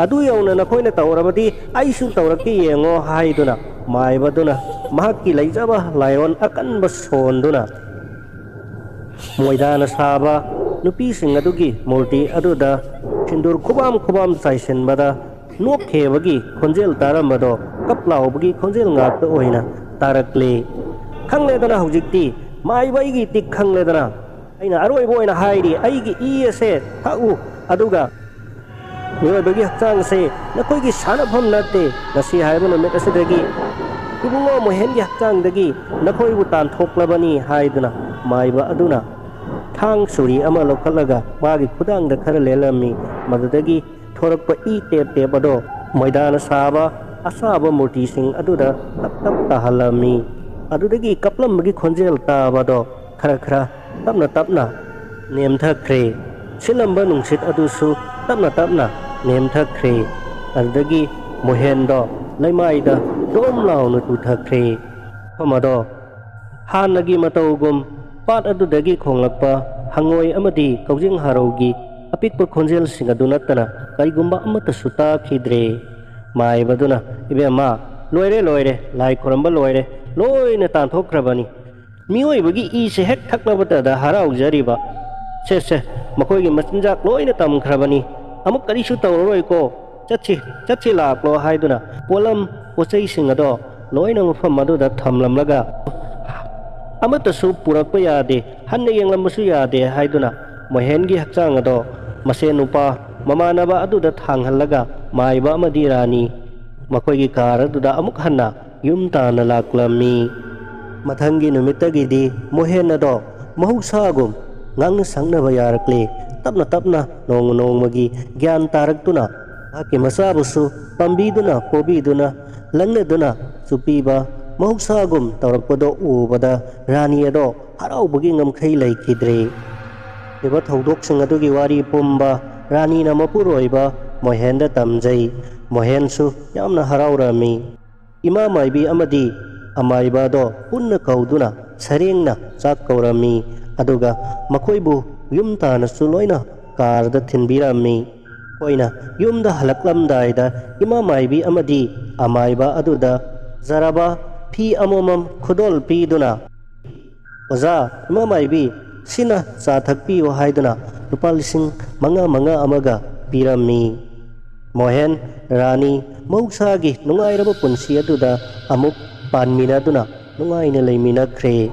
"ꯑꯗꯨ ꯌꯧꯅ ꯅꯈꯣꯏꯅ ꯇꯧꯔꯕꯗꯤ ꯑꯩꯁꯨ ꯇꯧꯔꯛꯀꯦ ꯌꯦꯡꯉꯣ" ꯍꯥꯏꯗꯨꯅ ꯃꯥꯏꯕꯗꯨꯅ ꯃꯍꯥꯛꯀꯤ ꯂꯩꯖꯕ ꯂꯥꯏꯑꯣꯟ ꯑꯀꯟꯕ ꯁꯣꯟꯗꯨꯅ ꯃꯣꯏꯗꯥꯅ ꯁꯥꯕ ꯅꯨꯄꯤꯁꯤꯡ ꯑꯗꯨꯒꯤ ꯃꯨꯔꯇꯤ ꯑꯗꯨꯗ ꯁꯤꯟꯗꯨꯔ ꯈꯨꯕꯥꯝ ꯈꯨꯕꯥꯝ ꯆꯥꯏꯁꯤꯟꯕꯗ ꯅꯣꯛꯈꯦꯕꯒꯤ ꯈꯣꯟꯖꯦꯜ ꯇꯥꯔꯝꯕꯗꯣ ꯀꯞ ꯂꯥꯎꯕꯒꯤ ꯈꯣꯟꯖꯦꯜ ꯉꯥꯛꯇ ꯑꯣꯏꯅ ꯇꯥꯔꯛꯂꯦ꯫ ꯈꯪꯂꯦꯗꯅ ꯍꯧꯖꯤꯛꯇꯤ, ꯃꯥꯏꯕ ꯑꯩꯒꯤ ꯇꯤꯛ ꯈꯪꯂꯦꯗꯅ꯫ ꯑꯩꯅ ꯑꯔꯣꯏꯕ ꯑꯣꯏꯅ ꯍꯥꯏꯔꯤ, ꯑꯩꯒꯤ ꯏ ꯑꯁꯦ ꯊꯛꯎ, ꯑꯗꯨꯒ ꯃꯤꯑꯣꯏꯕꯒꯤ ꯍꯛꯆꯥꯡ ꯑꯁꯦ ꯅꯈꯣꯏꯒꯤ ꯁꯥꯟꯅꯐꯝ ꯅꯠꯇꯦ꯫ ꯉꯁꯤ ꯍꯥꯏꯕ ꯅꯨꯃꯤꯠ ꯑꯁꯤꯗꯒꯤ ꯏꯕꯨꯡꯉꯣ ꯃꯣꯍꯦꯟꯒꯤ ꯍꯛꯆꯥꯡꯗꯒꯤ ꯅꯈꯣꯏꯕꯨ ꯇꯥꯟꯊꯣꯛꯂꯕꯅꯤ ꯍꯥꯏꯗꯨꯅ ꯃꯥꯏꯕ ꯑꯗꯨꯅ ꯊꯥꯡ ꯁꯨꯔꯤ ꯑꯃ ꯂꯧꯈꯠꯂꯒ ꯃꯥꯒꯤ ꯈꯨꯗꯥꯡꯗ ꯈꯔ ꯂꯦꯜꯂꯝꯃꯤ꯫ ꯃꯗꯨꯗꯒꯤ ꯊꯣꯔꯛꯄ ꯏ ꯇꯦꯞ ꯇꯦꯞ ꯑꯗꯣ ꯃꯣꯏꯗꯥꯅ ꯁꯥꯕ ꯑꯁꯥꯕ ꯃꯨꯔꯇꯤꯁꯤꯡ ꯑꯗꯨꯗ ꯇꯞ ꯇꯞ ꯇꯥꯍꯜꯂꯝꯃꯤ꯫ ꯑꯗꯨꯗꯒꯤ ꯀꯞꯂꯝꯕꯒꯤ ꯈꯣꯟꯖꯦꯜ ꯇꯥꯕꯗꯣ ꯈꯔ ꯈꯔ ꯇꯞꯅ ꯇꯞꯅ ꯅꯦꯝꯊꯈ꯭ꯔꯦ꯫ ꯁꯤꯠꯂꯝꯕ ꯅꯨꯡꯁꯤꯠ ꯑꯗꯨꯁꯨ ꯇꯞꯅ ꯇꯞꯅ ꯅꯦꯝꯊꯈ꯭ꯔꯦ꯫ ꯑꯗꯨꯗꯒꯤ ꯃꯣꯍꯦꯟꯗꯣ ꯂꯩꯃꯥꯏꯗ ꯗꯣꯝ ꯂꯥꯎꯅ ꯇꯨꯊꯈ꯭ꯔꯦ꯫ ꯃꯐꯝ ꯑꯗꯣ ꯍꯥꯟꯅꯒꯤ ꯃꯇꯧꯒꯨꯝ ꯄꯥꯠ ꯑꯗꯨꯗꯒꯤ ꯈꯣꯡꯂꯛꯄ ꯍꯪꯉꯣꯏ ꯑꯃꯗꯤ ꯀꯧꯖꯦꯡ ꯍꯥꯔꯧꯒꯤ ꯑꯄꯤꯛꯄ ꯈꯣꯟꯖꯦꯜꯁꯤꯡ ꯑꯗꯨ ꯅꯠꯇꯅ ꯀꯔꯤꯒꯨꯝꯕ ꯑꯃꯠꯇꯁꯨ ꯇꯥꯈꯤꯗ꯭ꯔꯦ꯫ ꯃꯥꯏꯕꯗꯨꯅ, "ꯏꯕꯦꯝꯃ, ꯂꯣꯏꯔꯦ, ꯂꯣꯏꯔꯦ, ꯂꯥꯏ ꯈꯨꯔꯝꯕ ꯂꯣꯏꯔꯦ, ꯂꯣꯏꯅ ꯇꯥꯟꯊꯣꯛꯈ꯭ꯔꯕꯅꯤ꯫ ꯃꯤꯑꯣꯏꯕꯒꯤ ꯏꯁꯦ ꯍꯦꯛ ꯊꯛꯅꯕꯇꯗ ꯍꯔꯥꯎꯖꯔꯤꯕ꯫ ꯁꯦ, ꯁꯦ, ꯃꯈꯣꯏꯒꯤ ꯃꯆꯤꯟꯖꯥꯛ ꯂꯣꯏꯅ ꯇꯝꯈ꯭ꯔꯕꯅꯤ꯫ ꯑꯃꯨꯛ ꯀꯔꯤꯁꯨ ꯇꯧꯔꯔꯣꯏꯀꯣ꯫ ꯆꯠꯁꯤ, ꯆꯠꯁꯤ ꯂꯥꯛꯂꯣ" ꯍꯥꯏꯗꯨꯅ ꯄꯣꯠꯂꯝ ꯄꯣꯠꯆꯩꯁꯤꯡ ꯑꯗꯣ ꯂꯣꯏꯅ ꯃꯐꯝ ꯑꯗꯨꯗ ꯊꯝꯂꯝꯂꯒ, "ꯑꯃꯠꯇꯁꯨ ꯄꯨꯔꯛꯄ ꯌꯥꯗꯦ, ꯍꯟꯅ ꯌꯦꯡꯂꯝꯕꯁꯨ ꯌꯥꯗꯦ" ꯍꯥꯏꯗꯨꯅ ꯃꯣꯍꯦꯟꯒꯤ ꯍꯛꯆꯥꯡ ꯑꯗꯣ ꯃꯁꯦꯟ ꯅꯨꯄꯥ ꯃꯃꯥꯟꯅꯕ ꯑꯗꯨꯗ ꯊꯥꯡꯍꯜꯂꯒ ꯃꯥꯏꯕ ꯑꯃꯗꯤ ꯔꯥꯅꯤ ꯃꯈꯣꯏꯒꯤ ꯀꯥꯔ ꯑꯗꯨꯗ ꯑꯃꯨꯛ ꯍꯟꯅ ꯌꯨꯝ ꯇꯥꯟꯅ ꯂꯥꯛꯂꯝꯃꯤ꯫ ꯃꯊꯪꯒꯤ ꯅꯨꯃꯤꯠꯇꯒꯤꯗꯤ ꯃꯣꯍꯦꯟ ꯑꯗꯣ ꯃꯍꯧꯁꯥꯒꯨꯝ ꯉꯥꯡꯅ ꯁꯛꯅꯕ ꯌꯥꯔꯛꯂꯦ꯫ ꯇꯞꯅ ꯇꯞꯅ ꯅꯣꯡꯃ ꯅꯣꯡꯃꯒꯤ ꯒ꯭ꯌꯥꯟ ꯇꯥꯔꯛꯇꯨꯅ ꯃꯍꯥꯛꯀꯤ ꯃꯆꯥꯕꯨꯁꯨ ꯄꯥꯝꯕꯤꯗꯨꯅ, ꯄꯣꯕꯤꯗꯨꯅ, ꯂꯪꯅꯗꯨꯅ ꯆꯨꯞꯄꯤꯕ ꯃꯍꯧꯁꯥꯒꯨꯝ ꯇꯧꯔꯛꯄꯗꯣ ꯎꯕꯗ ꯔꯥꯅꯤ ꯑꯗꯣ ꯍꯔꯥꯎꯕꯒꯤ ꯉꯝꯈꯩ ꯂꯩꯈꯤꯗ꯭ꯔꯦ꯫ ꯊꯣꯏꯕ ꯊꯧꯗꯣꯛꯁꯤꯡ ꯑꯗꯨꯒꯤ ꯋꯥꯔꯤ ꯄꯨꯝꯕ ꯔꯥꯅꯤꯅ ꯃꯄꯨꯔꯣꯏꯕ ꯃꯣꯍꯦꯟꯗ ꯇꯝꯖꯩ꯫ ꯃꯣꯍꯦꯟꯁꯨ ꯌꯥꯝꯅ ꯍꯔꯥꯎꯔꯝꯃꯤ꯫ ꯏꯃꯥ ꯃꯥꯏꯕꯤ ꯑꯃꯗꯤ ꯑꯃꯥꯏꯕ ꯑꯗꯣ ꯄꯨꯟꯅ ꯀꯧꯗꯨꯅ ꯁꯔꯦꯡꯅ ꯆꯥꯛ ꯀꯧꯔꯝꯃꯤ꯫ ꯑꯗꯨꯒ ꯃꯈꯣꯏꯕꯨ ꯌꯨꯝ ꯇꯥꯟꯅꯁꯨ ꯂꯣꯏꯅ ꯀꯥꯔꯗ ꯊꯤꯟꯕꯤꯔꯝꯃꯤ꯫ ꯑꯩꯈꯣꯏꯅ ꯌꯨꯝꯗ ꯍꯜꯂꯛꯂꯝꯗꯥꯏꯗ ꯏꯃꯥ ꯃꯥꯏꯕꯤ ꯑꯃꯗꯤ ꯑꯃꯥꯏꯕ ꯑꯗꯨꯗ ꯐꯖꯔꯕ ꯐꯤ ꯑꯃꯃꯝ ꯈꯨꯗꯣꯜ ꯄꯤꯗꯨꯅ, "ꯑꯣꯖꯥ, ꯏꯃꯥ ꯃꯥꯏꯕꯤ, ꯁꯤꯅ ꯆꯥ ꯊꯛꯄꯤꯌꯨ" ꯍꯥꯏꯗꯨꯅ ꯂꯨꯄꯥ ꯂꯤꯁꯤꯡ ꯃꯉꯥ ꯃꯉꯥ ꯑꯃꯒ ꯄꯤꯔꯝꯃꯤ꯫ ꯃꯣꯍꯦꯟ, ꯔꯥꯅꯤ ꯃꯍꯧꯁꯥꯒꯤ ꯅꯨꯡꯉꯥꯏꯔꯕ ꯄꯨꯟꯁꯤ ꯑꯗꯨꯗ ꯑꯃꯨꯛ ꯄꯥꯟꯃꯤꯟꯅꯗꯨꯅ ꯅꯨꯡꯉꯥꯏꯅ ꯂꯩꯃꯤꯟꯅꯈ꯭ꯔꯦ꯫